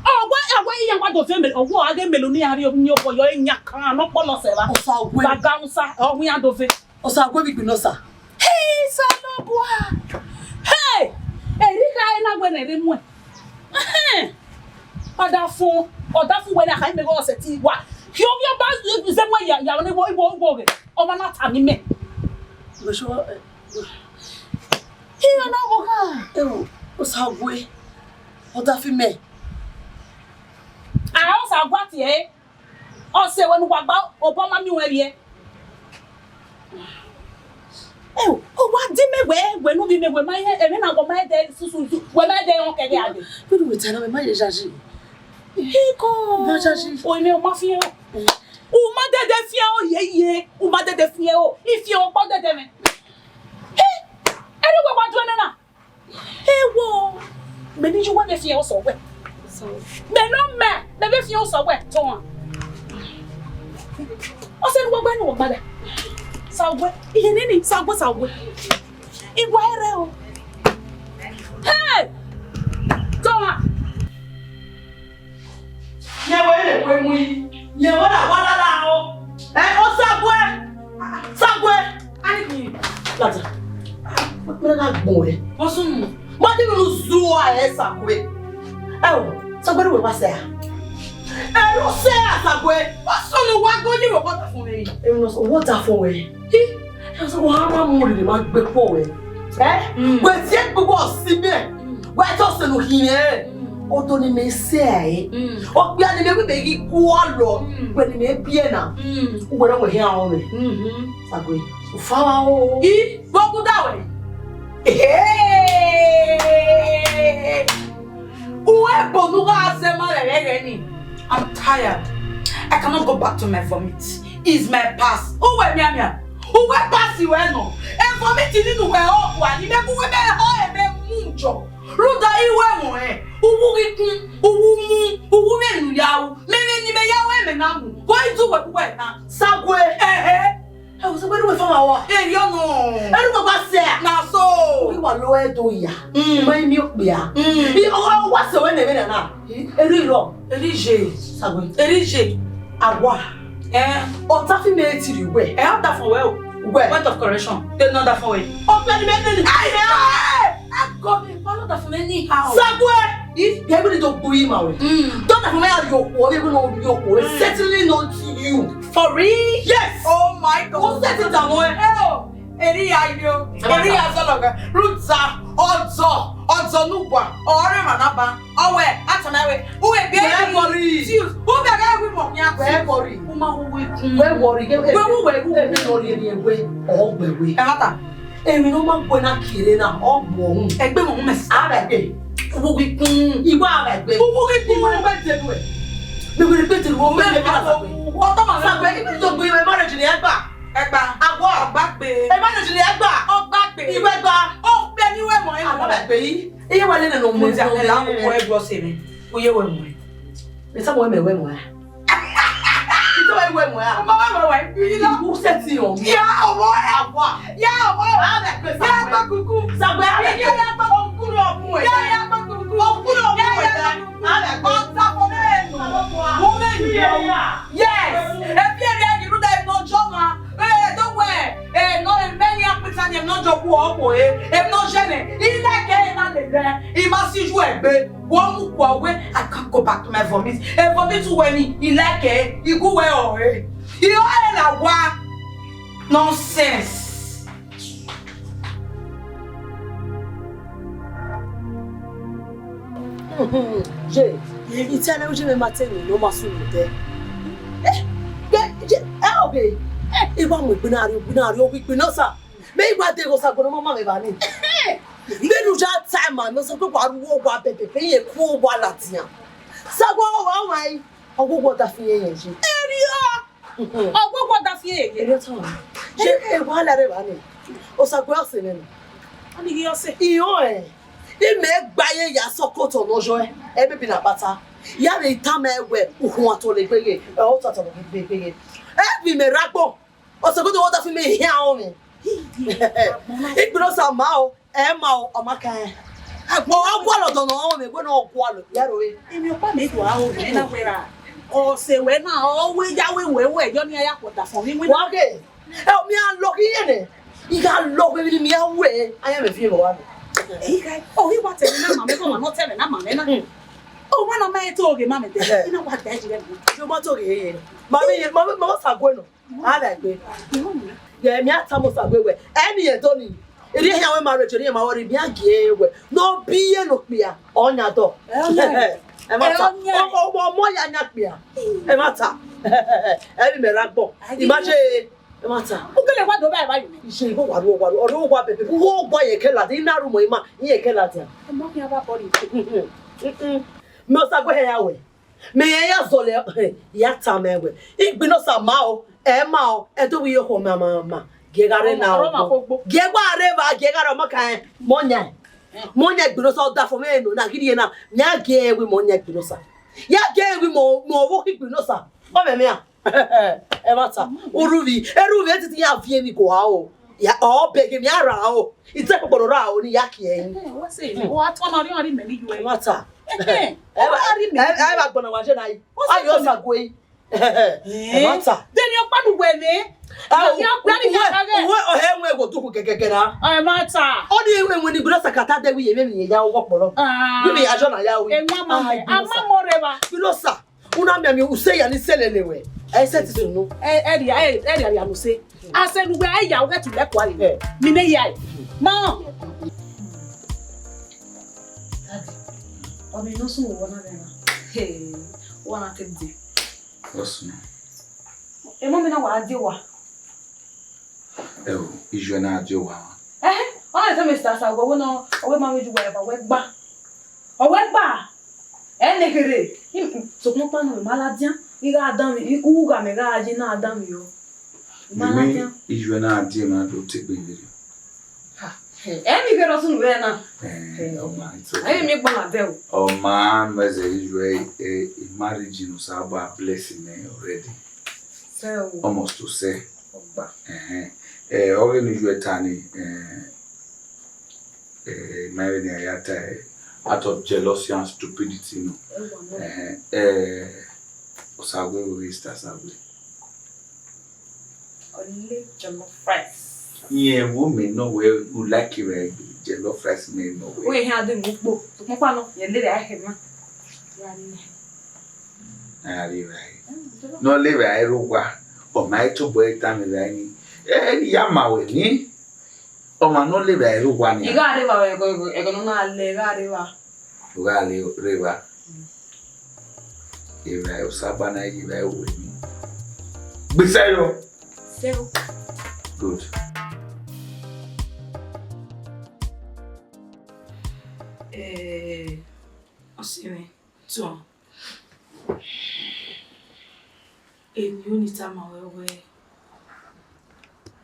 Ọ wẹ, ọ wẹ iran wa do vẹ mẹ, ọ wẹ a ghe mẹlẹ ne iran rrie, ne ọ yọ iran kan ne ọ kpọlọ sẹ evba. Osa guẹ. Gbaga musa, ọ wẹ iran do vẹ. Osa guẹ vbe igbinna Osa. Hey, Osanobua! Hey! Eri kha na wẹ ne ẹre muẹn. Ẹhẹn. Ọdafẹn, ọdafẹn wẹ na kha imẹ ghe ọsẹ te I wa. Khian ovbi ọba zẹ muẹn ya, ya ne iwo, iwo, iwo ghe. Ọmwa na tama imẹ. Iran na vbọ kha. Eo, Osa guẹ. Ọdafẹn mẹ. A, Osa gua tie. Ọ sẹ wẹ ne uwa gba obọ ma miẹn uwẹ vbiẹ. Eo, ọ wa di mẹ wẹ, wẹ ne ovbi mẹ wẹ ma hẹ, ẹmwẹ na wẹ ma dẹ susu, wẹ ma dẹ họn kẹghe a dẹ. Vbene uwẹ ta na, mẹ ma ye yayi. Iko. Ma yayi. O, mẹ ọ ma fian o. U ma dẹdẹ fian o, ye, ye. U ma dẹdẹ fian o. I fian o, kpọ dẹdẹ mẹ. He, ẹre wẹ wa do ẹna na. Ewo, mẹ ne I ye uwẹ vbe fian osọ wẹ. Mẹ ne ọ mẹ, mẹ vbe fian osọ wẹ, Tohan. Ọ sẹ ne uwẹ gbe ne uwẹ gba dẹ. Sa wẹ, iye nini, sa wẹ, sa wẹ. Iwa ẹrẹ o. Hey! Tohan! Yẹn wẹ lẹ kue mu yi. Yẹn wẹ na wa lala o. Ẹ, Osaguẹ. Saguẹ. Ani kin. Tata, mẹ gha gbọn ẹ. Vbọ sunu? Ma de unu zuọ ẹ Sague. Ẹ o, Sague, ne uwẹ wa sẹ a? Ẹ, u sẹ a Sague. Vbọ sunu wa go yi vbe ọdafẹn mwẹ? Ẹ, u nọ sẹ, ọdafẹn mwẹ. Hi, ẹ sẹ, wa ma mu rhirhi ma gbe kpo wẹ. Ẹ? Mm. Wẹ tie kpogho si mẹ. Mm. Wẹ tọ sẹ ne u hin mwẹ. Mm. Odo ne imẹ sẹ a ẹ. Mm. Okpia ne imẹ wẹ mẹ ghi gualọ. Mm. Wẹ ne imẹ biẹ na. Mm. Uwẹ rẹ wẹ hian ọnrẹn. Mhm. Sague, u fama o. I, vbe ọgua da wẹ? Hey! Uwẹ ebo ne u gha zẹ ma rẹrẹ ẹghẹ ni. I'm tired. I cannot go back to my vomit. It's my past. Uwẹ mianmian. Uwẹ past wẹ nọ. E vomit ni ne uwẹ ho kua, ni mẹ gu uwẹ mẹ ho ẹmwẹ mu jọ. Rhunmwuda iwẹ ẹmwẹ ọnrẹn. U wu ghi kun, u wu mu, u wu mwẹ ne u ya ru. Mẹ mwẹ ne imẹ ya ru ẹmwẹ na mu. Vbe ọ i du uwẹ vbe uwẹ na? Sague. Ẹhẹ. Ẹ wo, Sague, ne uwẹ fama wa? Erriọ nọ. Ẹ ne uwẹ wa sẹ a? Na so. U ghi wa lo ẹdo ya. Mm. U ma miẹn okpia. Mm. I, ọ, ọ wa sẹ wẹ ne ẹmwẹ na na. Erriọ. Erriọ. Sague. Erriọ. Awa. Eh. Ọdafẹn mwẹ ti rhie uwẹ. Eh, ọdafẹn wẹ o. Uwẹ. Point of correction. Te ne ọdafẹn wẹ. Ọpẹ ni mẹ nene. Ai, ai. Ẹ gọ mi, ma nọ ọdafẹn mwẹ anyhow. Sague. I? Bia ẹgbẹe ni do gbe ima wẹ. Mm. Dọdafẹn mwẹ ya rhie okhuo, ọ vbe ẹgbẹe ne ọ rhie okhuo. Mm. Certainly not you. For real? Yes. Oh my God. Who set it down? Eh, oh. Erriọ ya yo. Erriọ ya zọlọ gha. Rhunmwuda, ọdọ, ọdọ ne uwa, ọre emwa na ba. Ọ wẹ, a tama wẹ. U wẹ be. Wẹ worry. Use. U bẹghe wi mọ khian. Wẹ worry. U ma hu wi kun. Wẹ worry. Wẹ wu wẹ wu. Ẹ, ẹ, ẹ, ẹ, ẹ, wẹ, ọ gbẹ wẹ. Ẹ ma ta. Emwi ne ọ ma gue na kere na, ọ gbọ hu. Ẹgbe mọ hu mẹ sa. A gha gbe. Wu wi kun. Iwa a gha gbe. Wu wi kun. Iwa gbe de lu ẹ. Mi wẹ gbe de lu. Mẹ gbe sa. Wọ tọ ma sa gbe. Ibi to gbe marriage ni ẹ gba. Ẹ gba. Agbo. Ọ gba gbe. Ẹ marriage ni ẹ gba. Ọ gba gbe. Iwẹ gba. Ọ gbe ni wẹ mọ ẹ. A gha gbe yi. Iye wa lele ne ọ mu. Mo ti a lele a mu ẹ gbọ se mi. U ye wẹ mọ ẹ. Mẹ tama wẹ mẹ wẹ mọ ẹ. Ito wẹ wẹ mọ ẹ. Ọmọ wẹ wẹ wẹ. U sẹ ti o. Ya ọmọ ẹ. Awa. Ya ọmọ ẹ. A lẹ pe. Ya gba kuku. Sagbe a lẹ pe. Ya gba kuku lọ mu ẹ. Ya ya gba kuku. Kuku lọ mu ẹ. A lẹ pe. Ọta fọ mẹ. Mo mẹ ni. Yes. Ebi ere ni ruda ino jọ ma. Eh, don't worry. Eh, no, many a pizza ni no joke wo wo eh. Em no jene. I like e na le re. I ma si ju egbe. Wo mu kua we, I can't go back to my vomit. E vomit we ni, I like e. I gu we o eh. I o eh la wa. Nonsense. Ye, itẹrẹ uje mẹ ma te emwi ne ọ ma sunu dẹ. Eh, ye, ye, eh, okay. Eh, I wa mu egbe na rrie, egbe na rrie, oghi egbe nọ sa. Mẹ I wa de ghe Osagbọn ne ọ ma ma mwẹ evba ni. Vbene u ya ta ma, mẹ sẹ wẹ wa ru owa bẹbẹ, vbe irẹn ku owa ladian. Osagbọn wa wa yi, ọgwọgwọ da fi irẹn ye. Erriọ. Ọgwọgwọ da fi irẹn ye. Erriọ ta ma. Ye e wa la rre evba ni. Osagbọn ọse nẹ nọ. Ọni ghi ọse. Iyo ẹ. Imẹ gba ye ya sẹ ọkotọ ne ọ yọ ẹ, ẹ maybe na kpata. Ya vbe tama ẹn wẹ, ukhunmwu totọ egbe ghe, ẹ, ọ totọ egbe ghe. Ẹ vbe imẹ rre agbọn. Ọsẹ kotọ wẹ ọdafẹn mwẹ hian ọnrẹn. Igbinosa ma o, ẹ ma o, ọ ma kan ẹn. Agbọn ọ gualọ dọnọ ọnrẹn, wẹ ne ọ gualọ, ya ro re. Emwi ọkpa mẹ do aro, mẹ na wẹ ra. Ọse wẹ na, ọ wẹ ya wẹ wẹ wẹ, yọ ni a ya kpọta fọn mi wẹ. Wa ghe, ẹ, mi a lọ ghi yẹn nẹ. I gha lọ ghe vbene mi a wẹ, a ya mwẹ viọ vbe wa nọ. I gha, ọ ghi wa tẹ mwẹ na ma mwẹ, ọ ma nọ tẹ mwẹ na ma mwẹ na. Ọ wa na ma eto ghe ma mẹ te, i na wa da ji rẹ mi. Yo ma to ghe ye. Ma mi, ma mi, ma Osagbọn nọ. A lẹ gbe. Ye mi a tama Osagbọn wẹ, ẹni ẹdọ ni. Erriọ hia wẹ marriage, erriọ ma wẹ, mi a gie wẹ. No bi ye no kpia, ọ yan dọ. Ẹ ọ yan. Ẹ ma ta. Ẹ ọ yan. Ọ, ọ, ọmọ ya yan kpia. Ẹ ma ta. Ẹ vbe mẹ rre agbọn. Imagine. Ẹ ma ta. U kele wa do ba ba yi. Ise ibo wa ru wa ru. Ọro wa bẹbẹ. Wo wa ye kẹ ladian. I na ru mọ ima. I ye kẹ ladian. Ẹ ma fi aba body. Mm-mm. Mẹ Osagbọn hẹ ya wẹ. Mẹ ya ya zọlẹ, ya ta mẹ wẹ. Igbinosa ma o, ẹ ma o, ẹ do wi yo ho ma ma ma. Gie gha rre na o. Ọmọ ma kho gbo. Gie gha rre va, gie gha rre ọmọ kan. Mọ yan. Mọ yan Igbinosa ọdafẹn mwẹ nọ na ghi rrie na. Mẹ a gie ẹn wẹ mọ yan Igbinosa. Ya gie ẹn wẹ mọ, mọ wo Igbinosa. Ọ mẹ mẹ a. Ẹ ma ta. Urhuvbi, erhuvbi etiti ya viẹ ni ko a o. Ya, ọ bẹghe mẹ a ra o. Ite kpokporo ra o ni ya kie ẹn. Ẹ, wẹ sẹ, wa tọn na ọrọre mẹ ni yu ẹ. Ẹ ma ta. Ẹ, ẹ, ọ wa ri mẹ. Ẹ, ẹ, ẹ ma gbọna wa je na yi. What's it? Ayo sa gbe. Ẹ ma ta. Deni ọkpa nu wẹ ne. Ẹ, ya ọkpa ni ya kaghe. Uwe ọhẹ wẹ wo tuku kẹkẹkẹ na. Ẹ ma ta. Ọ ni ewe wẹ ni gbọdọ sakata de wi yẹ vbe mi ya wọ kpọlọ. Ah. Bi mi ya jọ na ya wi. Ẹ ma ma. Ah, mẹ, a ma mọ rẹ ba. Gbọdọ sa. Una mẹ mi use ya ni sele le wẹ. Ẹ sẹ ti sunu. Ẹ, ẹ ria, ẹ, ẹ ria ria mu se. A sẹ nu wẹ, ẹ ya wẹ tu lẹ kua ye. Ẹ. Mi ne ya. Ma. Daddy, ọ mi no sun wọ na vẹ na. Hey, wọ na te de. What's no? Ẹ mọ mi na wa die wa. Ẹ o, ijuẹ na die wa. Ẹhẹn, ọ na tell me sister sa wẹ wẹ nọ, ọ wẹ ma wẹ ju wa eva wẹ gba. Ọ wẹ gba. Ẹ ne khere. Sokpan ọkpa nọ ma la dian. I gha dan mi, u gha mẹ gha ye na dan mi yo. Ma la dian. Ijuẹ na die ma do te gbe vbe. Ha, ẹ mi khere ọsunu vbe na. Eh, ọ ma, it's okay. Ẹ mi gba na de o. Ọ ma, mẹ zẹ ijuẹ, eh, marriage no sa ba blessing me already. Sẹ o. Almost to say. Ọgba. Ẹhẹn. Eh, ọ ghe ne ijuẹ ta ni, eh, eh, ma vbe ne a ya ta, eh, out of jealousy and stupidity, no. Ẹhẹn. Eh, Osawe, we Easter Osawe. Only jollof rice. Yẹn wo mẹ nọ wẹ u like vbe jollof rice mẹ nọ wẹ. Wẹ hẹn adin mu kpo. Mo pa nọ, yẹn lele a hẹ ma. Ya ni. A ri vbe. Nọ lele a ro wa. Ọ ma tobọ ta mẹ vbe ni. Ẹ ni ya ma wẹ ni. Ọmwa ne ọ lele vbe aro wa nia. I gha rre evba, ẹghẹ, ẹghẹ ne ọ na lẹ, I gha rre evba. U gha rre, rre evba. Evba Osa gba na ye evba ẹvbo emwi. Gbese yọ. Sẹ o. Good. Eh, ọse mwẹ, tọn. Eni ọni tama ruẹ wẹẹ,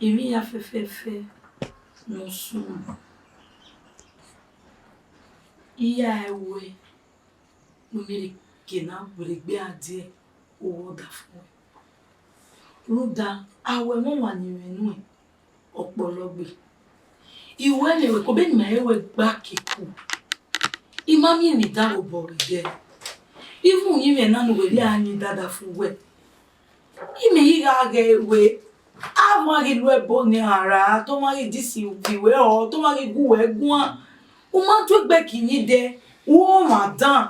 emwi hia fẹfẹfẹ ne ọ sunu, I ya ẹe wẹẹ ne u miẹn ke na werriegbe a die uwu ọdafẹn ruẹ. Rhunmwuda, a wẹ ẹmwẹ ọmwa ne I mwẹ nuẹn, ọ kpọlọ gbe. I wẹẹ ne wẹ, kobeni ma he wẹ gba ke ku, I ma miẹn emwi dan vbe obọ vbe dẹ. Even uyinmwẹ na ne uwẹ rhie a yin dada fu wẹ, imẹ i ghi gha ghẹ wẹ, a wa ghi lu ẹbọ ne iran ra, te ọ wa ghi disi ubi wẹ, ọ te ọ wa ghi gu wẹ guan, u ma du egbe ke iyẹn dẹ, u ọmwa dan.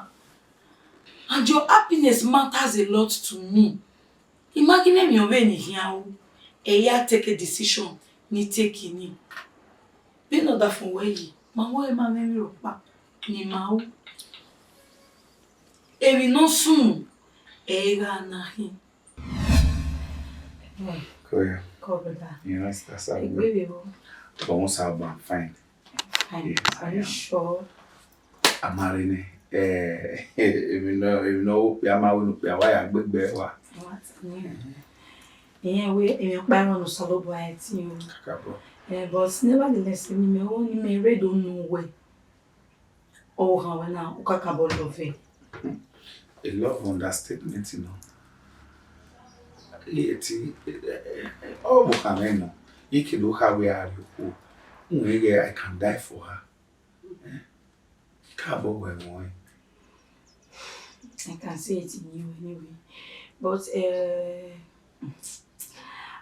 And your happiness matters a lot to me. I ma ghi mwẹ emwi ọvbehe ni khian ru, ẹ i ya take decision ne I take ni. Vbene ọdafẹn ruẹ yi, ma wẹẹ ma mwẹ emwi rhọkpa ne I ma ru. Emwi ne ọ sunu, ẹ i gha na khin. Koya. Ko brother. You know, that's how Egbe vbe ro. But once I'm fine. Fine. Yes, I am. Are you sure? A ma rre nẹ, eh, emwi nọ, emwi nọ okpia ma wẹ ne okpia wa ya gbe egbe wa. What? Yeah. Iran wẹ emwi ọkpa i rrọọ ne Osanobua ẹtin o. Kakabọ. Eh, but nevertheless, emwi mẹ ho ne imẹ rre do nu wẹ. Ọvbokhan wẹ na, u kakabọ love. A lot of understatement, you know. Eti, ọvbokhan mwẹ nọ, I ke do kha wẹ a rrie okhuo, u wẹ ighẹ I can die for her. Eh? Kakabọ wẹ mwẹ. I can see it in you anyway. But, uh,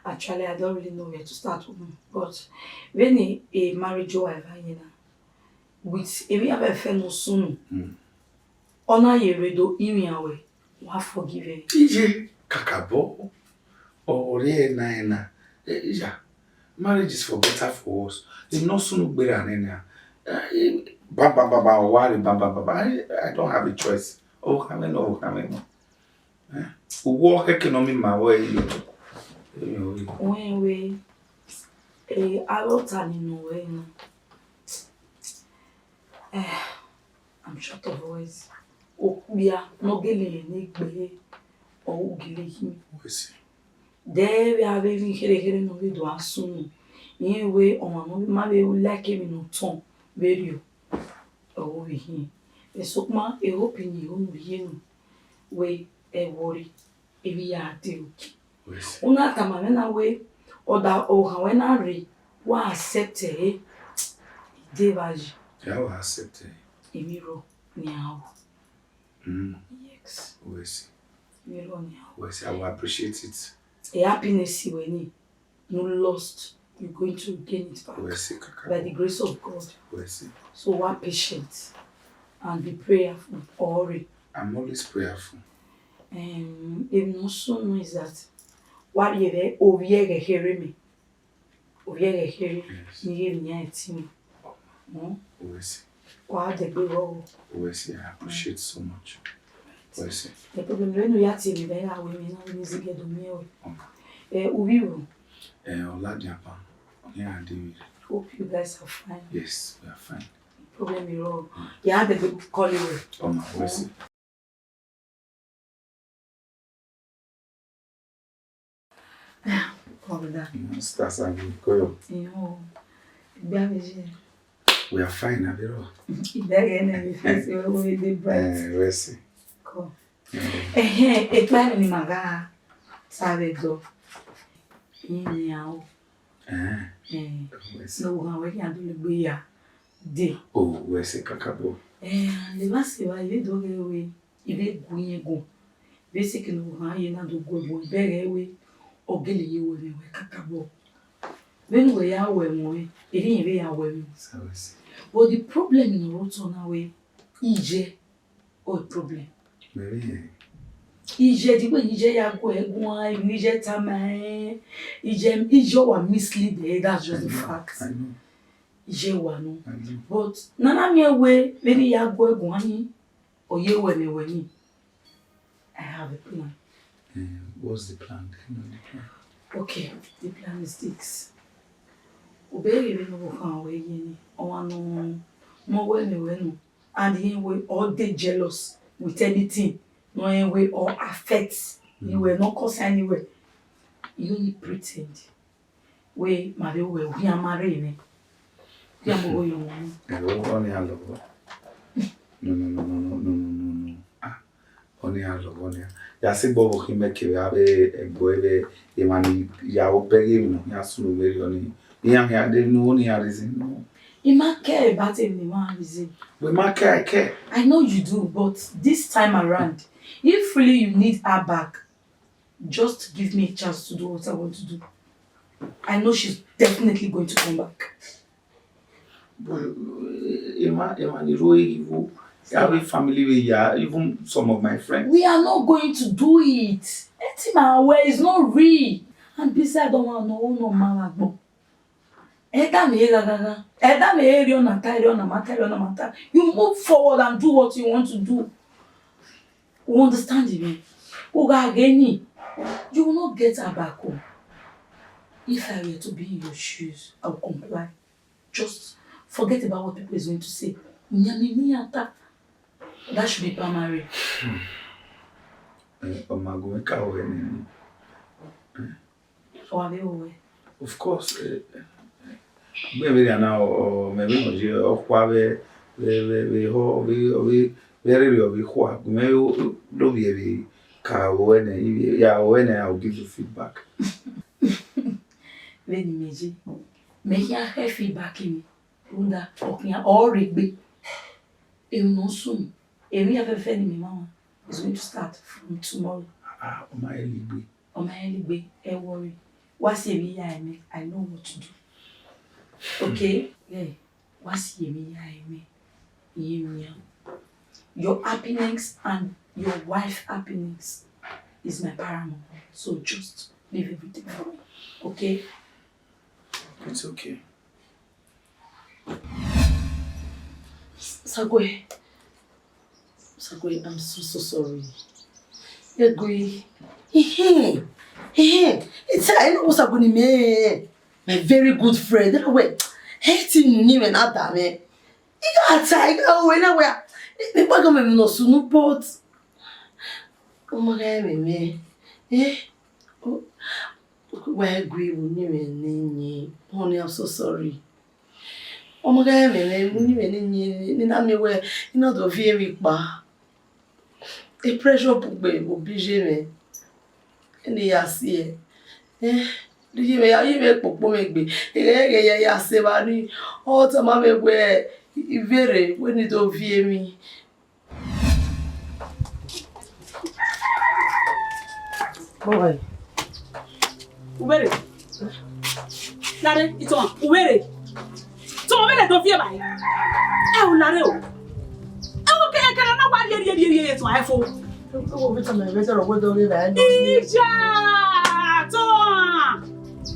actually, I don't really know where to start from. But when a, a marriage wife, you know, with emwi hia fẹfẹfẹ ne ọ sunu, mm, ọ na ye rre do rinmwian ruẹ, wa forgive ẹre. Iye, kakabọ, ọ rre na ẹna, eh, iya, marriage is for better, for worse. Emwi ne ọ sunu gberra nẹ nia, eh, bam, bam, bam, bam, ọ wa rre bam, bam, bam, bam. I, I don't have a choice. Ọvbokhan mwẹ nọ, ọvbokhan mwẹ nọ. Eh? Uwu ọkhẹke ne ọ miẹn ima vbe ẹre yo. Wẹẹ wẹ, eh, aro ọta ni nọ ruẹ na. Eh, I'm short of words. Okpia ne ọ gele rẹn ne egbe, ọ ru gele khin. Wẹ si. Dẹ vbe avbe emwi kherhe kherhe ne ọ vbe do a sunu, irẹn wẹ ọmwa ne ọ ma vbe like emwi ne ọ tọn vberriọ, ọ ru vbe hiẹn. Sokpan, I hope ne I ho ne u rhie nu wẹ ẹ worry, emwi ya dẹ oke. Wẹ si. U na tama mwẹ na wẹ, ọda ọvbokhan ruẹ na rre, wa accept ẹre, I de evba yi. Ya wa accept ẹre. Emwi rrọọ ne iran ru. Mm. Yes. Wẹ si. Wẹ sẹ, I will appreciate it. A happiness wẹ ni, you lost, you're going to regain it back. Wẹ sẹ, kaka. By the grace of God. Wẹ sẹ. So wa patient and be prayerful. Ọre. I'm always prayerful. Um, emwi ne ọ sunu is that wa rhie vbe ovbi ẹghẹ kherhe mẹ. Ovbi ẹghẹ kherhe. Yes. Ne I ghe emwi ne iran ti mwẹ. Mm. Wẹ sẹ. Wa dẹgbe vbe ọghọ. Wẹ sẹ, I appreciate so much. Wẹ sẹ. The problem, vbene u ya tie mwẹ, vbe a wẹ mwẹ na, music ẹdọ miẹn wẹ. Okay. Eh, u vbe ru? Eh, ọ ladian ban, ọ ghi gha de vbe. Hope you guys are fine. Yes, we are fine. Problem is wrong. Mm. Ya dẹgbe call you. Ọ ma, wẹ sẹ. Come down. Mm, sister Sango, come on. Yo, gba mi je. We are fine, abirọ. Ìbẹ̀rẹ̀ náà mi fẹ́ sí owó ilé bright. Eh, wẹ sẹ. Come. Mm. Ẹhẹn, ekpa ni ma gha ta vbe dọ. Ìyẹn ni a o. Eh. Eh. Wẹ sẹ. No, wẹ kí a dúró gbé ya. De. Oh, wẹ sẹ kakabọ. Eh, levba sẹ evba, I vbe do ghe wẹ, I vbe gu irẹn guan. Vbe sẹ ke ne u gha ye na do gu ẹre guan, I bẹghe wẹ, ọ gele ye wẹ mwẹ wẹ kakabọ. Vbene uwẹ ya wẹ ẹmwẹ ọnrẹn, erriọ irẹn vbe ya wẹ ẹmwẹ. Sa wẹ sẹ. But the problem ne ọ rre otọ na wẹ, iye ọ problem. Vbene? Iye, the way iye ya gu ẹre guan, iye tama ẹre, iye, iye wa mislead ẹre, that's just the fact. I know, I know. Iye wa nọ. I know. But nana miẹn wẹ, vbene I ya gu ẹre guan ni, ọ ye wẹ mwẹ wẹ ni. I have a plan. Eh, what's the plan? Tell me the plan. Okay, the plan is this. Obere vbene ọ khan wẹ ye ni, ọmwa nọ, nọ wẹ mwẹ wẹ nọ, and irẹn wẹ ọ dey jealous with anything, nọ rẹn wẹ ọ affect, mm, iwẹ nọ concern iwẹ. You only pretend. Wẹ ma vbe wẹ, okhian ma rre mwẹ. Okhian ma rre mwẹ. Ẹvbo ọnii a lọghọ. No, no, no. Ah, ọnii a lọghọ nia. Ya sẹ egbe ọvbokhan mẹ kevbe avbe ẹgbẹe vbe emwa ni ya obọ ẹghe emwi ne ọ khian sunu vberriọ nii. Iran khian de no, ọnii a reason no. I ma care about emwi ne ima reason. Wẹ ma care, I care. I know you do, but this time around, if really you need her back, just give me a chance to do what I want to do. I know she's definitely going to come back. But, uh, Emma, Emma, ni ro evil. I have a family where you are, even some of my friends. We are not going to do it. Etima wẹ is not real. And besides, don't want no, no man like. Ẹdamwẹ gha gha gha. Ẹdamwẹ erriọ na ta, erriọ na ma ta, erriọ na ma ta. You move forward and do what you want to do. You understand me? U gha ghe ni, you will not get her back home. If I were to be in your shoes, I would comply. Just forget about what people is going to say. Nyami ni ata. That should be primary. Hmm. Eh, ọ ma gu mwẹ ka wẹ nene. Ọ wa vbe ru wẹ? Of course, eh, eh, eh. Gbe vbe rria na, ọ, ọ, mẹ vbe nọ ye ọkhua vbe, vbe, vbe, vbe họ, vbe, vbe, vbe rherhe ọ vbe khua. Gu mwẹ do vbiẹ vbe ka ru ẹnẹ, ya ru ẹnẹ, I will give you feedback. Vbene imẹ ye, mẹ khian khẹ feedback ni, rhunmwuda ọ khian, ọ rre egbe. Emwi ne ọ sunu, emwi ya fẹfẹ ne imẹ ma wan is going to start from tomorrow. Ah, ọ ma rẹn ligbe. Ọ ma rẹn ligbe, ẹ worry. Wa si emwi ya ẹmwẹ, I know what to do. Okay? Yeah. Wa si emwi ya ẹmwẹ. Iye emwi ya. Your happiness and your wife happiness is my paramount. So just leave everything for me. Okay? It's okay. Sagwe. Sagwe, I'm so, so sorry. Egui. Ehe. Ehe. It's, I know what's happening, man. My very good friend. That way, hating you, man, not that, man. He got tired. Oh, when I wear, me bag him no sunu, but, oh my God, man. Eh? Oh, why agree with me, man? Honey, I'm so sorry. Ọ ma ghẹ mwẹ mwẹ, ne I mwẹ ne I yin, ne I na miẹn wẹ I na do viọ emwi kpa. E pressure bu gbe vbe obi ye mwẹ. Ene ya si ẹe. Eh, do ye mwẹ ya, ye mwẹ kpokpo mwẹ gbe. Eghẹ eghẹ ya ya sẹ evba nii. Ọ tama mwẹ wẹ I vbe rre, wẹ ne I do viọ emwi. Uvbere. Lare, Itohan, uvbere. Itohan, uvbere do viẹ evbare. Ẹ o, lare o. Ẹ o, kẹrẹkẹrẹ na wa rhie, rhie, rhie, rhie, Itohan, ẹ fo. Itohan, uvbere do viẹ evbare nọ. Ija, Itohan.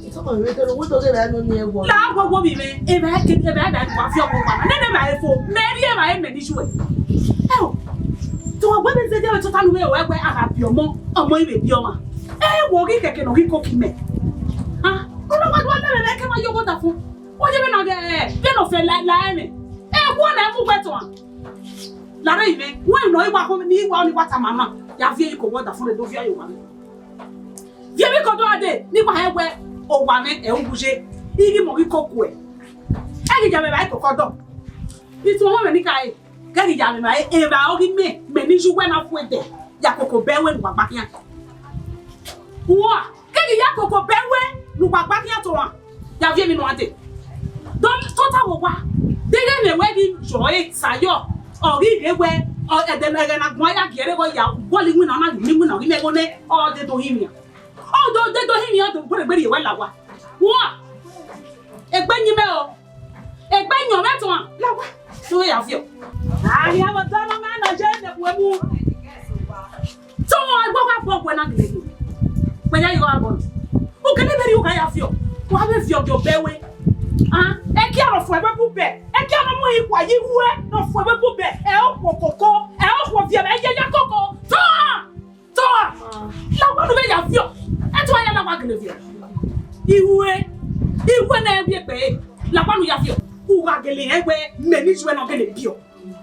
Itohan, uvbere do viẹ evbare nọ ni ẹ wọ. La wọ wọ vbe mẹ, evbare ke, evbare, evbare wa fi ọmọ wa. Nene evbare fo, mẹ rhie evbare mẹ ni yu ẹ. Ẹ o, Itohan, wẹ vbe zẹdẹ wẹ tota nu vbe wẹ, wẹ a gha biẹ ọmọ, ọmọ i vbe biẹ ọmwa. Ẹ, wẹ ọ ghi kẹkẹ ne ọ ghi koko imẹ. Ah, ọna wa do wa dẹ mwẹ ke ma ye ọghe ọdafọn. Ọ ye vbene ọ ghe, vbene ọ fẹ la, la ẹmwẹ. Ẹ, wẹ ọna mu wẹ Itohan. Lare imẹ, wẹ ne ọ i wa khọn ni wa ni wa tama ma. Ya viẹ iko wẹ ọdafọn rre do viẹ ye owa mwẹ. Viẹ vbe iko do a dee, ne I wa hẹ wẹ owa mwẹ ẹ u wu ye, I ghi mọ ghi koko ẹ. Ẹ ghi ya mwẹ evbare koko ọdọ. Itohan, ọmọ mwẹ ni ka re, ghẹ ghi ya mwẹ evbare, evbare ọ ghi mẹ, mẹ ni yu wẹ na fu ẹdẹ, ya koko bẹe wẹ ne uwa gba khian. Uwa, ghẹ ghi ya koko bẹe wẹ ne uwa gba khian Itohan. Ya viẹ emwi ne uwa dee. Dọ tota vbe owa. Deghẹ mẹ wẹ ghi yọ ẹre sa yọ, ọ ghi rhe wẹ, ọ, ẹdẹ ne ẹghẹ ne a guan ya gie ẹre vbe ọ ya, wọlọ iwinna na, iwinna ghi mẹ ẹghẹ nẹ, ọ de do hin mwian. Ọ do de do hin mwian, ọ do gberegbe rhie wẹ la owa. Uwa, egbe yin mẹ o. Egbe yin mwẹ Itohan, la owa. Do ya viọ. Arhiọnmwẹ ọdọ ne ọ ma nọ ye ne ẹvbo emu. Te ọ gba gha bọ wẹ na gele gele. Wẹ ya yo abọ. U kele vbe rhie u gha ya viọ. Wa vbe viọ gie obẹ wẹ. Ah, ẹkia ne ọ fuẹn vbe bubẹ. Ẹkia ne ọ mu ikhua ye iruẹ ne ọ fuẹn vbe bubẹ. Ẹ okhuo koko, ẹ okhuo viẹ, ẹ yaya koko. Itohan! Itohan! La owa nu vbe ya viọ. Itohan, ya la owa gele viọ. Iruẹ, iruẹ ne ẹ viẹ gbe. La owa nu ya viọ. U gha gele rẹn wẹ mẹ ni yu ẹre ne ọ gele biọ.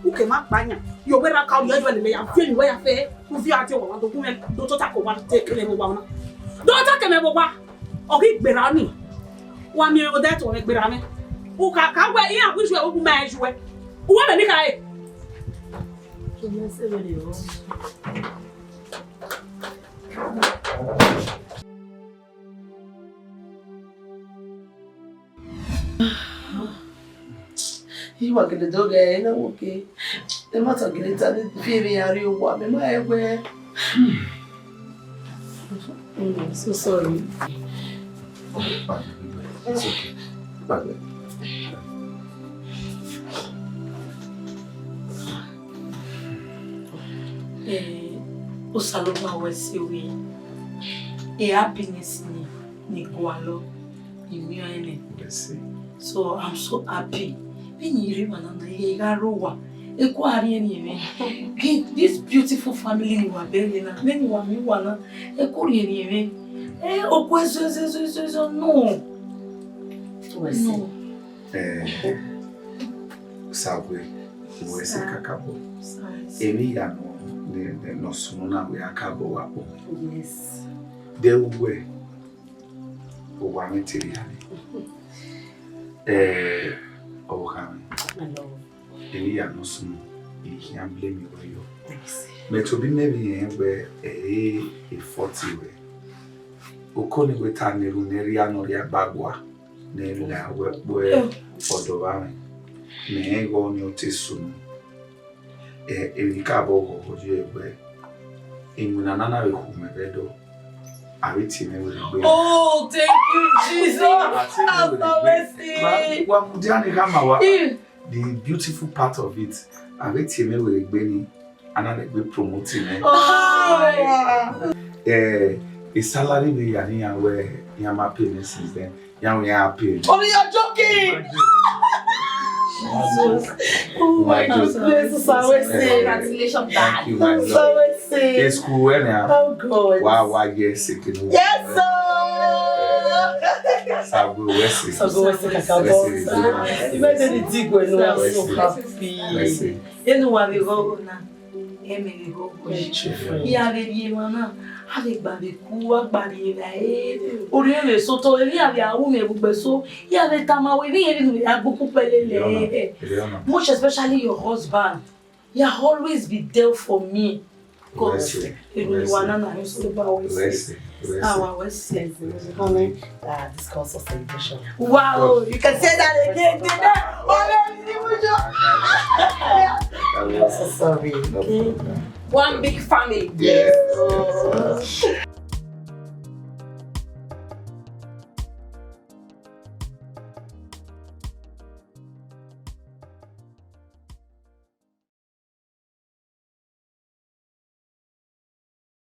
U ke ma kpa yan, ye owẹ ra ka, u ya yọ lele ya viẹ emwi wẹ ya fẹ, u viọ a tie owa do gu mwẹ, do tota ke owa te kele mwẹ owa ọna. Do tota ke mwẹ vbe owa, ọ ghi gberra ni, wa miẹn odẹ tuẹ mwẹ gberra mwẹ. U ka ka wẹ iran wi yu ẹ, u ma yu ẹ. U wẹ mẹ ni khare. I wa gele do ghẹ ẹre na wo ke. Ẹ ma ta gele ta ne fi emwi ya rrie owa, mẹ ma rẹn wẹ. Mm, so sorry. It's okay. Eh, Osanobua wẹ ẹse wẹ, eh, happiness ni, ni gualọ, I miẹn ọnrẹn nẹ. Bless you. So I'm so happy. Vbene I rre emwa na na, I gha rre owa, ẹ kue a rhiẹnrhiẹn mwẹ. This beautiful family ne uwa bẹghe na, vbene uwa miẹn uwa na, ẹ kue rhiẹnrhiẹn mwẹ. Eh, okue zẹ, zẹ, zẹ, zẹ, zẹ, no. Wẹ ẹse. No. Eh, Osawe, wẹ ẹse kakabọ. Emwi hia nọ, ne, ne, ne ọ sunu na wẹ a kabọ wa kpọ. Yes. De uwẹ, owa mwẹ te rhia nẹ. Eh, ọvbokhan mwẹ. Emwi hia nọ sunu, I khian blame wẹ yọ. Mẹ tobọ imẹ vbe rẹn wẹ ẹ i re fault ruẹ. Oko ni wẹ ta ne erhunmwu ne rhia ne ọ rhia gba gua, ne I la wẹ kpẹ ọdọ vbe amwẹ, mẹ rẹn igho ni ọ te sunu. Eh, emwi ni ka bọ ghọghọ ye wẹ, iwinna na na vbe khu mwẹ vbe Ẹdo, a vbe tie mwẹ werriegbe. Oh, thank you, Jesus. A tie mwẹ werriegbe. Have mercy. Wa, wa mudia ni khama wa. Mm. The beautiful part of it, a vbe tie mwẹ werriegbe ni, a na vbe gbe promote mwẹ. Oh. Eh, e salary vbe ya ne iran wẹ iran ma pay me since then. Iran wẹ iran pay me. Oh, you're joking. Jesus. Oh my God. Bless you, sir. Congratulations, Dad. Thank you, my love. Sir, we say. It's cool, eh, now? Oh, God. Wa, wa, yes, it can. Yes, sir. Sago, we say. Sago, we say, kakabo. We say, we say. Imagine the dig when we are so happy. We say. You know what we go now? Emere gho gho. Very true. Iran vbe rhie emwa na, a vbe gba vbe ku, a gba rhie evbare. Orhiọn vbe sotọ, emwi iran vbe a ru mwẹ vbe ugbe so, iran vbe tama wẹ, emwi iran vbe ya gbe ukpẹ lele. Much especially your husband. He has always been there for me. God, Osanobua na na, Osanobua we say. Bless you. Bless you. Our we say. Honey, uh, this council celebration. Wow, you can say that again. I'm so sorry. No problem. One big family. Yes.